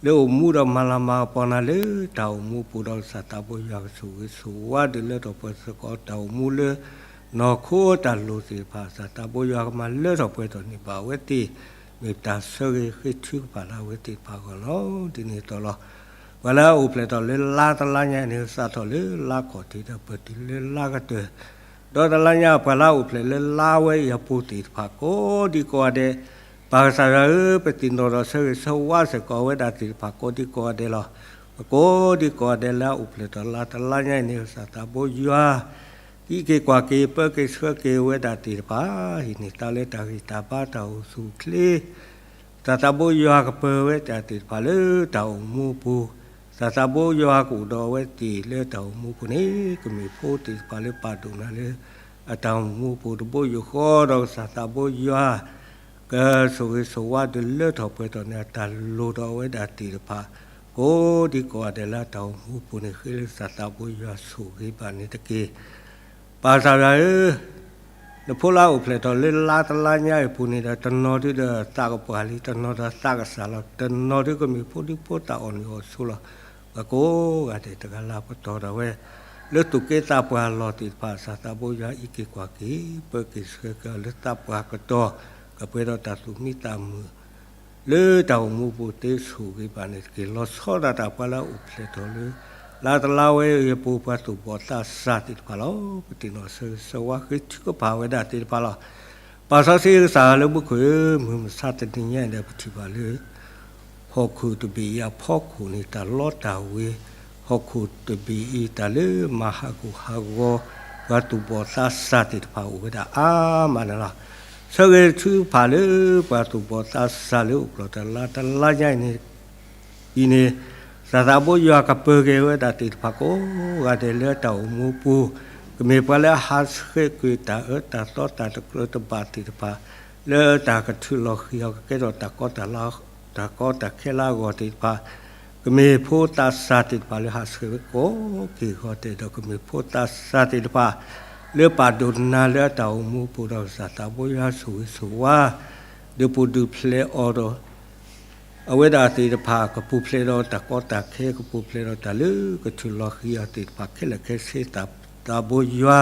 လၢအိၣ်မူဒီးမၤလၤမၤကပီၤနၤလၢတၢ်အိၣ်မူအပူၤဒီး ကစၢ်သးဘိယွၤကဆိၣ်ဂ့ၤဆိၣ်ဝါဒုးလၢထီၣ်ပှဲၤစ့ၢ်ကီးတၢ်အိၣ်မူလၢ နီၢ်ခိတၢ်လိၣ်သ့ၣ်တဖၣ်, ကစၢ်သးဘိယွၤကမၤလၢထီၣ်ပှဲၤထီၣ်န့ၢ်ဘၣ်အဝဲသ့ၣ်, မ့ၢ်တၢ်ဆၢဂ့ၤဃ့ထုကဖၣ်လၢအဝဲသ့ၣ်တဖၣ်အဂီၢ်လီၤ. ဒ်န့ၣ်အသိးလီၤ. ပှၤလၢအအိၣ်ဖျဲၣ်ထီၣ်လၢလါတလါညါအံၤန့ၣ် စးထီၣ်လၢလါခီၣ်ထံးဒီးပၢၢ်တုၤလၢလါကတၢၢ် ဒီးတလါညါ ပှၤလၢအအိၣ်ဖျဲၣ်လၢလါဝဲအံၤအပူၤသ့ၣ်တဖၣ်ကိးဒံကိးဂၤဒဲး, ပၢ်ကစၢ်ယွၤဧၢ, ပသ့ၣ်နီၣ်ဒီးဆၢဂ့ၤဆၢဝါစ့ၢ်ကီးဝဲဒၣ်သ့ၣ်တဖၣ်ကိးဒံကိးဂၤဒဲးလီၤ. ပကိးဒံကိးဂၤဒဲးလၢအအိၣ်ဖျဲၣ်ထီၣ်လါတလါညါအံၤန့ၣ် ကစၢ်သးဘိယွၤ အံးက့ၤကွၢ်က့ၤပၢက့ၤဆှၢက့ၤဝဲဒၣ်သ့ၣ်တဖၣ်, ဟံးန့ၢ်သါလၢတၢ်ဂံၢ်တၢ်ဘါတၢ်အိၣ်ဆူၣ်အိၣ်ချ့ ကစၢ်သးဘိယွၤကပၢၤဝဲဒၣ်သ့ၣ်တဖၣ်လၢတၢ်အိၣ်မူအပူၤ, ကစၢ်သးဘိယွၤကအိၣ်ဒီးအဝဲသ့ၣ်လၢတၢ်အိၣ်မူအပူၤန့ၣ်, ကမ့ၢ်ဖိသ့ၣ်တဖၣ်လၢပာ်ဒိၣ်နၤလၢ အတၢ်အိၣ်မူအပူၤတဘိယူၢ်ဃီဒီး ကစၢ်သးဘိယွၤ ကဆိၣ်ဂ့ၤဆိၣ်ဝါဒုးလၢထီၣ်ပှဲၤထီၣ်န့ၢ်အတၢ်လိၣ်ဒီးအဝဲဒၣ်သ့ၣ်တဖၣ် ကိးဒံကိးဂၤဒဲးလၢအတၢ်အိၣ်မူအပူၤန့ၣ် ဃ့လၢကစၢ်သးဘိယွၤဆိၣ်ဂ့ၤဘၣ်န့ၣ်တက့ၢ်. ပၢ်ကစၢ်ယွၤဧၢ, နဖိလၢအအိၣ်ဖျဲၣ်ထီၣ်လၢလါတလါညါအံၤအပူၤန့ၣ်ဒီး တနီၤဒုးဒီးသးကပှၢ်လံ, တနီၤဒီးသးကစၢ်လီၤ, တနီၤဒုးကမ့ၢ်ဖိဒံဖိသၣ်အီၣ်နုၢ်အီၣ်ဆိးလီၤ. ပှၤကိးဂၤဒဲးတဂၤလၢပတီၢ်ဒၣ်ဝဲ လၢသူၣ်က့သးပှၢ်အလီၢ်သ့ၣ်တဖၣ် ကစၢ်သးဘိယွၤအံးက့ၤကွၢ်က့ၤ ပၢက့ၤဆှၢက့ၤအီၤလၢသးပှၢ်ကတီၢ် ကပှဲၤဒီးတၢ်သူၣ်မံသးမုာ် လၢတၢ်အိၣ်မူအပူၤသ့ဆိၣ်ဂ့ၤဘၣ်န့ၣ်တက့ၢ်. လီၤဆီဒၣ်တၢ်ပှၤလၢအအိၣ်ဖျဲၣ်ထီၣ်လၢ လါတလါဝဲအံၤအပူၤ ပှၤသူၣ်ဘီၣ်သးစၢ်သ့ၣ်တဖၣ်လီၤ. ပသ့ၣ်နီၣ်ဆၢဂ့ၤဆၢဝါဃ့ထုကဖၣ်ဝဲဒၣ်သ့ၣ်တဖၣ်လီၤ. ပၢ်စီဆှံကစၢ်လၢမူခိၣ်ဧၢ, မုၢ်မဆါတနံၤညါအံၤဒီး ပထံၣ်ဘၣ်လၢ ဟီၣ်ခိၣ်တဘ့ၣ်အံၤအဖီခိၣ်န့ၣ် တၢ်လီတၢ်ဝ့ၤ, ဟီၣ်ခိၣ်တဘ့ၣ်အံၤ တၢ်လၢမၤဟးဂူာ်ဟးဂီၤ ပှၤသူၣ်ဘီၣ်သးစၢ်သ့ၣ်တဖၣ်အိၣ်ဝဲဒၣ်အါမးန့ၣ်လီၤ. ဆၢဂ့ၤထုကဖၣ်လၢပှၤသူၣ်ဘီၣ်သးစၢ်လၢအိၣ်ဖျဲၣ်ထီၣ်လါတလါညါအံၤန့ၣ် အံၤန့ၣ် ကစၢ်သးဘိယွၤကပၢၤက့ၤဝဲဒၣ်သ့ၣ်တဖၣ်ကိးဂၤဒဲးလၢတၢ်အိၣ်မူအပူၤ, ကမ့ၢ်ပှၤလၢအဟးဆှဲးကွံာ်တၢ်အၢတၢ်သီတၢ်တကြၢးတဘၣ်သ့ၣ်တဖၣ် လၢတၢ်ကထုးလီၤဃံၤအီၤ ကကဲထီၣ်တၢ်ကီတၢ်လၤ တၢ်ကီတၢ်ခဲလၢအဂီၢ်သ့ၣ်တဖၣ်, ကမ့ၢ်ဖိသးစၢ်သ့ၣ်တဖၣ်လၢဟးဆှဲးဝဲကိးက့ၢ်ဂီၤဒဲးဒီး ကမ့ၢ်ဖိသးစၢ်သ့ၣ်တဖၣ် လၢပာ်ဒိၣ်နၤလၢအတၢ်အိၣ်မူအပူၤဒီး ကစၢ်သးဘိယွၤဆိၣ်ဂ့ၤဆိၣ်ဝါ ဒုးပူၤဒုးဖျဲးအီၤဒီး အဝဲဒၣ်သ့ၣ်တဖၣ် ကပူၤဖျဲးဒီးတၢ်ကီတၢ်ခဲ ကပူၤဖျဲးဒီးတၢ်လၢကထုးလီၤဃံၤအီၤသ့ၣ်တဖၣ်ခဲလၢာ်ခဲဆ့ သးဘိယွၤ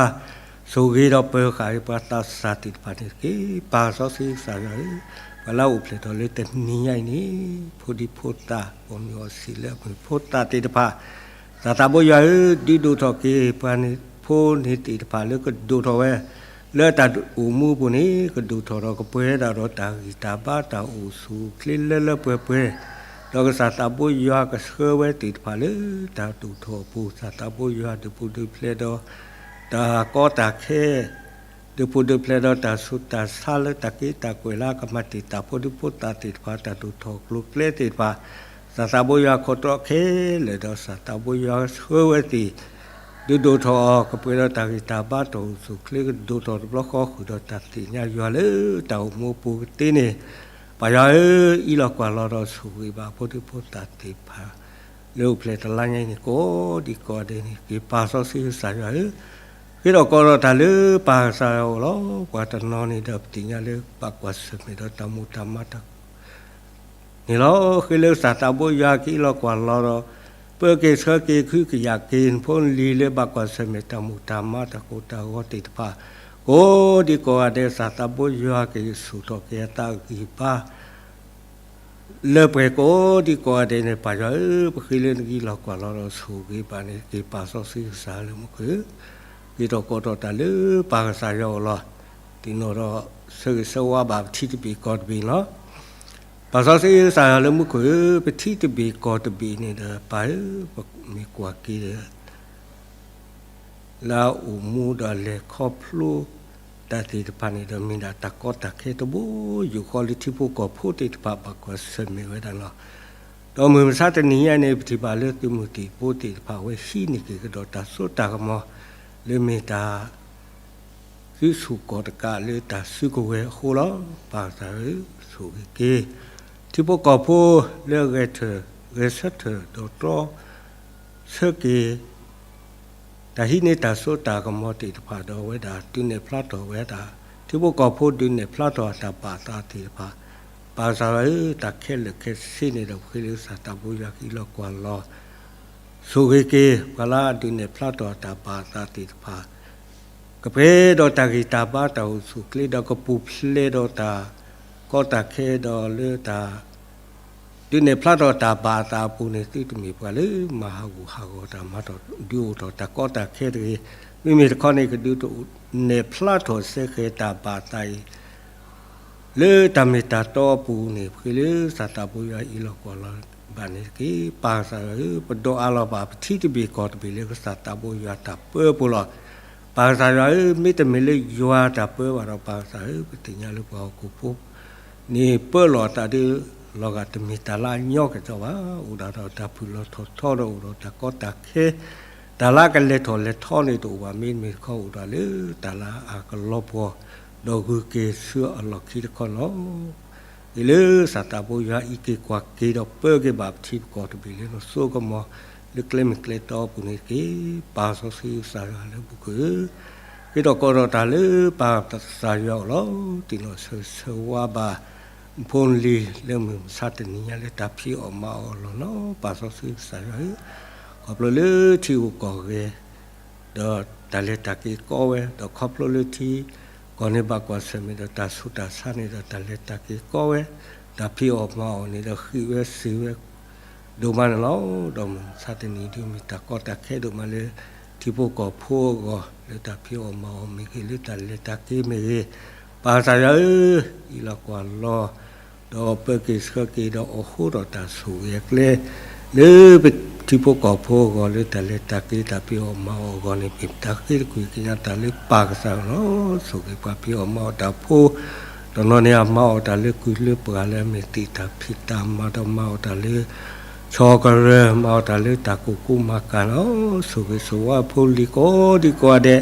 ဆိၣ်ဂ့ၤဒီးပၢၤဃာ်ပှၤသးစၢ်သ့ၣ်တဖၣ်န့ၣ်တက့ၢ်. ပၢ်စီဆှံကစၢ်ယွၤဧၢ, ပှၤလၢအအိၣ်ဖျဲၣ်ထီၣ်လၢတနံၤညါအံၤန့ၣ် ဖိဒံဖိသၣ် အီၣ်မ့ၤအီၣ်ဆံးလၢအမ့ၢ်ဖိသၣ်သ့ၣ်တဖၣ် ကစၢ်သးဘိယွၤဧၢ, ဒုးဒိၣ်ထီၣ်က့ၤပှၤန့ၣ် ဖိန့ၣ်သ့ၣ်တဖၣ်လၢကဒိၣ်ထီၣ်ဝဲ လၢတၢ်အိၣ်မူအပူၤန့ၣ် ကဒိၣ်ထီၣ်ဒီးကပှဲၤဒၣ်ဒီးတၢ်ဂံၢ်တၢ်ဘါတၢ်အိၣ်ဆူၣ်အိၣ်ချ့လၢလၢပှဲၤပှဲၤ, ဒီးကစၢ်သးဘိယွၤကဆှၢဝဲသ့ၣ်တဖၣ်လၢတၢ်ဒိၣ်ထီၣ်အပူၤ, စၢ်သးဘိယွၤဒုးပူၤဒုးဖျဲးဒီး တၢ်ကီတၢ်ခဲ ဒုးပူၤဒုးဖျဲးဒီးတၢ်ဆူးတၢ်ဆါလၢတၢ်က့တၢ်ကွဲးလၢအကမၤတံာ်တာ် ဖိဒံဖိသၣ်သ့ၣ်တဖၣ် တၢ်ဒိၣ်ထီၣ်ကျိၤကျဲသ့ၣ်တဖၣ်, စၢ်သးဘိယွၤခိးတီခဲလၢာ်ဒီး စၢ်သးဘိယွၤဆှၢဝဲသ့ၣ် ဒုးဒိၣ်ထီၣ်အီၤ ကပှဲၤဒီးတၢ်ဂံၢ်တၢ်ဘါတၢ်အိၣ်ဆူၣ်အိၣ်ချ့ ကဒိၣ်ထီၣ်တဘျီဃီဃုာ်ဒီးတၢ်သ့ၣ်ညါယွၤလၢတၢ်အိၣ်မူအပူၤကသ့န့ၣ်, ပၢ်ယွၤဧၢ, အံးလီၤကွၢ်လီၤဒီးဆိၣ်ဂ့ၤဘၣ်ဖိဒံဖိသၣ်သ့ၣ်တဖၣ် လၢအိၣ်ဖျဲၣ်တလါညါအံၤန့ၣ် ကိးဒံကိးဂၤဒဲးန့ၣ် က့ၤပာ်စီဆှံကစၢ်ယွၤဧၢ, ဃ့ထီၣ်ကိးထီၣ်တၢ်လၢပၢ်ကစၢ်ယွၤအအိၣ်လီၤ. ပှၤတနီၤန့ၣ်ဒီးပသ့ၣ်ညါလၢဘၣ်ကွၢ်ဆၢၣ်မဲာ်ဒီးတၢ်မိၣ်တၢ်မါတၢ် န့ၣ်လီၤ. ဃ့လၢကစၢ်သးဘိယွၤက့ၤအံးလီၤကွၢ်လီၤဒီး ပၢက့ၤဆှၢက့ၤ ကဟုကယာ်က့ၤ နဖိနလံၤလၢဘၣ်ကွၢ်ဆၢၣ်မဲာ်တၢ်မိၣ်တၢ်မါတၢ်ကိၢ်တၢ်ဂီၤသ့ၣ်တဖၣ် ကိးဒံကိးဂၤဒဲး ကစၢ်သးဘိယွၤက့ၤဆူၣ်ထီၣ်က့ၤအသးအဂံၢ်အဘါ လၢပှဲၤကိးဒံကိးဂၤဒဲးန့ၣ် ပၢ်ယွၤဧၢ, ပဃ့လၢနက့ၤလီၤကွၢ်လီၤဒီးဆိၣ်ဂ့ၤဘၣ်န့ၣ် က့ၤပာ်စီဆှံကစၢ်လၢမူခိၣ်ဧၢ, ဃ့ထီၣ်ကိးထီၣ်တၢ်လၢပၢ်ကစၢ်ယွၤအအိၣ်လီၤ. သ့ၣ်နီၣ်ဒီးဆၢဂ့ၤဆၢဝါဘၣ်ပထံတဘ့ၣ်ကီၢ်တဘ့ၣ်လီၤ. ပာ်စီဆှံကစၢ်ယွၤလၢမူခိၣ်ဧၢ, ပထံတဘ့ၣ်ကီၢ်တဘ့ၣ်န့ၣ်ဒီး ပၢ်ဧၢ, ပမ့ၢ်ကွၢ်က့ၤဒီး လၢအအိၣ်မူဒီးအလဲၤခီဖျိတၢ်သ့ၣ်တဖၣ်န့ၣ်ဒီး မ့ၢ်ဒၣ်တၢ်ကီတၢ်ခဲတဘိယူၢ်ဃီလၢထံဖိကီၢ်ဖိသ့ၣ်တဖၣ်ဘၣ်ကွၢ်ဆၢၣ်မဲာ်ဝဲဒၣ်လီၤ. ဒီးမုၢ်မဆါတနံၤညါန့ၣ် ပထံၣ်ဘၣ်လၢသုးမုၢ်သံၣ်ဘိသ့ၣ်တဖၣ် အဝဲဟံးန့ၢ်က့ၤကဒီးတၢ်စိတၢ်ကမီၤ လၢမ့ၢ်တၢ် သုးဆူၣ်ကီၢ်တကးလၢတၢ်စုကဝဲၤအဃိလီၤ. ပၢ်ကစၢ်ဧၢ, ဆိၣ်ဂ့ၤက့ၤ ထံဖိကီၢ်ဖိလၢအဂဲၤထၢၣ်ဂဲၤဆၢထၢၣ်ဒီးတြီဆၢက့ၤ တၢ်ဟံးန့ၢ်တၢ်စိတၢ်ကမီၤသ့ၣ်တဖၣ်ဒီး အဝဲဒၣ်ဒုးနဲၣ်ဖျါထီၣ်ဝဲဒၣ် ထံဖိကီၢ်ဖိဒုးနဲၣ်ဖျါထီၣ်အတၢ်ဘၣ်အသးသ့ၣ်တဖၣ်, ပၢ်ကစၢ်ဧၢ, တၢ်ခဲလၢာ်ခဲဆ့န့ၣ်ဒီး ပဃ့လၢကစၢ်သးဘိယွၤက့ၤအံးလီၤကွၢ်လီၤ ဆိၣ်ဂ့ၤက့ၤ ပှၤလၢအဒုးနဲၣ်ဖျါထီၣ်အတၢ်ဘၣ်အသးသ့ၣ်တဖၣ် ကပှဲၤဒီးတၢ်ဂံၢ်တၢ်ဘါတၢ်အိၣ်ဆူၣ်အိၣ်ချ့ ဒီးကပူၤဖျဲးဒီးတၢ်ကီတၢ်ခဲဒီးလၢတၢ် ဒုးနဲၣ်ဖျါထီၣ်တၢ်ဘၣ်အသးအပူၤန့ၣ် သုတမ့ၢ်ပှၤလၢမၤဟးဂူာ်ဟးဂီၤတၢ် မၤထီၣ်ဒုးအိၣ်ထီၣ်တၢ်ကီတၢ်ခဲတဂ့ၤ, မ့မ့ၢ်တခီန့ၣ် ကဒုးနဲၣ်ဖျါထီၣ်စဲဃဲၤတၢ်ဘၣ်အသးအံၤ လၢတၢ်မ့ၢ်တၢ်တီအပူၤန့ၣ် ပဃ့လၢကစၢ်သးဘိယွၤအံးလီၤကွၢ်လီၤဘၣ်န့ၣ်တက့ၢ်. ပၢ်ကစၢ်ယွၤဧၢ, ပဒိးအးလီၤဘၣ်ပထံတဘ့ၣ်ကီၢ်တဘ့ၣ်လၢကစၢ်သးဘိယွၤတၢ်ပၢအပူၤလီၤ. ပၢ်ကစၢ်ယွၤဧၢ, မ့တမ့ၢ်လၢယွၤတၢ်ပၢဘၣ်ဒီး ပၢ်ကစၢ်ဧၢ, ပသ့ၣ်ညါလၢပှၤဟီၣ်ခိၣ်ဖိ န့ၣ်ပၢလီၤအသးဒီး လီၤဂာ်တမ့ၢ်တၢ်လၢအညီကဲၣ်ကီဘၣ်, အိၣ်ဒၣ်ဒီးတၢ်ဖုၣ်လီၤထီၣ်ထီဒီးအိၣ်ဒီးတၢ်ကီတၢ်ခဲ, တၢ်လၢအကလဲၤထီၣ်လဲၤထီန့ၣ်တအိၣ်ဘၣ်, မ့တမ့ၢ်တခီအိၣ်ဒၣ်လၢတၢ်လၢအကလီၤပှီၢ် ဒီးဂုၤက့ၤဆူအလီၢ်ခံတခီလီၤ. အံၤလၢကစၢ်သးဘိယွၤအံးက့ၤကွၢ်က့ၤဒီးပၢက့ၤဘၣ်ပထံပကီၢ်တဘ့ၣ်လၢနစိကမီၤ လၢကျဲမုၢ်ကျဲတီအပူၤန့ၣ်တက့ၢ်. ပၢ်စီဆှံကစၢ်ယွၤလၢမူခိၣ်ဧၢ, ဃ့ထီၣ်ကိးထီၣ်တၢ်လၢပၢ်ကစၢ်ယွၤအအိၣ်လီၤ. သ့ၣ်နီၣ်ဆၢဂ့ၤဆၢဝါဘၣ်ဖိနလံၤလၢမုၢ်မဆါတနံၤညါလၢတၢ်ဖံးအီၣ်မၤအီၣ်အလီၢ်လီၤ. ပၢ်စီဆှံကစၢ်ယွၤဧၢ, ခီဖျိလၢထံဂုၤကီၢ်ဂၤ ဒီးတၢ်လဲၤတၢ်က့ၤကီဝဲ, ဒီးခီဖျိလၢထံကီၢ်န့ၣ်ဘၣ်ကွၢ်ဆၢၣ်မဲာ်ဒီးတၢ်ဆူးတၢ်ဆါန့ၣ်ဒီးတၢ်လဲၤတၢ်က့ၤကီဝဲ, တၢ်ဖံးအီၣ်မၤအီၣ်န့ၣ်ဒီးဃံးဝဲစ့ၤဝဲ ဒိၣ်မးန့ၣ်လီၤ. ဒီးမုၢ်မဆါတနံၤဒုးမ့ၢ်တၢ်ကီတၢ်ခဲဒိၣ်မးလၢ ထံဖိကီၢ်ဖိအဂီၢ် လၢတၢ်ဖံးအီၣ်မၤအီၣ်မ့ၢ်ဂ့ၤ လၢတၢ်လဲၤတၢ်က့ၤမ့ၢ်ဂ့ၤ, ပၢ်ကစၢ်ယွၤဧၢ, အံးလီၤကွၢ်လီၤ ဒီးပၢက့ၤဆှၢက့ၤဒီးအိၣ်ဃူဒီးတၢ်ဆိၣ်ဂ့ၤအကျဲ လၢပထံဖိကီၢ်ဖိအဂီၢ် လၢတၢ်လဲၤတၢ်က့ၤတၢ်ဖံးအီၣ်မၤအီၣ်အဂီၢ်န့ၣ် မ့ၢ်ပတၢ်ဃ့တကွံာ်ကညးတၢ်လၢပၢ်ကစၢ်လီၤ. ဆိၣ်ဂ့ၤပှၤဖံးအီၣ်မၤအီၣ်တၢ်ဖိ တနီၤန့ၣ် အမၤအီၣ်တၢ်လၢကုၢ်လၢပှၤလၢအမ့ၢ်သ့ၣ်တၢ်ဖံးတၢ်မၤ ဒီးမၤအီၣ်တၢ်လၢ ဆီၣ်ကရၢၢ် မၤအီၣ်တၢ်လၢတၢ်ကူၣ်ကူမၤကၤလီၤ. ဆိၣ်ဂ့ၤဆိၣ်ဝါဖိလံၤကိးဒံကိးဂၤဒဲး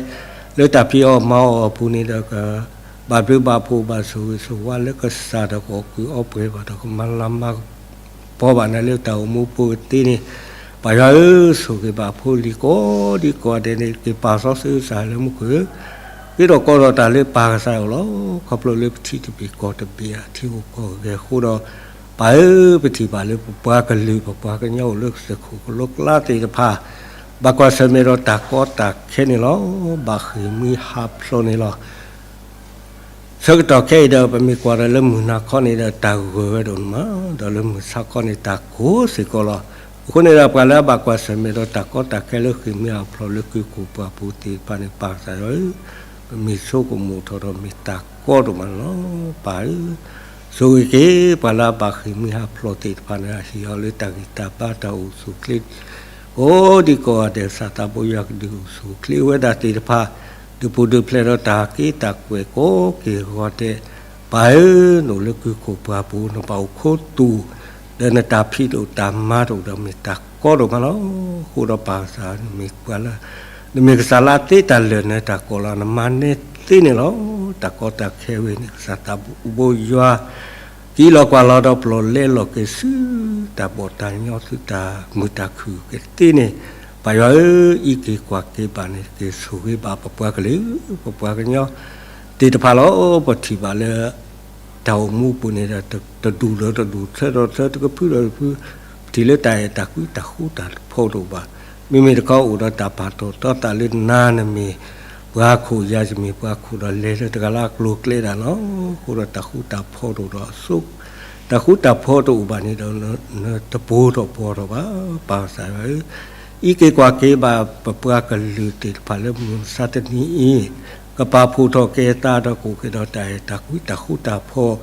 လၢတၢ်ဖံးအီၣ်မၤအီၣ်အပူၤန့ၣ်ဒီး ကဘၣ်ဘျုးဘၣ်ဖှိၣ်ဘၣ်ဆိၣ်ဂ့ၤဆိၣ်ဝါလၢကစၢ်ဒီး ကအီၣ်ကုၢ်အီပှဲၤဘၣ်ဒီး ကမၤလၤမၤကပီၤဘၣ်နၤလၢတၢ်အိၣ်မူပူၤကသ့န့ၣ်, ပၢ်ယွၤဧၢ, ဆိၣ်ဂ့ၤဘၣ်ဖိလံၤကိးဒံကိးဂၤဒဲးန့ၣ် က့ၤပာ်စီဆှံကစၢ်လၢမူခိၣ်ဧၢ, ဃ့ထီၣ်ကိးထီၣ်တၢ်လၢပၢ်ကစၢ်အအိၣ်လီၤ. ခီဖျိလၢပထံတဘ့ၣ်ကီၢ်တဘ့ၣ်အထံဂုၤကီၢ်ဂၤအဃိဒီး ပၢ်ဧၢ, ပထံၣ်ဘၣ်လၢပပှၤကလုာ် ပပှၤကညီအိၣ်လၢကစၢၢ်ခိၣ်ကလိကျါသ့ၣ်တဖၣ် ဘၣ်ကွၢ်ဆၢၣ်မဲာ်ဒီးတၢ်ကီတၢ်ခဲန့ၣ်လီၤ. ဘၣ်ဃ့ၢ်မှံဟးဖျိးန့ၣ်လီၤ. ဆၢကတီၢ်ခဲအံၤဒီး ပမ့ၢ်ကွၢ်ဒီးလၢမုၢ်နၤခီန့ၣ်ဒီး တၢ်ဂၢၢ်ဝဲဒိၣ်မး, ဒီးလၢမုၢ်ဆါခီန့ၣ် တၢ်ကိၢ်စ့ၢ်ကီးလီၤ. အဃိန့ၣ်ဒီး ပှၤလၢအဘၣ်ကွၢ်ဆၢၣ်မဲာ်ဒီးတၢ်ကီတၢ်ခဲလၢဃ့ၢ်မှံဟးဖျိးလၢကုၢ်ကိၢ်ပှၢ်ပူၤသ့ၣ်တဖၣ်န့ၣ် ပၢ်ကစၢ်ယွၤဧၢ, ပမ့ၢ်ဆိကမိၣ်ထီၣ်ဒီးမ့ၢ်တၢ်ကီဒိၣ်မးန့ၣ်လီၤ. ပၢ်ဧၢ, ဆိၣ်ဂ့ၤက့ၤ ပှၤလၢအဘၣ်ဃ့ၢ်မှံဟးဖျိးသ့ၣ်တဖၣ်န့ၣ် ဟ့ၣ်အီၤလၢတၢ်ဂံၢ်တၢ်ဘါတၢ်အိၣ်ဆူၣ်အိၣ်ချ့ ကိးဒံကိးဂၤဒဲး ကစၢ်သးဘိယွၤကဒုးအိၣ်ဆူၣ်အိၣ်ချ့ဝဲဒၣ်သ့ၣ်တဖၣ်, ဒုးပူၤဒုးဖျဲးဒီးတၢ်က့တၢ်ကွဲးကိးက့ၤဂီၤဒဲး, ပၢ်ဧၢ, နအိၣ်လၢကုၢ်ခိၣ်ပှၢ်ပူၤ နဘၣ်အိၣ်ခူသူၣ်, ဒီးနတၢ်ဖံးတအိၣ်တၢ်မၤတအိၣ်ဒီးမ့ၢ်တၢ်ကီဒိၣ်မးလီၤ. အဃိဒီးပၢ်ကစၢ် နမ့ၢ်ပှၤလၢ နမ့ၢ်ကစၢ်လၢအသ့တၢ်လၢာ်နၢၤတၢ်ကီလီၤ နမၤန့ၢ်သ့န့ၣ်လီၤ. တၢ်ကီတၢ်ခဲဝဲန့ၣ် ကစၢ်သးဘိယွၤ ကံလီၤကွၢ်လီၤဒီးပျီၣ်လဲလီၤက့ၤဆူ တၢ်ဘီၣ်တၢ်ညီ ဆူတၢ်မုာ်တၢ်ခုၣ်ကသ့န့ၣ်, ပၢ်ယွၤဧၢ, အံးက့ၤကွၢ်က့ၤဘၣ်န့ၣ် က့ၤဆိၣ်ဂ့ၤဘၣ်ပပှၤကလုာ် ပပှၤကညီသ့ၣ်တဖၣ်လီၤ. ပထံၣ်ဘၣ်လၢ တၢ်အိၣ်မူပူၤန့ၣ်ဒီး တဒူၣ်ဒီးတဒူၣ် ထၢဒီးထၢ တကဖုဒီးတကဖု, ပထံၣ်လၢတၢ်အဲၣ်တၢ်ကွံတၢ်ဃူတၢ်ဖိးတအိၣ်ဘၣ်. မ့မ့ၢ်တခီအိၣ်ဒီးတၢ်ပာ်ထီၣ်ထီသးလၢနၤ နမ့ၢ်ပှၤခိၣ် ယၤယမ့ၢ်ပှၤခိၣ်ဒီး လဲၤလၢတဂၤလၢအကျိၤအကျဲဒၣ်လီၤ. အဃိဒီးတၢ်ဃူတၢ်ဖိးတအိၣ်ဒီးအစိ တၢ်ဃူတၢ်ဖိးတအိၣ်ဘၣ်န့ၣ်ဒီး နတဘိးထီၣ်ဘှီထီၣ်ဘၣ်. ပၢ်ကစၢ်ယွၤဧၢ, အံးက့ၤကွၢ်က့ၤဘၣ်ပပှၤကလုာ်သ့ၣ်တဖၣ်လၢမုၢ်မဆါတနံၤအံၤ, ကပာ်ဖှိၣ်ထီၣ်က့ၤအသးဒီးကအိၣ်က့ၤဒီးတၢ်အဲၣ်တၢ်ကွံတၢ်ဃူတၢ်ဖိး,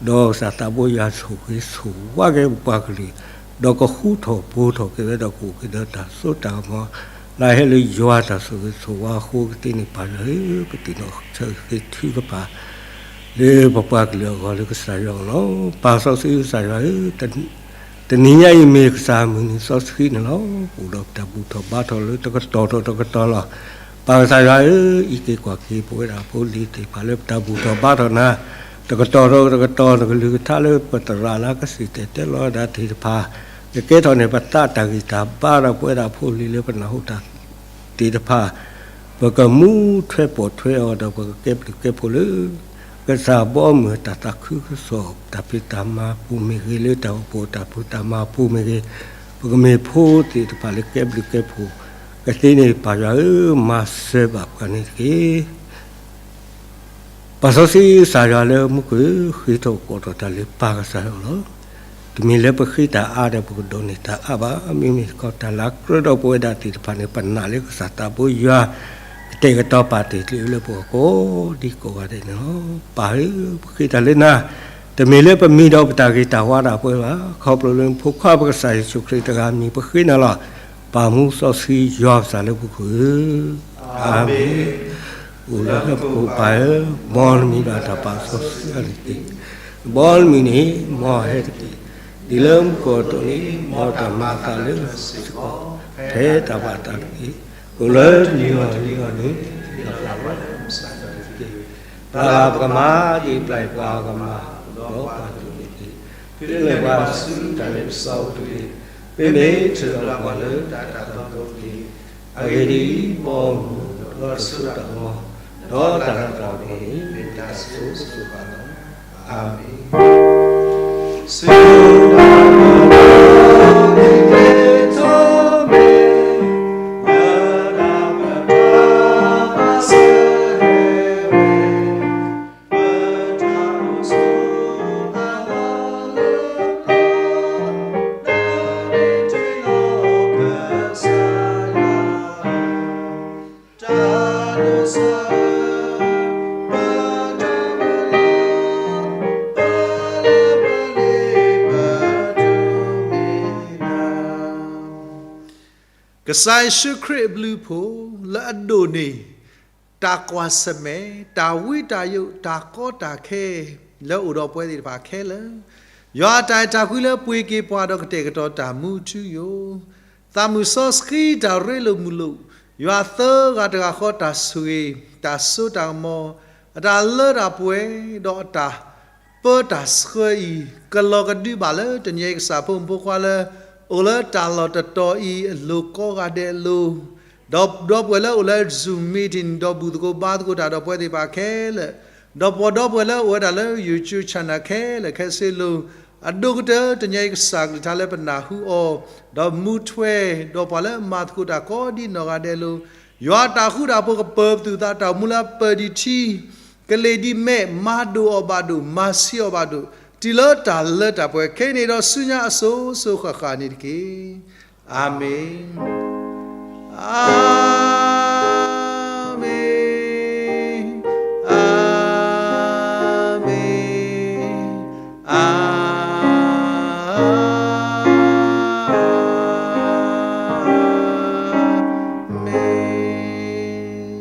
ဒီးကစၢ်သးဘိယွၤဆိၣ်ဂ့ၤဆိၣ်ဝါက့ၤပပှၤကလုာ်, ဒီးကဃူထီၣ်ဘိးထီၣ်က့ၤဝဲဒီးကအိၣ်က့ၤဒီးတၢ်စိတၢ်ကမီၤ လၢအဟဲလၢယွၤတၢ်ဆိၣ်ဂ့ၤဆိၣ်ဝါအဃိကသ့န့ၣ် ပၢ်ယွၤဧၢ, ပသ့ၣ်နီၣ်ထီၣ်က့ၤထုကဖၣ် လၢပပှၤကလုာ်အဂီၢ်လၢကစၢ်ယွၤအအိၣ်လီၤ. ပၢ်စီဆှံကစၢ်ယွၤဧၢ, တနံၤညါအံၤမ့ၢ်ကစၢ်မုၢ်နံၤစီဆှံန့ၣ်လီၤ. အိၣ်ဒီးပတၢ်ဘူၣ်ထီၣ်ဘါထီၣ်လၢတကတီၢ်ထီၣ်တကတီၢ်လီၤ. ပၢ်ကစၢ်ယွၤဧၢ, အံးက့ၤကွၢ်က့ၤပဝဲဒၣ်ဖိလံၤသ့ၣ်တဖၣ်လၢပတၢ်ဘူၣ်ထီၣ်ဘါထီၣ်နၤ, တကတီၢ်ထီၣ်တကတီၢ် နကလုၢ်ကထါလၢပသရၣ်လၢကစံၣ်တဲၤတဲလီၤဝဲဒၣ်သ့ၣ်တဖၣ်, ကကဲထီၣ်န့ၢ်ပသးတၢ်ဂံၢ်တၢ်ဘါဒီးပဝဲဒၣ်ဖိလံၤလၢပနၢ်ဟူတၢ် သ့ၣ်တဖၣ်, ပကမူထွဲပိာ်ထွဲအီၤဒီးပကကဲဘျုးကဲဖှိၣ်လၢ ကစၢ်ဘီအမုၢ်တၢ်သးခုကစီၣ် တၢ်ဖံးတၢ်မၤပူၤမ့ၢ်ဂ့ၤ လၢတၢ်အိၣ်ဖှိၣ်တၢ်ဖံးတၢ်မၤပူၤမ့ၢ်ဂ့ၤ, ပကမ့ၢ်ဖိသ့ၣ်တဖၣ်လၢကဲဘျုးကဲဖှိၣ်ကသ့န့ၣ် ပၢ်ယွၤဧၢ, မၤစၢၤဘၣ်ပှၤန့ၣ်တက့ၢ်. ပၢ်စီဆှံကစၢ်ယွၤလၢမူခိၣ်ဧၢ, ဃ့ထီၣ်ကိးထီၣ်တၢ်လၢပၢ်ကစၢ်ယွၤလီၤ. တမ့ၢ်လၢပဃ့တၢ်အါဒီးပကဒိးန့ၢ်တၢ်အါဘၣ်. မ့မ့ၢ်တခီတၢ်လၢအကြၢးဒီးပဝဲဒၣ်သ့ၣ်တဖၣ်န့ၣ် ပနာ်လၢကစၢ်သးဘိယွၤ ကတဲာ်ကတီၤပာ်တ့ၢ်လၢပဂီၢ်ကိးဒံကိးဂၤဒဲးန့ၣ်လီၤ. ပၢ်ဧၢ, ပဃ့တၢ်လၢနၤ, တမ့ၢ်လၢပမံၤဒီးပတၢ်ဂ့ၤတၢ်ဝါဒၣ်ပဝဲဘၣ်. ခီဖျိလၢနဖိခွါပကစၢ်ယ့ၣ်ၡူးခရံာ်တဂၤအမံၤပဃ့နၤလီၤ. ပၢ်မူစီဆှံယွၤကစၢ်လၢမူခိၣ်ဧၢ, အၤမ့ၣ်. အိၣ်လၢဟၢဖှိၣ်ပၢ်ဧၢ, မ်နမံၤဘၣ်တၢ်ပာ်စီဆှံအါန့ၣ်တက့ၢ်. မ်နမံၤန့ၣ် မ်အဟဲတက့ၢ်. ဒ်လၢမူခိၣ်အသိးန့ၣ် မ်တၢ်မၤအသးလၢမူခိၣ်စ့ၢ်ကီး ဖဲတၢ်ဘၣ်အသးတက့ၢ်. အိၣ်လၢတနံၤအံၤတနံၤအံၤန့ၣ် ပဂီၢ်လၢမုၢ်ဆါတက့ၢ်. ပျၢ်ပကမၤဒ်ပျၢ်ပှၤအကမၤ, ဒီးပှၤဒိၣ်န့ၢ်တက့ၢ်. ဖဲလဲၣ်ပှၤဆူတၢ်လ့ပစီအိၣ်တက့ၢ်. မ့မ့ၢ်ထုးထီၣ်ပှၤလၢတၢ်တၢ်တီတက့ၢ်. အဂ့ၢ်ဒ်အံၤ, မ်အမူဒီးတၢ်စိတၢ်ကမီၤ ဒီးတၢ်လၤတၢ်ကပီၤန့ၣ် မ့ၢ်တၢ်စိစိၤဃၣ်ဃၣ်လီၤ. အၤမ့ၣ်. ကစၢ်ယ့ၣ်ၡူးခရံာ်အဘျုးအဖှိၣ်လၢအဒိၣ်န့ၢ် တၢ်ကွၢ်ဆၢၣ်မဲာ်, တၢ်ဝံတၢ်ယိး, တၢ်ကီတၢ်ခဲ လၢအိၣ်ဒီးပဝဲသ့ၣ်တဖၣ်ခဲလၢာ်, ယွၤအတၢ်အဲၣ်တၢ်ကွံလၢပှ့ၤက့ၤပှၤဒီးကတဲာ်ကတီၤတၢ်မူထူယိာ်, သးမုၣ်စီဆှံတၢ်ရ့လိာ်မုာ်လိာ်, ယွၤသၢဂၤတဂၤဃီတၢ်ဆိၣ်ဂ့ၤ, တၢ်စိတၢ်ကမီၤ, အတၢ်လၢတၢ်ပှဲၤ, ဒီးအတၢ် ပၢတၢ်ဆှၢအံၤ ကလီၤကဒုဘၣ်လၢတနံၤအံၤ ကစၢ်ဖိမုၣ်ဖိခွါလၢ အိၣ်လၢတၢ်လီၢ်တတီၤအံၤအလိၤကိးဂၤဒဲးအလိၤ, ဒီးဒီပုၢ်ဝဲၢ်လၢအိၣ်လၢ Zoom meeting ဒီးဘူၣ်သကိးဘါသကိးတၢ်ဒီးပဝဲသ့ၣ်တဖၣ်ခဲလၢာ်, ဒီးပှၤဒီပုၢ်ဝဲၢ်လၢအိၣ်ဝဲဒၣ်လၢ YouTube channel ခဲလၢာ်ခဲဆ့လိၤ, အဒိၣ်ကတၢၢ်တနံၤအံၤ ကစၢ်ကလုၢ်ကထါလၢပနၢ်ဟူအီၤ, ဒီးမူထွဲ, ဒီးပှၤလၢအမၤသကိးတၢ်ကိးဒ်နီၢ်ဂၤဒဲးလိၤ, ယွၤအတၢ်ဃူတၢ်ဖိးကပၢၤပသူၣ်သး တၢ်အိၣ်မူလၢအပၢၤဒံးထံ ကလ့ၣ်ဒံးမဲာ်, မၤဒိၣ်အီၤဘၣ်ဒိၣ်, မၤဆံးအီၤဘၣ်ဒိၣ်, တုၤလၢတၢ်လၢတၢ်ပှဲၤခဲအံၤန့ၣ်ဒီးဆူညါအစိၤစိၤဃၣ်ဃၣ်န့ၣ်တက့ၢ်. အၤမ့ၣ်. အၤ